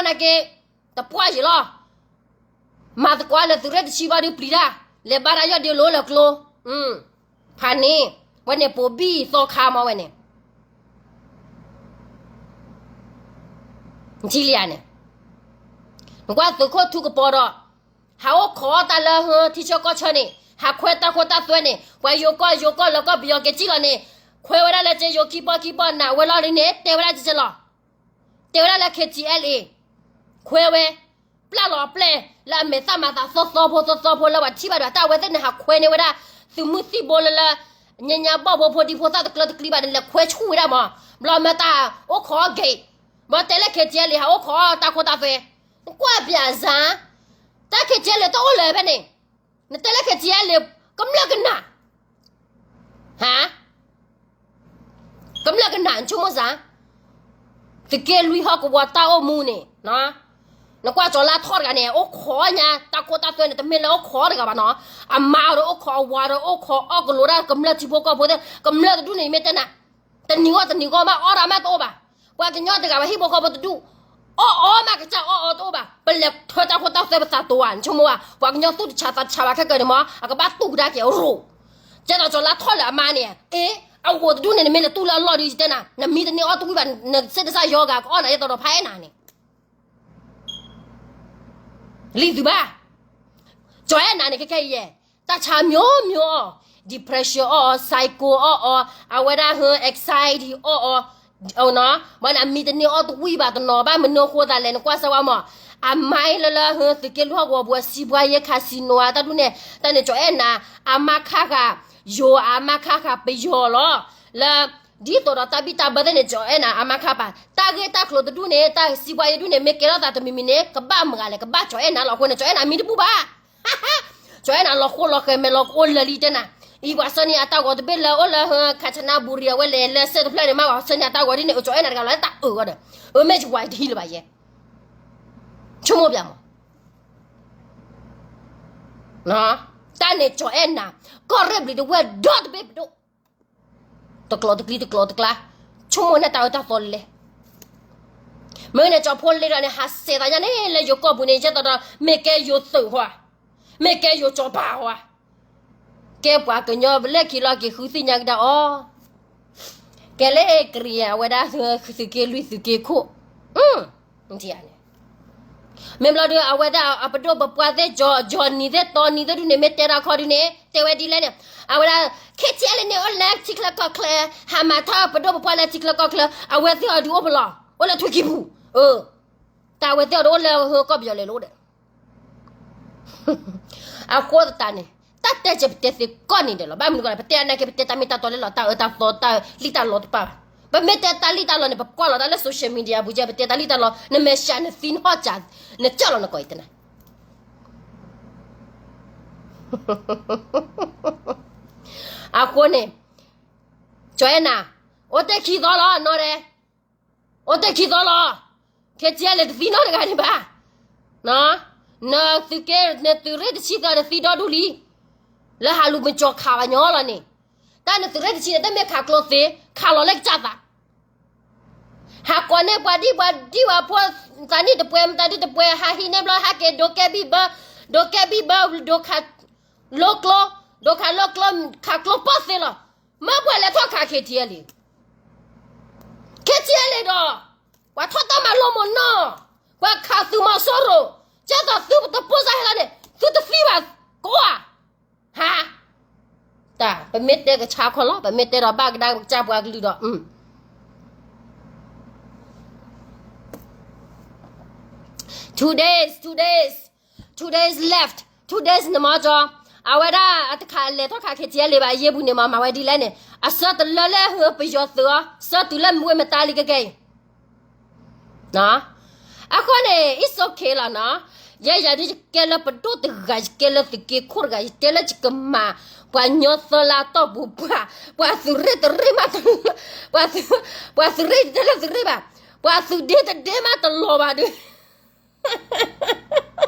က့ တပှၢ်ယံၤလီၤ မၤသကိးလၢသုးရ့ၣ်တဆံဘၣ်ဒုးပျံၤတၢ် လဲၤဘါတၢ်ယီၢ်ဒ့လိၤလၢကျိ ဖးန့ၣ် ဝဲန့ၣ်ပိာ်ဘံၣ်သီခါမးဝဲန့ၣ် ထံလံဧါန့ၣ် နကွၢ်သုးခိၣ်ထူကပီၤဒီး ဟးအိၣ်ခိးအီၣ်တၢ်လၢဟၢထံဆၢကီၢ်ဆၢန့ၣ် ဟးခွဲတၢ်ခိတၢ်သွဲန့ၣ် ပှၤယိၤကီၢ်ယိၤကီၢ်လၢကီၢ်ပယီၤက့ၤကံၣ်လီၤန့ၣ် ခွဲဝဲဒၣ်လၢက့ယိၤခံပီၢ်ခံပီၢ်နးဝဲလီၤလံန့ၣ် တဲဝဲဒၣ်က့က့လီၤ တဲဝဲဒၣ်လၢ KTLA ခွဲဝဲ ပျၢ်လီၤအပျဲၢ်လၢအမဲာ်သၣ်မၤသးသီသီဖိသီသီဖိလၢပှၤထံၣ်ဘၣ်ဒီး တၢ်အဝဲသ့ၣ်န့ၣ် ဟးခွဲန့ၢ်ဝဲဒၣ် သုးမုၢ်သံၣ်ဘိလၢလၢ ညါညါဘီၣ်ဖိဖိဒံဖိသၣ်တကျၢတကျံဘၣ်န့ၣ် လဲၤခွဲဆူၣ်ဝဲဒၣ်မး ဘျီမ့ၢ်တၢ်အိၣ်ခိးအီၣ်ဂ့ၤ ဘျီတဲလၢ KTLA ဟးအိၣ်ခိးအီၣ်တၢ်ခိတၢ်သွဲ နကွၢ်ပၠးစၢၤ တၢ် KTLA တအိၣ်လၢၤဖဲန့ၣ် နတဲလၢ KTLA ကမျၢၢ်ကနၣ် ဟါ ကမျၢၢ်ကနၣ် နဆိကမိၣ်စၢ် သုးက့လွံၢ်ဟီၣ်ကဝီၤတၢ်အိၣ်မူန့ၣ် နကွၢ်ကၠီၤလါထီၣ်တဂၤန့ၣ် အိၣ်ခိးညါ တၢ်ခိတၢ်သွဲန့ၣ် တမ့ၢ်လၢအိၣ်ခိးတဂၤဘၣ်နီၤ အမါဒီးအိၣ်ခိး အဝၤဒီးအိၣ်ခိး အီၣ်ကလိၤဒၣ်ကမျၢၢ်ထံဖိကီၢ်ဖိသ့ၣ် ကမျၢၢ်တဒူၣ်န့ၣ် မ့ၢ်တဲနၤ တနံၤဂီၢ်တနံၤဂီၢ်မး အီၣ်ဒၣ်မးတအိၣ်ဘၣ် ပှၤကညီတဂၤဘၣ် ဟံၣ်ဖိဃီဖိတဒူၣ် အီၣ်အီမးကစၢ်အီၣ်အီတအိၣ်ဘၣ် ပလဲၤထၢတၢ်ခိတၢ်သွဲပသးတိၤဧါ နဆိကမိၣ်ဧါ ပှၤကညီသူၣ်တဆးသးတဆးဘၣ်ခဲကၢန့ၣ်မး အကဘၣ်တူၢ်ကဒါက့ၤအရိၣ် ကဲသိးကၠီၤလါထီၣ်လၢအမါန့ၣ် အ့ အဂီၤတဒူၣ်န့ၣ် နမ့ၢ်လဲၤတူၢ်လၢအလီၢ်ဒီးယတဲနၤ နမံတန့ၢ်အီၣ်တဝံၣ်ဘၣ် နစ့တစၢ်ယီၤဂၤကအီၣ်နၤ ယဲသိးဒီးဖးအဲၣ်နၤန့ၣ် လံသုဘၣ်. ကၠီၤအဲၣ်နၤန့ၣ် ခဲခဲအံၤယဲ တၢ်ဆါမျိုးမျိုးအီၣ် depression အီၣ်အီၤ psycho အီၣ်အီၤ အဝဲဒၣ်ဟ anxiety အီၣ်အီၤ ဘၣ်န့ၣ် အမံတန့ၢ်အီၣ်တဝံၣ်ဘၣ်တနီၤဘၣ် မနုၤအဃိသးလဲၣ် နကွၢ်စၢ်ဝါမး အမါလၢလၢဟ သုးက့လွံၢ်ဟီၣ်ကဝီၤပူၤ အစံးပှၤယဲ casino တၢ်ဒူၣ်န့ၣ် တၢ်န့ၣ်ကၠီၤအဲၣ်နၤ အမါခါဃာ် ယိၤအမါခါဃာ်ပယီၤလီၤ လၢ ဒ်သိးဒီးတၢ်ဘံၣ်တၢ်ဘၢသ့ၣ်န့ၣ် ကၠီၤအဲၣ်နၤ အမါခါပာ် တၢ်ဂ့ၢ်တၢ်ကျိၤတဒူၣ်န့ၣ် တၢ်စံးပှၤယဲဒူၣ်န့ၣ် မ့ၢ်ကဲထီၣ်သးတမံၤမံၤန့ၣ် ကဘၣ်မၤဂၤလဲၣ် ကဘၣ်ကၠီၤအဲၣ်နၤလီၤ အဃိန့ၣ် ကၠီၤအဲၣ်နၤမံတဘူၣ်ဘၣ် ကၠီၤအဲၣ်နၤလီၤဃိလီၤဃဲၤမဲာ်လီၤကအိၣ်လၢာ်လံတဲနၤ အံၤပှၤဆၢန့ၢ်အတၢ်ဂီၤတဘ့ၣ်လၢအိၣ်လၢ Kanchanaburi အဝဲလဲၤလၢစဲၣ်တဖျၢၣ်န့ၣ် မ့ၢ်ပှၤဆၢန့ၢ်အတၢ်ဂီၤဒ်န့ၣ် အကၠီၤအဲၣ်နၤတဂၤလီၤလၢတၢ်အၢၣ်ဂီၢ်ဒီး အၢ မ့ၢ်ယဝၤတဟံးလၢၤဘၣ်ယဲ ဆိကမိၣ်ပျးမး တၢ်န့ၣ်ကၠီၤအဲၣ်နၤ ကီၢ်ရ့ၣ်ဘျံးတဝဲၢ်ဒီတဘ့ၣ်ပဒိၣ် တကျိးတကျံတကျိးတကျါ ဆိကမိၣ်န့ၣ်တၢ်အၢတၢ်သီလဲၣ် မ့ၢ်န့ၣ် ကၠီၤဖိလ့ဒီးန့ၣ် ဟးစဲးသးညါန့ၣ် လၢယိၤကီၢ်ပူၤန့ၣ် ယဲသိးဒီး မ့ၢ်ကဲယိၤသုးဟီ မ့ၢ်ကဲယိၤကၠီၤပၤဟီ ကဲပှၤကညီဘျဲၣ်ခံလီၤက့ၤဃုသ့ၣ်ညါကဒါအီၤ ကဲလၢကရံၤယၤ အဝဲဒၣ်သုးက့လွံၢ်သုးက့ခိၣ် မ့ၢ်ဘျီဒုး အဝဲဒၣ်အပဒိၣ်ပပှၢ်သ့ၣ် ကၠီၤနံၤသ့ၣ်တီနံၤသ့ၣ်ဒုးန့ၣ် မ့ၢ်တဲတၢ်ခီဒုးန့ၣ် တဲဝဲဒ်လဲၣ်န့ၣ် အဝဲဒၣ် ခ့ထံအဲလ့န့ၣ် အိၣ်လၢထံချၢကီၢ်ချၢ ဟးမၤထီၣ်ပဒိၣ်ပပှၢ်လၢထံချၢကီၢ်ချၢ အဝဲသ့ၣ်အီၤဒုးအိၣ်ပလီၢ် အိၣ်လၢထွံၣ်ခံပူၤ တၢ်အဝဲသ့ၣ်အီၤဒုးအိၣ်လၢဟၢကီၢ်ပယီၤလဲၤလိၤဒီး အဃိသတးန့ၣ် တၢ်တဲက့ၤပတဲသ့ကိးနံၤဒဲးလီၤ. ဘၣ်မနုၤအဃိလဲၣ် ပတဲအနာ်က့ ပတဲတၢ်မ့ၢ်တၢ်တီလၢလီၤ တၢ်အၢတၢ်သီ တၢ်လံၣ်တၢ်လီတပၣ်ဘၣ်. ပမ့ၢ်တဲတၢ်လံၣ်တၢ်လီန့ၣ် ပကွၢ်လီၤတၢ်လၢ social media ပူၤကဲ ပတဲတၢ်လံၣ်တၢ်လီ နမဲာ်ဆှးနသံနဟီၣ်စး နကၢ်လီၤနကိးအံၤတနၤ အဃိန့ၣ် ကၠီၤအဲၣ်နၤ အိၣ်တ့ၢ်ခံသီလီၤ နီၢ်ဒဲး အိၣ်တ့ၢ်ခံသီလီၤ. ခဲကဲလဲၣ်တသံနီတဂၤန့ၣ်ဘၣ်. နသုးက့ နသုးရ့ၣ်တဆံသီတသံဒီဒူၣ်လံ. လၢဟးလူၤမုၢ်ကၠီခးဘၣ်ညီလီၤန့ၣ်. တၢ်နသုးရ့ၣ်တဆံန့ၣ် တမ့ၢ်ခးကျိသ့, ခးလီၤလၢကစၢ်သး. ဟးကိးန့ၢ်ပှၤဒံၣ်ပှၤဒံၣ်ဝဲဖိသးနံၣ်တပှဲၤ မတၤဒုတပှဲၤ ဟးဟံးန့ၢ်ဘျီ ဟဲက့ၤဒိးကဲဘံၣ်ဘၢ, ဒိးကဲဘံၣ်ဘၢ ဒိးခးလိကျိ, ဒိးခးလိကျိ, ခးကျိပီၢ်သ့လီၤ. မ့ၢ်ပှၤလဲၤထီၣ်ခး ခ့ထံအဲလ့ ခ့ထံအဲလ့ဒီး ပှၤထီၣ်တၢ်မၤလိမ့ၢ်နီၢ်, ပှၤခးသုးမီၤစိရိၤ, ကဲသိးသုတပိၢ်စၢ်ဟဲလီၤန့ၣ် သုတသံဘၣ်ကိးဧါ. ဟါ, တၢ် ပမ့ၢ်တဲကဆါခီလီၤ, ပမ့ၢ်တဲဒီးဘၣ်ကဒါကစၢ်ပှၤကလုာ်ဒီး two days, two days, two days left, two days န့ၣ်မ့ၢ်ကၠီ, အဝဲဒၣ်အတခးလဲၤထီၣ်ခး ခ့ထံအဲလ့ဘၣ် ယ့ၢ်ပူၤန့ၣ်မ့ၢ်မၤဝဲဒ်လဲၣ်န့ၣ် အဆၢတလၢလၢဟၢပယီၤသုးအီၤ ဆၢတုၤလၢမူဝဲမတၤလံကကဲအံၤ အဃိန့ၣ် it's okay လီၤနီၤ, ယဲယၤဒုးယကဲလၢပဒိၣ်တဂၤ, ယကဲလၢသုးက့ခိၣ်တဂၤ, ယတဲလၢယကမၤ ပှၤညီသၢလါတီၢ်ပူၤ ပှၤ, ပှၤသုးရ့ၣ်တရ့ၣ်မးတလီၤ, ပှၤ, ပှၤသုးရ့ၣ်တတဲလၢသုးရ့ၣ်ဘၣ်, ပှၤသုးဒ့တဒ့မးတလီၤဘၣ်ဒုး ယ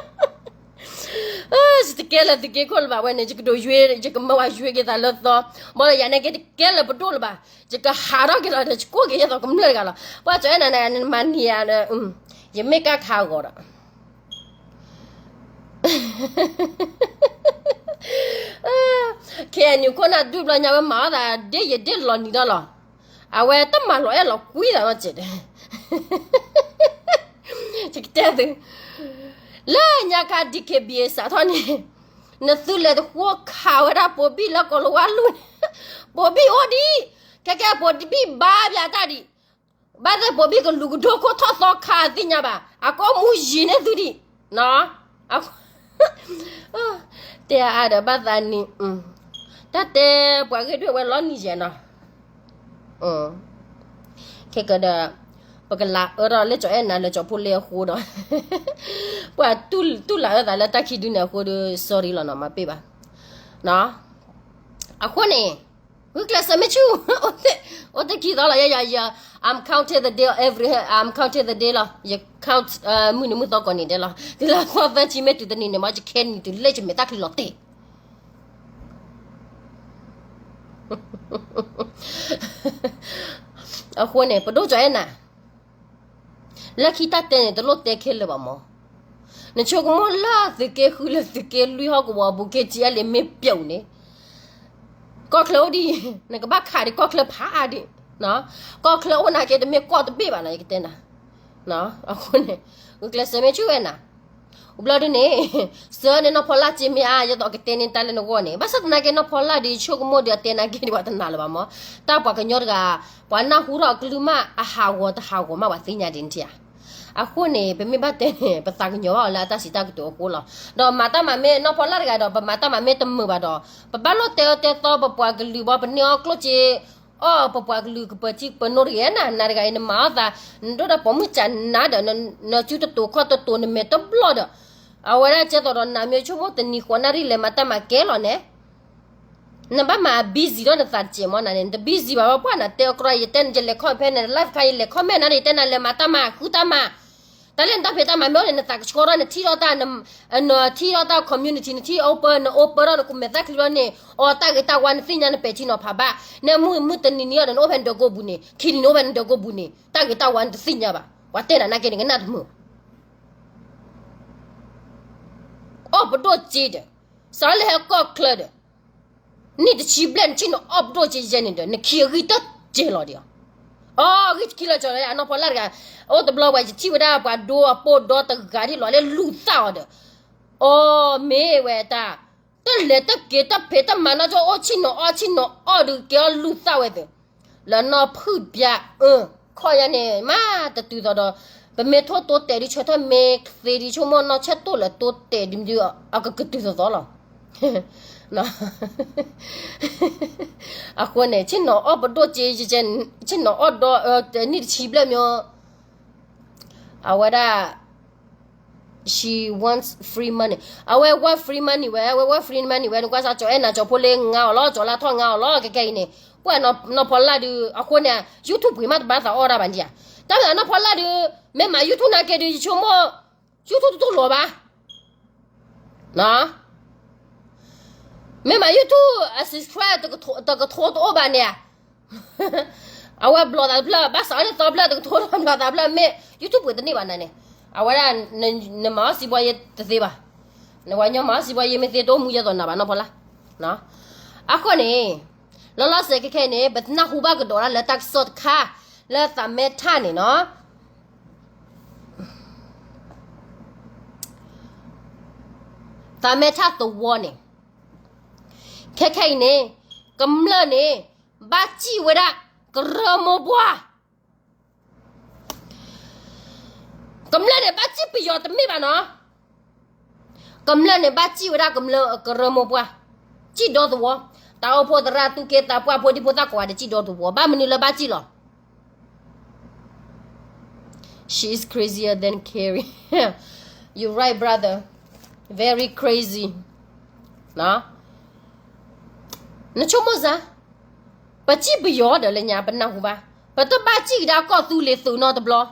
တကဲလၢသုးက့ခိၣ်လၢၤဘၣ်ဝဲန့ၣ် ယကဒိးယွ့, ယကမၢဝဲယွ့က့ၤသးလၢသီ, ဘၣ်ဒီးယၤန့ၣ်က့တကဲလၢပဒိၣ်လၢၤဘၣ်, ယကဟးထီၣ်က့ၤဒီး ယကိၢ်က့ၤယဲသိးကမျၢၢ်တဂၤလီၤ. ပှၤကၠီၤအဲၣ်နၤန့ၣ် နမၤနံၤဧါ, ယမ့ၢ်ကါခးအဂီၤဒီး ခဲအံၤနုာ်ခိၣ်နၢ်ဒုၣ်ဘျီညါဝဲမၤအီၣ်သးဒ့ယဒ့လီၤနံၤဒီးလီၤ. အဝဲတမၤလီၤအဲၣ်လီၤကွံသးဘၣ်စ့ၢ်, ယကတဲသု, လၢညါခါ DKBA စးထီၣ်န့ၣ်, နသုလဲၤတဃိခးဝဲဒၣ်ပိာ်ဘံၣ်လၢကိးလၤဝါလူၢ်န့ၣ်, ပိာ်ဘံၣ်အိၣ်ဒံး, ခဲကဲပိာ်ဘံၣ်ဘါဘၣ်တၢ်ဒံး ဘၣ်သ့ၣ်ပိာ်ဘံၣ်ကလူၤကဒိခိၣ်ထီၣ်သီခးသ့ၣ်ညါဘၣ်, အကိးမူယံာ်န့ၢ်သုဒံး, တဲအါဒီးဘၣ်သးနံၤ, တၢ်တဲပှၤဂ့ၢ်ဒွဲၣ်ဝဲလီၤနံၤယဲနီၤ, ခဲကဒီး, ပကလၤအၢထီၣ်လၢကၠီၤအဲၣ်နၤလၢကၠီၤဖိလ့အဃိဒီး, ပှၤတူၢ်လၤအၢသးလၢတၢ်ခံဒုန့ၣ်အဃိဒီး sorry လီၤနီၤ မၤပ့ၢ်ဘၣ်, အဃိန့ၣ် ဂုာ်ကျဲးစၢးမ့ၢ်ဆူၣ်, အိၣ်တ့ၢ်ခံသီလီၤ, ယဲယၤ, I'm counting the day every, I'm counting the day လီၤ, ယ count မုၢ်နံၤမုၢ်သီကိးနံၤဒဲးလီၤ, တုၤလၢသီသၢဆံမ့ၢ်တုၤတနံၤန့ၣ်မ့ၢ် ယခဲနံၤတုၤလၢယမဲာ်တၢ်ချံလီၤတဲာ် အဃိန့ၣ် ပဒိၣ်ကၠီၤအဲၣ်နၤ လၢခံတၢ်တဲန့ၣ် တလိၣ်တဲခဲလၢာ်ဘၣ်မး, နဆိကမိၣ်လၢသုးက့ဃုလၢသုးက့လွံၢ်ဟီၣ်ကဝီၤအပူၤ KTLA မ့ၢ်ပျီန့ၣ်, ကီၢ်ချၢအိၣ်ဒ်အံၤ, နကဘၣ်ခးဒံးကီၢ်ချၢဖးအါဒံး, ကီၢ်ချၢအိၣ်နာ်က့ တမ့ၢ်ကီၢ်တဘ့ၣ်ဘၣ်နီၤ ယကတဲနၤ, အဃိန့ၣ် ဂုာ်ကျဲးစၢးမ့ၢ်ဆူၣ်ဝဲနၤ, အိၣ်ဘျီဒုန့ၣ် စၢၤန့ၣ်နီၢ်ဖီလၢ်စ့မ့ၢ်အါ ယသိးကတဲန့ၢ်တၢ်လၢနဂီၢ်န့ၣ် ဘၣ်ဆၣ်သနာ်က့နီၢ်ဖီလၢ်ဒုး ဆိကမိၣ်ဒုးအတဲနာ်က့ဒုး ပှၤတနာ်လၢၤဘၣ်မး, တၢ်ပှၤကညီတဂၤ ပှၤနၢ်ဟူထီၣ်အကလုၢ်မးအဟးဂီၤတဟးဂီၤမး ပှၤသ့ၣ်ညါဒ်န့ၣ်ဧါ. အဃိန့ၣ် ပမ့ၢ်ဘၣ်တဲန့ၣ် ပသးကညီၤဘၣ်အီၤလၢအတၢ်စံးတၢ်ကတိၤအဃိလီၤ. ဒီးမၤတၢ်မၤမ့ၢ်နီၢ်ဖီလၢ်တဂၤဒီး ပမၤတၢ်မၤမ့ၢ်တမုာ်ဘၣ်ဒီး ပဘၣ်လိၣ်တဲအၢတဲသီပပှၤကလုာ်ဘီ ပန့ၢ်အီၣ်ကျိၣ်စ့ အီၣ်ပပှၤကလုာ်ကပၢၤထံကပၢၤနိတဂ့ၤနၤ, နၤတဂၤအံၤနမၤအီၣ်သး နဒိၣ်ဒီးပိာ်မုၣ်ကနၤဒီး နစုတတိၤခီၣ်တတိၤ နမဲာ်တဘျီၣ်ဒီး အဝဲဒၣ်ကဲသိးဒီးနၤမ့ၢ်ဆိကမိၣ်တနံၤဃိးနၣ်ရံၣ်လဲၤမၤတၢ်မၤကဲလီၤန့ၣ် နဘၣ်မၤ busy ဒီးနသးတစဲးမးနၤန့ၣ် နတ busy ဘၣ်ဘၣ်ပှၢ်နၤတဲအီၤကြီ ယတဲနၤ ယလဲၤ comment န live ခါ ယလဲၤ comment နၤဒီး ယတဲနၤလဲၤမၤတၢ်မၤ ဃုတၢ်မၤ တၢ်လၢနတၢ်ဖံးတၢ်မၤမ့ၢ်အိၣ်န့ၣ် နသးကဆှီထီၣ် နထံၣ်ထီၣ်တၢ် နထံၣ်ထီၣ်တၢ် community နထံၣ် open န open ထီၣ် နကမဲာ်သၣ်ချံဘျီန့ၣ် အီတၢ်ဂ့ၤတၢ်ဝါနသ့ၣ်ညါ နပဲာ်ထံနီၤဖးဘၣ် နမုၢ်မုၢ်တနံၤနံၤအီၤဒီး နအိၣ်ဖဲနဒၢးကိးပူၤန့ၣ် ခံနံၤနအိၣ်ဖဲနဒၢးကိးပူၤန့ၣ် တၢ်ဂ့ၤတၢ်ဝါနတသ့ၣ်ညါဘၣ် ပှၤတဲနၤနာ်က့န့ၣ် ကနၣ်တမုာ် အီၣ်ပဒိၣ်စ့ဒီး စးလၢဟဲကီၢ်ချၢဒီး နံၣ်တဆံဘျဲၣ်နဆ့ၣ်နီၤအီၣ်ပဒိၣ်စ့ယဲန့ၣ်ဒီး နခံအဂံၢ်တစဲးလီၤဒီး အီၣ်ဂံၢ်ခံလီၤကၠီၤလၢအနီၢ်ဖီလၢ်တဂၤ အိၣ်တဘျီဝဲယထံၣ်ဝဲဒၣ်ပှၤဒိအပိၢ်ဒီတဂၤဒ်လီၤလၢလူၤသၣ်အီၤဒီး အီၣ်မ့ၢ်ဝဲတၢ် တလဲၤတက့ၤတဖံးတမၤနီၢ်ကၠီ အိၣ်ဆ့ၣ်နီၤအီၣ်ဆ့ၣ်နီၤအီၣ်ဒုးကဲအီၣ်လူၤသၣ်ဝဲသ့ၣ် လၢနီၢ်ဖုၣ်ပၠးအၢ ခီၣ်ယါန့ၣ် မးတတုၤသိးဒီး ပမ့ၢ်ထိၣ်တိတဲာ်ဒုး ဆၢထၢၣ်မ့ၢ်သ့ဒုး ဆိကမိၣ်နီၢ်ဆၢတိၣ်လၢတိတဲာ်ဒုး အကကတုၤသိးသိးလီၤ. အဃိန့ၣ် ဆ့ၣ်နီၤအီၣ်ပဒိၣ်စ့ ဆ့ၣ်နီၤအီၣ်ဒီ နံၣ်တဆံဘျဲၣ်မ့ၢ် အဝဲဒၣ် she wants free money အဝဲ want free money ဝဲ အဝဲ want free money ဝဲ နကွၢ်စး ကၠီၤအဲၣ်နၤ ကၠီၤဖိလ့ငါအီၤလီၤ ကၠီၤလါထီၣ်ငါအီၤလီၤ ခဲခဲအံၤန့ၣ် ပှၤနီၢ်ဖီလၢ်ဒုး အဃိန့ၣ် YouTube ပှ့ၤမးတဘၣ်သးအီၣ်ဒၣ်ဘၣ်ဒံးဧါ တၢ်မ့ၢ်နီၢ်ဖီလၢ်ဒုး မ့ၢ်မၤ YouTube နာ်က့ဒုး ယဆိကမိၣ် YouTube တတူၢ်လိာ်ဘၣ် မ့ၢ်မၤ YouTube အ subscribe တကထိတအိၣ်ဘၣ်န့ၣ်ဧါ အဝဲဘျီသးတဖျၢၣ် ဘၣ်စးအီၤန့ၣ်သီဖျၢၣ်တကထိတဘျီသးဖျၢၣ် မ့ၢ် YouTube ပှ့ၤတန့ၢ်ဘၣ်နၤန့ၣ် အဝဲဒၣ် နမၤအီၣ်စံးဘီယ့တသ့ဘၣ် နဝၤညီမၤအီၣ်စံးဘီယ့မ့ၢ်သ့တအိၣ်မူယဲသိးနၤဘၣ်နီၢ်ဖီလၢ် အဃိန့ၣ် လီၤလီၤဆဲးခဲခဲအံၤန့ၣ် ပနၢ်ဟူဘၣ်ကဒီးဒၣ်လၢတၢ်ကစီၣ်တခါ လၢသးမဲထၣ်န့ၣ်နီၤ သးမဲထၣ်သဝီန့ၣ် ခဲခဲအံၤန့ၣ် ကမျၢၢ်န့ၣ် ဘၣ်စံၣ်ဝဲဒၣ် ကရၢမိၢ်ပှၢ် ကမျၢၢ်န့ၣ် ဘၣ်စံၣ်ပယီၤတမ့ၢ်ဘၣ်နီၤ ကမျၢၢ်န့ၣ် ဘၣ်စံၣ်ဝဲဒၣ်ကမျၢၢ်ကရၢမိၢ်ပှၢ် စံၣ်ဒီသဝီ တၢ်အိၣ်ဖှိၣ်သရၣ်သူၣ်က့သးပှၢ်ဖိဒံဖိသၣ်ကိးဂၤဒဲး စံၣ်ဒီသဝီ ဘၣ်မနုၤလၢဘၣ်စံၣ်လီၤ She is crazier than Carrie. You right, brother. Very crazy. နဆိကမိၣ်စ့ၢ် ပစံၣ်ပယီၤဒီးလၢညါ ပနၢ်ဟူဘၣ် ပတဘၣ်စံၣ်ကဒါကီၢ်သူလ့ၤသုးနီတဘျီ သုး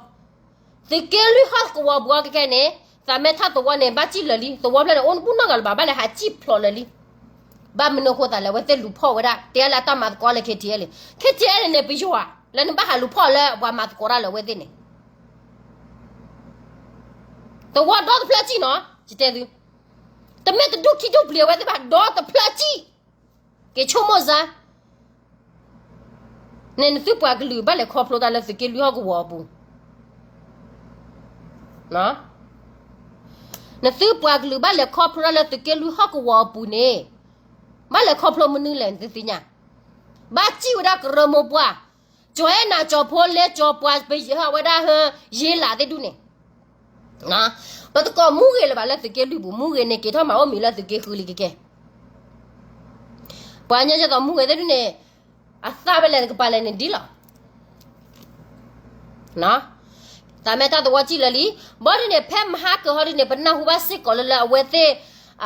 က့လွံၢ်ဟီၣ်ကဝီၤပူၤအီၤကဲကဲန့ၣ် သးမဲထၣ်သဝီန့ၣ် ဘၣ်စံၣ်လၢာ်လံ သဝီဖျၢၣ်န့ၣ် အိၣ်တဘူၣ်နီတဂၤလၢၤဘၣ် ဘၣ်လဲၤဟးစံၣ်ဖျိးလၢာ်လံ ဘၣ်မနုၤအဃိသးလဲၣ် အဝဲသ့ၣ်လူၤဖီၣ်ဝဲဒၣ် တဲလၢအတၢ်မၤသကိးလၢ KTLA န့ၣ် KTLA န့ၣ် ပယီၤဧါ လၢနဘၣ်ဟးလူၤဖီၣ်လၢပှၤမၤသကိးတၢ်လၢအဝဲသ့ၣ်န့ၣ် သဝီဒီတဖျၢၣ်စံၣ်နီၤ ယတဲသု တမ့ၢ်တဒူၣ်ခံဒူၣ်ပျံၤအဝဲသ့ၣ်ဘၣ် ဒီတဖျၢၣ်စံၣ် က့ၤဆိကမိၣ်စ့ၢ် န့ၣ် နသုပှၤကလုာ်ဘၣ်လဲၤခီဖျိတၢ်လၢသုးက့လွံၢ်ဟီၣ်ကဝီၤအပူၤ နသုပှၤကလုာ်ဘၣ်လဲၤခီဖျိတၢ်လၢသုးက့လွံၢ်ဟီၣ်ကဝီၤအပူၤန့ၣ် ဘၣ်လဲၤခီဖျိမနုၤလဲၣ် နသုသ့ၣ်ညါ ဘၣ်စံၣ်ဝဲဒၣ်ကရၢမိၢ်ပှၢ် ကၠီၤအဲၣ်နၤ ကၠီၤဖိလ့ ကၠီၤပှၤပယီၤဝဲဒၣ်ဟၢ ယ့လးသ့ၣ်ဒူၣ်န့ၣ် ပတကိးမူဂ့ၤလၢၤဘၣ်လၢသုးက့လွံၢ်ပူၤ မူဂ့ၤန့ၣ် က့ၤထီၣ်မၤအိၣ်မံၤလၢသုးက့ဃုလံကကဲ ပှၤညီကဲသိးမူဂ့ၤသ့ၣ်ဒူၣ်န့ၣ် အသၣ်ဖဲလဲၣ်နကပၤလဲၣ်န့ၣ်ဒ်လီၤ သးမဲထၣ်သဝီစံၣ်လၢာ်လံ ဘီဒ်န့ၣ် ဖဲမဟါကဟီဒ်န့ၣ် ပနၢ်ဟူဘၣ်စ့ၢ်ကီးလၢလၢအဝဲသ့ၣ်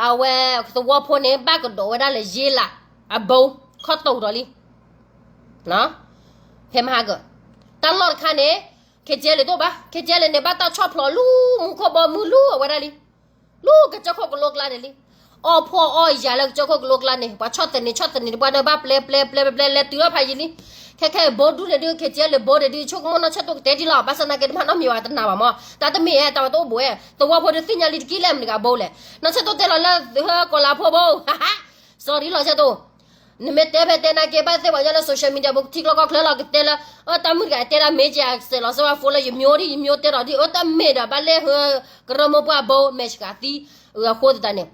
အဝဲသဝီဖိန့ၣ် ဘၣ်ကဒီးဝဲဒၣ်လၢယ့လး အဘိ ခီၣ်တိၢ်ဒီးလံ ဖဲမဟါက တၢ်လီၢ်တခါန့ၣ် KTLA တအိၣ်ဘၣ် KTLA န့ၣ် ဘၣ်တၢ်ဆီၣ်ဖျိးလူၤ မူခိၣ်ဘီမုၢ်လူၤအဝဲဒၣ်လံ လူၤကစၢၢ်ခိၣ်ကလိကျါန့ၣ်လံ အီၣ်ဖှီၣ်အီၣ်ယာ်လၢကစၢၢ်ခိၣ်ကလိကျါန့ၣ် ပှၤဆီၣ်သနံးဆီၣ်သနံးတပှၢ်ဒီး ဘၣ်ပျဲပျဲပျဲပျဲပျဲ လဲၤတုၤထီၣ်ဖးယံာ်လံ ခဲခဲအံၤဘိဒူၣ်န့ၣ်ဒုး KTLA ဘိန့ၣ်ဒုး ဆိကမိၣ်နီၢ်ဆၢၣ်တိၣ်ကတဲဒ်လီၤ ဘၣ်ဆၣ်သနာ်က့တမၤနီတမံၤဘၣ် တနာ်ဘၣ်မး တၢ်တမ့ၢ်ဧါ တၢ်ဝဲတအိၣ်ဘှံး သဝီဖိဒုးသ့ၣ်ညါလံတက့ၢ်လၢမနုၤကဘိလဲၣ် နီၢ်ဆၢၣ်တိၣ်တဲလီၤလၢဟၢကီၤလၤဖိဘိ sorry လီၤဆၢၣ်တိၣ် နမ့ၢ်တဲဖဲတဲနာ်က့ ဘၣ်သ့ၣ်ပှၤညီလၢ social media ပူၤထံကျိကီၢ်ချၢလီၤ ကတဲလၢ အတၢ်မုၣ်တဂၤတဲဒၣ်မ့ၢ်ကဲ စဲးလီၤစဲးဝါဖိလၢယမျိုးဒ်ယမျိုးတဲဒီးဒ်အတၢ်မ့ၢ်ဒီး ဘၣ်လဲၣ်ဟၢ ကရၢမိၢ်ပှၢ်ဘိမဲာ်ဆှးသံ အဃိသတးန့ၣ်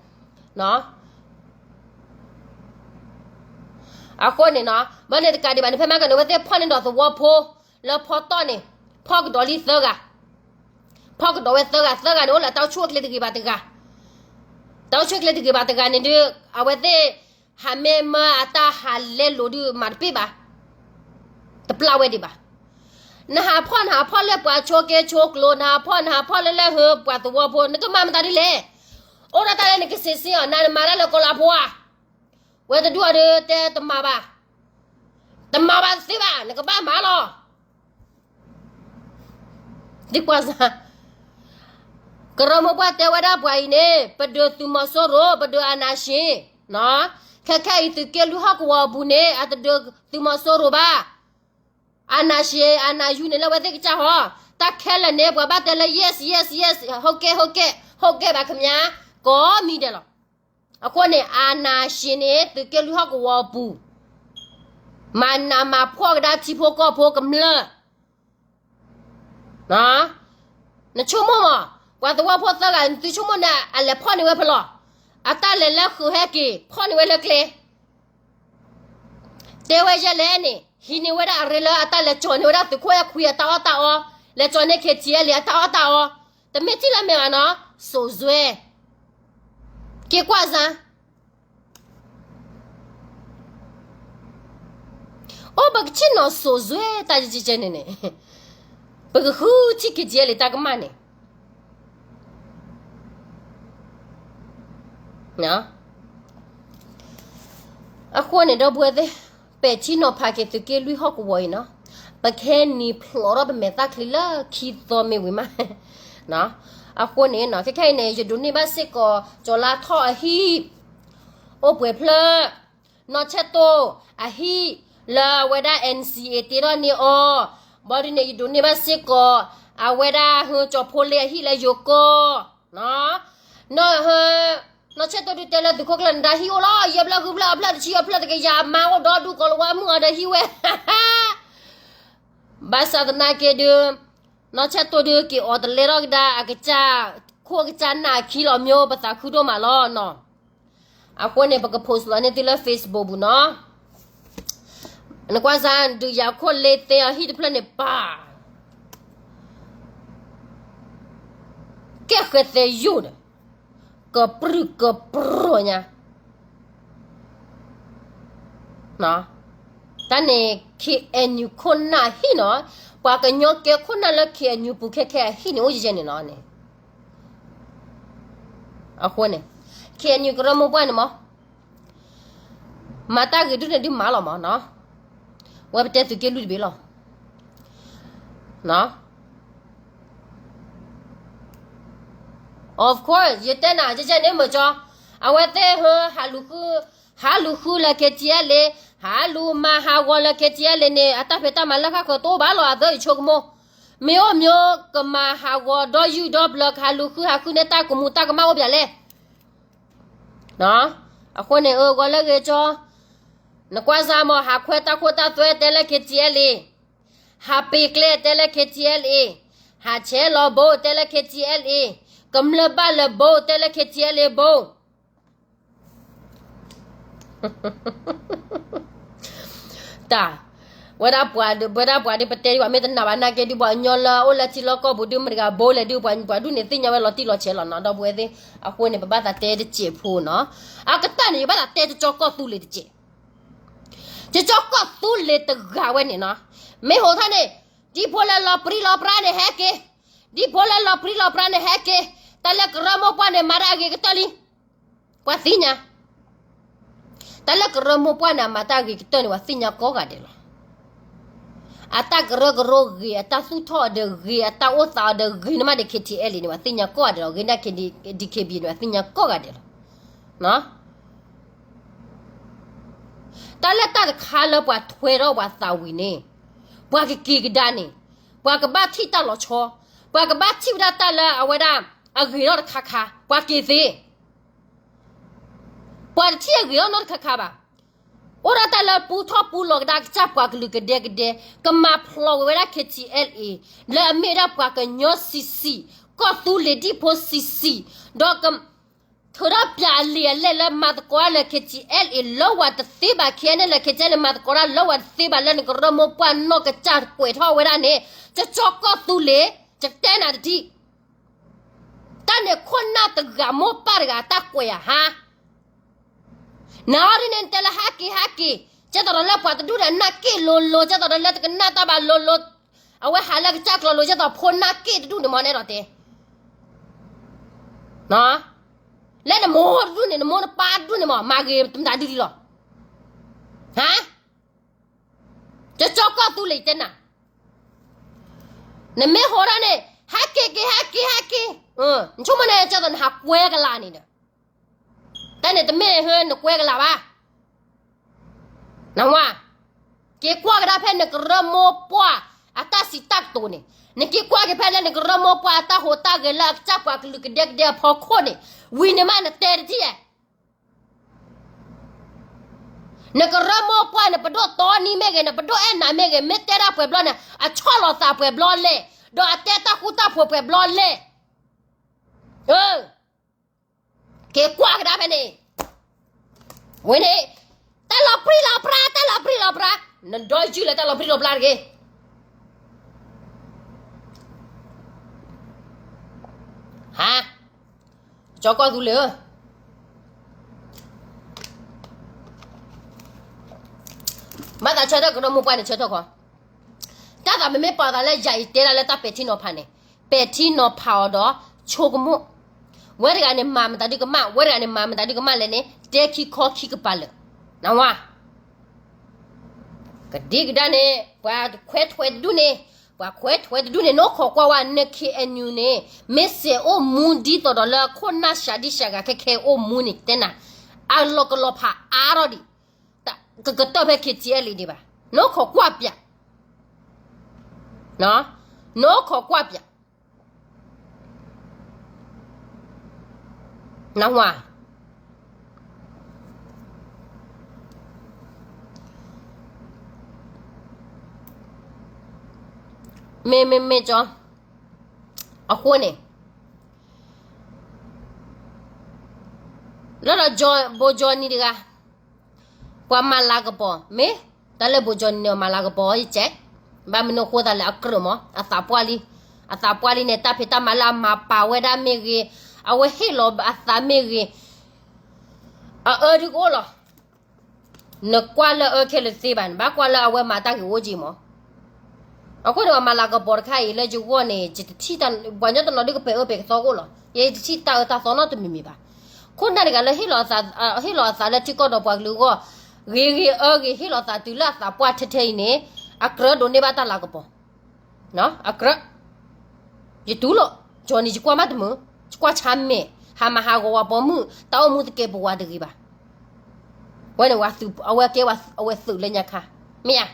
အဃိန့ၣ်နီၤ ဘၣ်န့ၣ်တကးဒံးဘၣ်န့ၣ် ဖဲမၤကန့ၣ် အဝဲသ့ၣ်ဖီၣ်န့ၢ်ဒီးသဝီဖိ လၢဖီတီၢ်န့ၣ် ဖီၣ်ကဒီးလံသၢဂၤ ဖီၣ်ကဒီးဝဲသၢဂၤ သၢဂၤန့ၣ် အိၣ်လၢတၢ်အိၣ်ဆူၣ်အိၣ်ချ့တဂ့ၤဘၣ်တဂၤ တၢ်အိၣ်ဆူၣ်အိၣ်ချ့တဂ့ၤဘၣ်တဂၤန့ၣ်ဒုး အဝဲသ့ၣ် ဟးမ့ၢ်မၢအတၢ်ဟးလဲလိာ်ဒုးမၤတပ့ၢ်ဘၣ် တပျၢ်ဝဲဒံးဘၣ် နဟးဖီၣ်နဟးဖီၣ်လၢပှၤဆိးက့ဆိးကျိၤ နဟးဖီၣ်နဟးဖီၣ်လၢလၢဟၢပှၤသဝီဖိ နကမၤမတၤဒ်လဲၣ် အိၣ်ဒၣ်တၢ်လၢနကစံးဆံးအီၤ နၤနမၤတၢ်လၢကီၤလၤဖိဧါ ဝဲတဒူၣ်အီၤဒုးတဲတမၤဘၣ် တမၤဘၣ်သ့ဘၣ် နကဘၣ်မၤလီၤ ဒ်ကွၢ်စၢ် ကရၢမိၢ်ပှၢ်တဲဝဲဒၣ်ပှၤအံၤန့ၣ် ပဒုးသုးမီၤစိရိၤ ပဒုးအာဏာရှင် ခဲခဲအံၤသုးက့လွံၢ်ဟီၣ်ကဝီၤအပူၤန့ၣ် အတဒုးသုးမီၤစိရိၤဘၣ် အာဏာရှင် အာဏာယူန့ၣ်လၢဝဲသ့ၣ်ကစၢ်ဟီ တၢ်ခဲလၢာ်န့ၣ် ပှၤဘၣ်တဲလၢ yes yes yes ဟုတ်ကဲ့ ဟုတ်ကဲ့ ဟုတ်ကဲ့ပါခင်ဗျာ ကိးမံၤဒဲးလီၤ အဃိန့ၣ် အာဏာရှင်န့ၣ် သုးက့လွံၢ်ဟီၣ်ကဝီၤအပူၤ မၤနးမၤဖှီၣ်ကဒါထံဖိကီၢ်ဖိကမျၢၢ် နဆိကမိၣ်မး ပှၤသဝီဖိသၢဂၤ နသုဆိကမိၣ်န့ၣ် အလဲၤဖီၣ်န့ၢ်ဝဲဖဲလဲၣ် အတၢ်လဲၤလၢဃုာ်ဟဲက့ၤ ဖီၣ်န့ၢ်ဝဲလၢကျဲ တဲဝဲယဲလဲၣ်န့ၣ် ဟံးန့ၢ်ဝဲဒၣ်အရ့လၢအတၢ်လဲၤကၠီၤန့ၢ်ဝဲဒၣ်သုးခိၣ်အဲခွံအတၢ်အီၣ်တၢ်အီ, လဲၤကၠီၤန့ၢ် KTLA အတၢ်အီၣ်တၢ်အီ, တမ့ၢ်ထံၣ်လၢမဲာ်ဘၣ်နီၤ, စိၣ်စွဲ, က့ၤကွၢ်စၢ် အိၣ်ပကဆ့ၣ်နီၤစိၣ်စွဲတၢ်ကကဲန့ၣ်န့ၣ်, ပကဃုထံၣ် KTLA တၢ်ကမၣ်န့ၣ် အဃိန့ၣ် ဒီပုၢ်ဝဲၢ်သ့ၣ်, ပဲာ်ထံနီၤဖးက့ၤသုးက့လွံၢ်ဟီၣ်ကဝီၤအံၤနီၤ, ပခဲနံၤဖျိးထီၣ်ပမဲာ်သၣ်ချံလၢခံသီမ့ၢ်ဝံၤမး, အဃိန့ၣ်နီၤ ခဲခဲအံၤန့ၣ် ယဒိးန့ၢ်ဘၣ်စ့ၢ်ကီး ကၠီၤလါထီၣ်အဟံၣ်, အိၣ်ပှဲၤဖျၢၣ်, နီၢ်ဆဲၣ်တိၣ်အဟံၣ်, လၢအဝဲဒၣ် NCA တ့ထီၣ်န့ၢ်အီၤ, ဘၣ်ဒ်န့ၣ် ယဒိးန့ၢ်ဘၣ်စ့ၢ်ကီး အဝဲဒၣ်ဟၢကၠီၤဖိလ့အဟံၣ်လၢယိၤကီၢ် နီၢ်ဆဲၣ်တိၣ်ဒုးတဲလၢသုးခိၣ်ကျၢၢ်န့ၣ် တၢ်ဟံၣ်အိၣ်လီၤ, ယဲၢ်ဖျၢၣ်ဃုဖျၢၣ် အဖျၢၣ်တဆံအဖျၢၣ်တကယၤ အမါအိၣ်ဒီဒူၣ် ကီၤလၤဝါမုၣ်အီၤဒီးဟံၣ်ဝဲ, ဘၣ်ဆၣ်သနာ်က့ဒုး, နီၢ်ဆဲၣ်တိၣ်ဒုးက့ၤအီၤတလဲထီၣ်ကဒါ အကစၢ်, ခိၣ်အကစၢ်နာ်အခံလီၤ မ့ၢ်ပသးခုဒိၣ်မးလီၤနီၤ. အဃိန့ၣ် ပက post လီၤန့ၢ်သုလၢ Facebook ပူၤနီၤ. နကွၢ်စၢ် ဒုးယၤခိၣ်လ့သ့အဟံၣ်တဖျၢၣ်န့ၣ်ပၢ် ကဲဃဲၤသဲယိာ်ဒီး, ကပြုၢ်ကပြီၤညါ, တၢ်န့ၣ် KNU ခိၣ်နၢ်အဟံၣ်နီၤ, ပှၤကညီကဲခိၣ်နၢ်လၢ KNU ပူၤခဲခဲအဟံၣ်န့ၣ် အိၣ်ယဲၢ်န့ၣ်လီၤန့ၣ်, အဃိန့ၣ်, KNU ကရၢမိၢ်ပှၢ်န့ၣ်မး မၤတၢ်ဂ့ၤဒုးန့ၣ်ဒုးမၤလီၤမးနီၤ, ဝဲပတဲသုးက့လွံၢ်တဘ့ၣ်လီၤ. Of course ယတဲနၤ ကကဲန့ၣ်မ့ၢ်ကၠီ, အဝဲသ့ၣ်ဟၢ ဟးလူၤဃုလၢ KTLA, ဟးလူၤမၤဟးဂီၤလၢ KTLA န့ၣ် အတၢ်ဖံးတၢ်မၤလၢဃၣ်ဃၢၤတအိၣ်ဘၣ်လီၤ အသၢအံၤဆိကမိၣ်, မ့ၢ်အိၣ်မ့ၢ်ကမၤဟးဂီၤဒီယုၢ်ဒီပျၢၤ ကဟးလူၤဃုဟးဃုန့ၢ်တၢ်ကမူၤတၢ်ကမၣ်အိၣ်ပၠးလဲၣ် အဃိန့ၣ် အဂီၤလၢဂ့ၤကၠီ, နကွၢ်စၢ်မး ဟးခွဲးတၢ်ခိၣ်တၢ်သွဲတဲလၢ KTLA, ဟးပ့ၤကျဲတဲလၢ KTLA, ဟးဆဲးလီၤဘိတဲလၢ KTLA, ကမျၢၢ်ဘၣ်လၢဘိတဲလၢ KTLA ဘိ တၢ်, ဝဲဒၣ်ပှၤဒုး ဝဲဒၣ်ပှၤဒုး ပတဲဒ်ပှၤမ့ၢ်တနာ်ဘၣ်နာ်က့ဒုး ပှၤကညီလၢအအိၣ်လၢထံလီၢ်ကီၢ်ပူၤဒုး မတၤတဂၤဘိလဲၣ်ဒုး ပှၤဒုးန့ၣ်သ့ၣ်ညါဝဲလီၤတံၢ်လီၤဆဲးလီၤနီၤ ဒီပုၢ်ဝဲၢ်သ့ၣ်, အဃိန့ၣ် ပဘၣ်သးတဲတစဲးဖိနီၤ, အကတၢၢ်န့ၣ် ယဘၣ်သးတဲကၠီကီၢ်သူလ့ၤတစဲး, ကၠီကီၢ်သူလ့ၤတဂၤဝဲန့ၣ်နီၤ, မ့ၢ်ဟိးထီၣ်န့ၣ်, ဒ်ဖိလၢလီၤပြံလီၤပြါန့ၣ်ဟဲက့ၤ, ဒ်ဖိလၢလီၤပြံလီၤပြါန့ၣ်ဟဲက့ၤ, တၢ်လၢကရၢမိၢ်ပှၢ်န့ၣ် မၤတၢ်အဂ့ၤကတၢၢ်လံ ပှၤသ့ၣ်ညါ, တၢ်လၢကရၢမိၢ်ပှၢ်န့ၣ် အမၤတၢ်ဂ့ၤကတၢၢ်န့ၣ် ပှၤသ့ၣ်ညါကိးဂၤဒဲးလီၤ. အတၢ်ကရၢကရိဂ့ၤ, အတၢ်သူၣ်ထီၣ်အီၤဒီးဂ့ၤ, အတၢ်အိၣ်သးအီၤဒီးဂ့ၤန့ၣ်မးဒီး KTLA န့ၣ် ပှၤသ့ၣ်ညါကိးဂၤဒဲးလီၤ. ဂ့ၤန့ၢ် DKBA န့ၣ် ပှၤသ့ၣ်ညါကိးဂၤဒဲးလီၤ. တၢ်လၢတၢ်တခါလၢပှၤထွဲထီၣ်ပှၤသးဝံၤန့ၣ်, ပှၤကက့ၤကဒါန့ၣ်, ပှၤကဘၣ်ထံၣ်တၢ်လီၤဆီ, ပှၤကဘၣ်ထံၣ်ဝဲဒၣ်တၢ်လၢအဝဲဒၣ်အဂ့ၤထီၣ်တခါခါ, ပှၤက့ၤသ့, ပှၤတထံၣ်အဂ့ၤထီၣ်နီတခါခါဘၣ်. အိၣ်ဒၣ်တၢ်လၢပူထီၣ်ပူလီၤကဒါကစၢ်ပှၤကလုာ်ကဒဲကဒဲ, ကမၤဖျိးဝဲဒၣ် ခ့ထံအဲလ်အ့, လၢအမ့ၢ်ဝဲဒၣ်ပှၤကညီဆံးဆံး, ကီၢ်သူလ့ၤဒံၣ်ဖိဆံးဆံး, ဒီး ထုးထီၣ်ပၠးအလံာ်အလဲၢ်လၢမၤသကိးတၢ်လၢ ခ့ထံအဲလ်အ့ လၢဝဲတသ့ဘၣ်, ခဲအံၤန့ၣ်လၢ ခ့ထံအဲလ်အ့ မၤသကိးတၢ်လၢဝဲတသ့ဘၣ် လၢနကရၢမိၢ်ပှၢ်နီၢ်ကစၢ်ကွဲးထီၣ်ဝဲဒၣ်န့ၣ်, ကၠီကီၢ်သူလ့ၤ, ယတဲနၤတထံၣ်, တၢ်န့ၣ်ခိၣ်နၢ်တဂၤမိၢ်ပၢ်တဂၤတၢ်ကွဲးဧါဟါ နအီၤဒ်န့ၣ် နတဲလၢဟးက့ၤဟးက့ၤ, ကဲသိးဒီးလၢပှၤတဒူၣ်န့ၣ် အနၢ်က့ၣ်လိၤလိၤ, ကဲသိးဒီးလၢတကနၣ်တၢ်ဘၣ်လိၤလိၤ, အဝဲဟးလၢကစၢ်ကျိၤလိၤ, ကဲသိးဖိနၢ်က့ၣ်တဒူၣ်န့ၣ်မ့ၢ်နဲဒီးတဲ, လၢနမိၢ်တဒူၣ်န့ၣ် နမိၢ်နပၢ်တဒူၣ်န့ၣ်မ့ၢ် မၤဂ့ၤတမတၤဒုလီၤ, ဟါ, ကၠီကီၢ်သူလ့ၤတဲနၤ, နမ့ၢ်ဟိးဒၣ်န့ၣ် ဟးက့ၤက့ၤ ဟးက့ၤ ဟးက့ၤ, နဆိကမိၣ်န့ၣ် ကဲသိးနဟးကွဲကလးန့ၣ်ဒီး တၢ်န့ၣ်တမ့ၢ်ဟၢနကွဲကလးဘၣ်, နဝါ, က့ၤကွၢ်ကဒါဖဲနကရၢမိၢ်ပှၢ်အတၢ်စံးတၢ်ကတိၤန့ၣ်, နက့ၤကွၢ်က့ၤဖဲလၢနကရၢမိၢ်ပှၢ်အတၢ်ဟူးတၢ်ဂဲၤလၢအကစၢ်ပှၤကလုာ်ကဒဲကဒဲအဖီခိၣ်န့ၣ်, ဝံၤန့ၣ်မးနတဲတထံၣ်ဧါ, နကရၢမိၢ်ပှၢ်န့ၣ် ပဒိၣ်တီနံၤမ့ၢ်ဂ့ၤ, နပဒိၣ်အဲၣ်နၤမ့ၢ်ဂ့ၤ, မ့ၢ်တဲဒၣ်ပှဲၤဘျီန့ၣ် အဆီၣ်လီၤသးပှဲၤဘျီလဲၣ်, ဒီးအတဲတၢ်ဃူတၢ်ဖိးပှဲၤဘျီလဲၣ်, က့ၤကွၢ်ကဒါဖဲန့ၣ်, ဝဲန့ၣ်, တၢ်လီၤပြံလီၤပြါ, တၢ်လီၤပြံလီၤပြါ, နဒီယုၢ်လၢတၢ်လီၤပြံလီၤပြါတဂ့ၤ, ဟါ, ကၠီကီၢ်သူလ့ၤဧၢ, ဘၣ်သးဆၢထၢၣ်ကရၢမိၢ်ပှၢ်န့ၣ်ဆၢထၢၣ်ခီ, တၢ်သးမ့မ့ၢ်ပာ်သးလၢယၤအံၤတဲဒၣ်လၢတၢ်ပဲာ်ထံနီၤဖးန့ၣ်, ပဲာ်ထံနီၤဖးအီၤဒီးဆိကမိၣ်, ဝဲတဂၤန့ၣ် မၤမတၤဒုကမၣ်, ဝဲတဂၤန့ၣ် မၤမတၤဒုကမၣ်လဲၣ်န့ၣ် တဲခံခီခံကပၤလၢာ်, နဝါ ကဒံကဒါန့ၣ် ပှၤခွဲးထွဲတဒူၣ်န့ၣ်, ပှၤခွဲးထွဲတဒူၣ်န့ၣ် နအိၣ်ခိးကွၢ်ဝဲ န ခ့ၣ်အဲၣ်ယူၣ်န့ၣ် မ့ၢ်စဲးအိၣ်မူဒ်သိးဒီးလၢခိၣ်နၢ်စှၤဒံၣ်စှၤဂၤခဲခဲအိၣ်မူန့ၣ် တဲနၤ, အလီၤကလီၤဖးအါထီၣ်ဒံး, ကကတၢၢ်ဖဲ ခ့ၣ်ထံအဲလ်အ့ ဒံးဘၣ်, နအိၣ်ခိးကွၢ်ပၠး နအိၣ်ခိးကွၢ်ပၠး, နဝါ, မ့မ့မ့ၢ်ကၠီ, အဃိန့ၣ် လၢဒီး ဘိၣ်ကၠီနံၤတဂၤ ပှၤမၤလၤကပီၤ မ့ၢ်တၢ်လၢဘိၣ်ကၠီနံၤန့ၣ် မၤလၤကပီၤယကဲ, ဘၣ်မနုၤအဃိသတးလဲၣ် အကြၢးမး အသးပှၢ်လံ, အသးပှၢ်လံန့ၣ် တၢ်ဖံးတၢ်မၤလၢအမၤပာ်ဝဲဒၣ်မ့ၢ်ဂ့ၤ, အဝဲဟ့ၣ်လီၤအသးမ့ၢ်ဂ့ၤ, အအၢဒုကအိၣ်လီၤ. နကွၢ်လၢအအၢခဲလၢာ်တသ့ဘၣ်, နဘၣ်ကွၢ်လၢအဝဲမၤတၢ်ဂ့ၤအိၣ်က့မး. အဃိန့ၣ် ပှၤမၤလၤကပီၤတခါအံၤလၢယဂီၢ်န့ၣ် ယတထံၣ်တၢ်, ပှၤကညီတနီၤဒုကပဲာ်အၢပဲာ်သီကအိၣ်လီၤ. ယတထံၣ်တၢ်အၢတၢ်သီနီတမံၤမံၤဘၣ်. ခိၣ်နၢ်တဂၤလၢ ဟ့ၣ်လီၤအသးလၢထံကီၢ်ဒီးပှၤကလုာ်အဂီၢ်, ဂ့ၤဂ့ၤအၢဂ့ၤ ဟ့ၣ်လီၤသးတုၤလၢအသးပှၢ်ထဲထဲအံၤန့ၣ် အကြၢးဒိးန့ၢ်ဘၣ်တၢ်လၤကပီၤ. အကြၢး, ယတူၢ်လိာ်, ကၠီနံၤ ယကွၢ်မးတမုာ်, ယကွၢ်ဆါမဲာ်, ဟးမၤဟးဂီၤဝဲပိာ်မုၣ်, တၢ်အိၣ်မူတကဲပဝးတဂ့ၤဘၣ်. ဝဲန့ၣ် အဝဲကဲဝဲအဝဲသုးလၢညါခါ, မ့ၢ်ဧါ.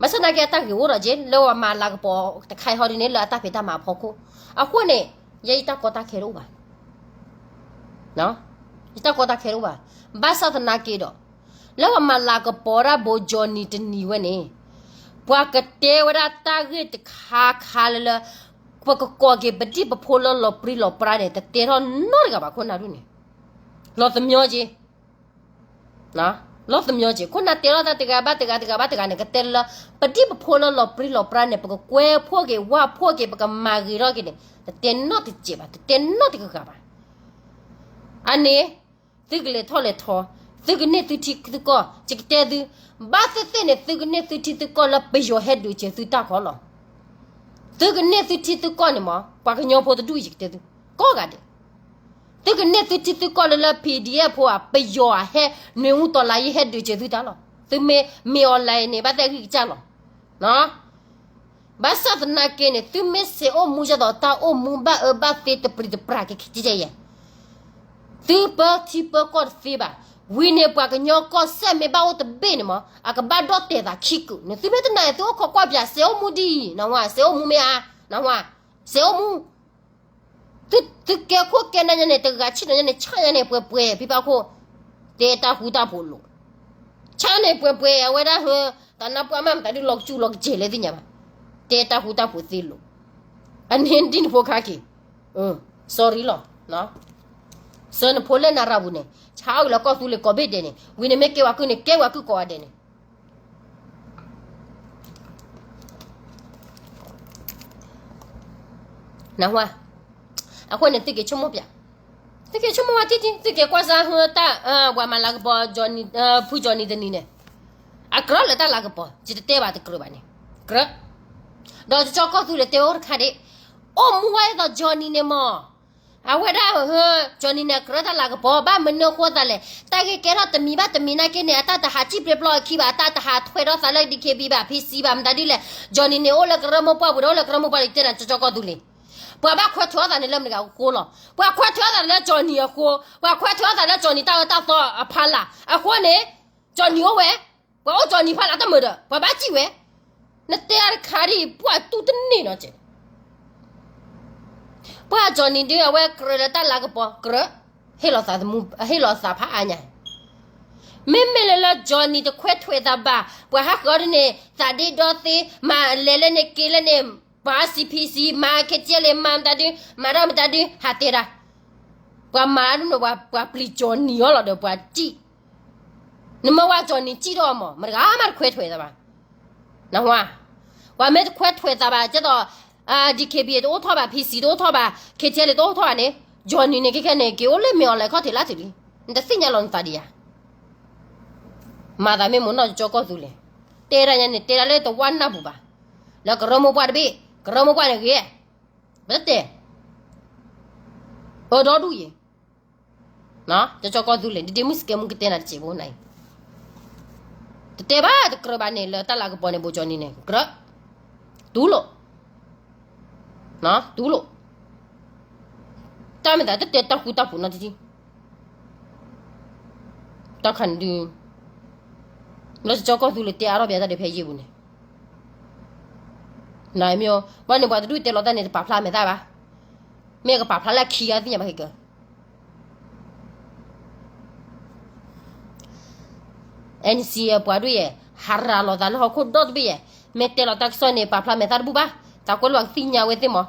ဘၣ်ဆၣ်သနာ်က့ အတၢ်ဂ့ၤအိၣ်ဒီးက့ လၢပှၤမၤလၤကပီၤတခါအံၤဟီဒ်န့ၣ် လၢအတၢ်ဖံးတၢ်မၤအဖီခိၣ်, အဃိန့ၣ် ယဲယတၢ်ကီတၢ်ခဲတအိၣ်ဘၣ်. ယတၢ်ကီတၢ်ခဲတအိၣ်ဘၣ်. ဘၣ်ဆၣ်သနာ်က့ဒီး လၢပှၤမၤလၤကပီၤဒၣ်ဘိၣ်ကၠီနံၤတနံၤဝဲန့ၣ်, ပှၤကတဲဝဲဒၣ်တၢ်ဂ့ၢ်တခါခါလၢလၢ ပကကိးက့ၤပဒံၣ်ပဖိလၢလီၤပြံလီၤပြါန့ၣ် တတဲထီၣ်နီတဂၤဘၣ် ခိၣ်နၢ်ဒုန့ၣ်, လီၤသမညီက့ လီၤသမညီက့ ခိၣ်နၢ်တဲထီၣ်တၢ်တဂၤဘၣ်တဂၤ တဂၤဘၣ်တဂၤန့ၣ် ကတဲလၢ ပဒံၣ်ပဖိလၢလီၤပြံလီၤပြါန့ၣ် ပကကွဲးဖှိၣ်က့ၤ ဝၢ်ဖှိၣ်က့ၤ ပကမၤဂ့ၤထီၣ်က့ၤန့ၣ် တတဲနီတစဲးဘၣ် တတဲနီတဂၤဘၣ်. အန့ၣ် သုကလဲၤထီၣ်လဲၤထီ, သုကန့ၢ်သုထံသုကီၢ် ယကတဲသု, ဘၣ်သ့ၣ်သ့ၣ်န့ၣ် သုကန့ၢ်သုထံသုကီၢ်လၢပယီၤဟဲဒုးစၢၤသုတၢ်ခီလီၤ. သုကန့ၢ်သုထံသုကီၢ်န့ၣ်မး ပှၤကညီဖိတဒူၣ်အံၤ ယကတဲသု, ကိးဂၤဒဲး သုကန့ၢ်သုထံသုကီၢ်လၢလၢ PDF ဖိဧါ ပယီၤဧါ ဟဲ နွေဦးတော်လှန်ရေး ဟဲဒုးစၢၤသုတၢ်လီၤ. သုမ့ၢ်မ့ၢ် online န့ၣ် ဘၣ်သ့ၣ်အဂံၢ်ကစၢ်လီၤ. ဘၣ်ဆၣ်သနာ်က့န့ၣ် သုမ့ၢ်စဲးအိၣ်မူဒ်သိးတၢ်အိၣ်မူဘၣ်အၢဘၣ်သီတပျံၤတပျါက့ ယဲ သုပၢထံပၢကီၢ်တသ့ဘၣ်. ဝံၤန့ၣ် ပှၤကညီကီၢ်စဲၣ်မ့ၢ်ဘၣ်အိၣ်တဘ့ၣ်န့ၣ်မး အကဘၣ်ဒီၣ်တဲာ်သးခံကုာ်န့ၣ် သုမ့ၢ်တနာ် သုအိၣ်ခိးကွၢ်ပၠး စဲးအိၣ်မူဒ်အံၤ နဝါ စဲးအိၣ်မူမ့ၢ်ဧါ နဝါ စဲးအိၣ်မူ သုကဲခိၣ်ကဲနၢ်ညါန့ၣ် တဂၤဆံၣ်နီၤညါန့ၣ် ဆၣ်ညါန့ၣ် ပှဲၤပှဲၤ ဖံဖးခိၣ် တဲတၢ်ဃူတၢ်ဖိးလိာ် ဆါန့ၣ်ပှဲၤပှဲၤ အဝဲဒၣ်ဟၢ တၢ်နါပှၢ်မးမတၤဒုး လီၤကစူၣ်လီၤကစဲၤလဲၣ်သ့ၣ်ညါဘၣ်, တဲတၢ်ဃူတၢ်ဖိးသ့လီၤ, အန့ၣ်ဒ်နဖိခါက့ၤ, sorry လီၤ, sorry နဖိလၢနရၤပူၤန့ၣ် ဆါအီၣ်လၢကီၢ်သူလ့ၤကိးဘ့ၣ်ဒဲးန့ၣ် ဝံၤန့ၣ်မ့ၢ်ကဲဝဲကုၢ်န့ၣ် ကဲဝဲကုၢ်ကိးဂၤဒဲးန့ၣ် နၢ်ဟူဧါ, အဃိန့ၣ် သုက့ၤဆိကမိၣ်ပျး, သုက့ၤဆိကမိၣ်ဝဲတံၢ်တံၢ် သုက့ၤကွၢ်စၢ်ဟၢတၢ်, ပှၤမၤလၤကပီၤ ဖု Johnny တနံၤန့ၣ်, အကြၢးလၢတၢ်လၤကပီၤ ယတတဲဘၣ်တကြၢးဘၣ်န့ၣ်, ကြၢး, ဒီးကၠီကီၢ်သူလ့ၤတဲဝဲအိၣ်တခါဒံး, အိၣ်မူဝဲဒ်သိး Johnny န့ၣ်မး အဝဲဒၣ်ဟၢ Johnny န့ၣ် အကြၢးတၢ်လၤကပီၤ ဘၣ်မနုၤအဃိသးလဲၣ်, တၢ်ဂ့ၢ်ကဲထီၣ်တမံၤဘၣ်တမံၤနာ်က့န့ၣ် အတၢ်တဟးစံၣ်ပျ့ၤပျီအခံဘၣ်, အတၢ်တဟးထွဲဒီးသးလၢ DKB ဘၣ် PC ဘၣ် မတၤဒုလဲၣ်, Johnny န့ၣ် အိၣ်လၢကရၢမိၢ်ပှၢ်ပူၤဒီး အိၣ်လၢကရၢမိၢ်ပှၢ်လၢယတဲနၤ ကၠီကၠီကီၢ်သူလ့ၤ, ပှၤဘၣ်ခွဲးထွဲအသးန့ၣ်လၢမတၤတဂၤအဃိလီၤ, ပှၤခွဲးထွဲအသးန့ၣ်လၢ Johnny အဃိ, ပှၤခွဲးထွဲအသးလၢ Johnny တၢ်အၢတၢ်သီအဖီလာ်အဃိန့ၣ်, Johnny အိၣ်ဝဲ, ပှၤအိၣ် Johnny ဖီလာ်တမုာ်ဒီး ပှၤဘၣ်စံၣ်ဝဲ, နတဲအါတခါဒ်အံၤ ပှၤတူၢ်တန့ၢ်နီတစဲး ပှၤ Johnny ဒုး အဝဲကြၢးလၢတၢ်လၤကပီၤ ကြၢး, ဟ့ၣ်လီၤသးဖးအါညါ, မ့မ့ၢ်လၢလၢ Johnny တခွဲးထွဲးသးဘၣ်, ပှၤဟးဃုာ်အီၤဒ်န့ၣ် သးဒ့ဒီသ့, မၤလဲၤလၢန့ၣ်က့ၤလၢန့ၣ်, ပှၤ CPC မၤ KTLA မၤမတၤဒု, မၤတၢ်မတၤဒု ဟးတဲဒၣ်, ပှၤမၤဒ်န့ၣ် ပှၤပျံၤ Johnny အီၤလီၤဒီး ပှၤစံၣ် နမ့ၢ်ဝဲ Johnny စံၣ်ထီၣ်အီၤမး မတဂၤမးတခွဲးထွဲးသးဘၣ်, နၢ်ဟူဧါ, ပှၤမ့ၢ်တခွဲးထွဲးသးဘၣ် ကဲသိး DKB တအိၣ်ထီၣ်ဘၣ်, PC တအိၣ်ထီၣ်ဘၣ်, KTLA တအိၣ်ထီၣ်ဘၣ်န့ၣ်, Johnny န့ၣ် ခဲခဲန့ၣ် က့ၤအိၣ်လၢမ့ၢ်အီၤလဲၤခီၣ်ထံးလၢထံးလံ, နတသ့ၣ်ညါလီၤနသးဒံးဧါ, မၤသးမ့ၢ်မ့ၢ်နီၢ်ကၠီကီၢ်သူလ့ၤ, တဲဒၣ်ညါန့ၣ် တဲဒၣ်လၢတဝၢ်နၢ်ပူၤဘၣ်, လၢကရၢမိၢ်ပှၢ်တဘ့ၣ်, ကရၢမိၢ်ပှၢ်န့ၣ်ဂ့ၤ, ပတတဲ, အၢဒီဒူၣ်ယံၤ ကၠီကၠီကီၢ်သူလ့ၤ ဒ်ဒ့မုၢ်စကဲမူကတဲနၤတစဲးဖိနၤအံၤ, တတဲဘၣ်တကြၢးဘၣ်န့ၣ် လၢတၢ်လၤကပီၤန့ၣ် ဘိးကၠီနံၤန့ၣ် ကြၢး, တူၢ်လိာ်, တူၢ်လိာ်, တၢ်မ့ၢ်သးတတဲတၢ်ဃူတၢ်ဖိးနီတထံၣ်, တၢ်ခါန့ၣ်ဒုး, လၢကၠီကၠီကီၢ်သူလ့ၤတဲအါထီၣ်ဘၣ်တၢ်ဒုးဖဲယံာ်ပူၤန့ၣ် နမ့ၢ်, ဘၣ်န့ၣ်ပှၤတဒူၣ်တဲလီၤတၢ်န့ၣ် တပာ်ဖျါမဲာ်သၣ်ဘၣ်, မ့ၢ်ကပာ်ဖျါလၢခံဂၤသ့ၣ်ညါဘၣ်က့ၤကၢ, NC ပှၤဒူၣ်ယဲၢ်, ဟးရၤလီၤသးလၢဟီၣ်ခိၣ်ဒီတဘ့ၣ်ယဲၢ်, မ့ၢ်တဲလီၤတၢ်ကစီၣ်န့ၣ် ပာ်ဖျါမဲာ်သၣ်တဘူၣ်ဘၣ်, သးကွဲလၢပှၤကသ့ၣ်ညါဝဲသ့ၣ်မး,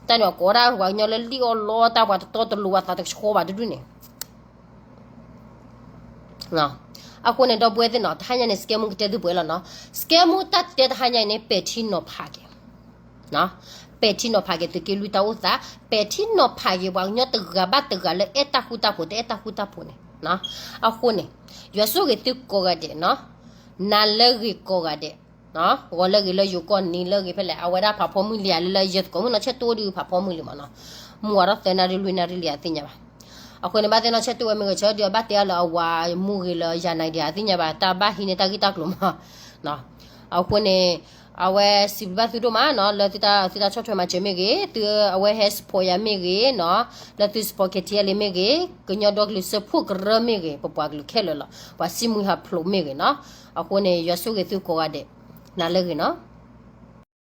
တၢ်န့ၣ်အကိးဒၣ် ပှၤကညီလၢလံၣ်အီၣ်လီတၢ် ပှၤတတီတလိၤအသးတကဆှီဘၣ်တဒူၣ်န့ၣ် အဃိန့ၣ် ဒီပုၢ်ဝဲၢ်သ့ၣ်နီၤ တဟါညါန့ၣ် စကဲမူကတဲသုပှဲၤလီၤနီၤ, စကဲမူတၢ်တဲတဟါညါအံၤန့ၣ် ပဲာ်ထံနီၤဖးက့ၤ, ပဲာ်ထံနီၤဖးက့ၤ သုးက့လွံၢ်တၢ်အိၣ်သး, ပဲာ်ထံနီၤဖးက့ၤ ပှၤကညီတဂၤဘၣ်တဂၤလၢအဲၣ်တၢ်ဃူတၢ်ဖိး တအဲၣ်တၢ်ဃူတၢ်ဖိးန့ၣ်, အဃိန့ၣ် ယွၤဆိၣ်ဂ့ၤသုကိးဂၤဒဲးနီၤ, နၤလၢဂ့ၤကိးဂၤဒဲး ဂီၤလၢဂ့ၤလၢယိၤကီၢ် နံၤလၢဂ့ၤဖဲလဲၣ် အဝဲဒၣ်ဖးဖီမုၢ်လံဧါ လၢလၢယသကိးမုၣ်နီၤ ဆဲးတိၢ်ဒုးဖးဖီမုၢ်လံမးနီၤ, မုၢ်ဝါထီၣ်သၢနၣ်ရံၣ်လွံၢ်နၣ်ရံၣ်လံဧါ သ့ၣ်ညါဘၣ်, အဃိန့ၣ် ဘၣ်သ့ၣ်နီၣ်ဆဲးတိၢ်ဝဲမ့ၢ်ဂ့ၤ ဆၢဒုးအဘၣ်တဲအါလၢအဝၤမူဂ့ၤလၢယၤနၤဒံးဧါ သ့ၣ်ညါဘၣ် တၢ်ဘၣ်ဟံးန့ၢ်တၢ်ဂ့ၢ်တၢ်ကျိၤမး, အဃိန့ၣ် အဝဲစံးဘျုးဘၣ်သုဒိၣ်မးနီၤ လၢသုတၢ်ဆီၣ်ထွဲမၤစၢၤမ့ၢ်ဂ့ၤ သုအဝဲဟဲ support ယၤမ့ၢ်ဂ့ၤနီၤ, လၢသု support KTLA မ့ၢ်ဂ့ၤ ကညီဒီကလုာ်စၢဖှိၣ်ကရၢမ့ၢ်ဂ့ၤ ပပှၤကလုာ်ခဲလၢာ်လီၤ ပှၤစံးမုၢ်ဟးဖျိးမ့ၢ်ဂ့ၤနီၤ, အဃိန့ၣ် ယွၤဆိၣ်ဂ့ၤသုကိးဂၤဒဲး နၤလၢဂ့ၤနီၤ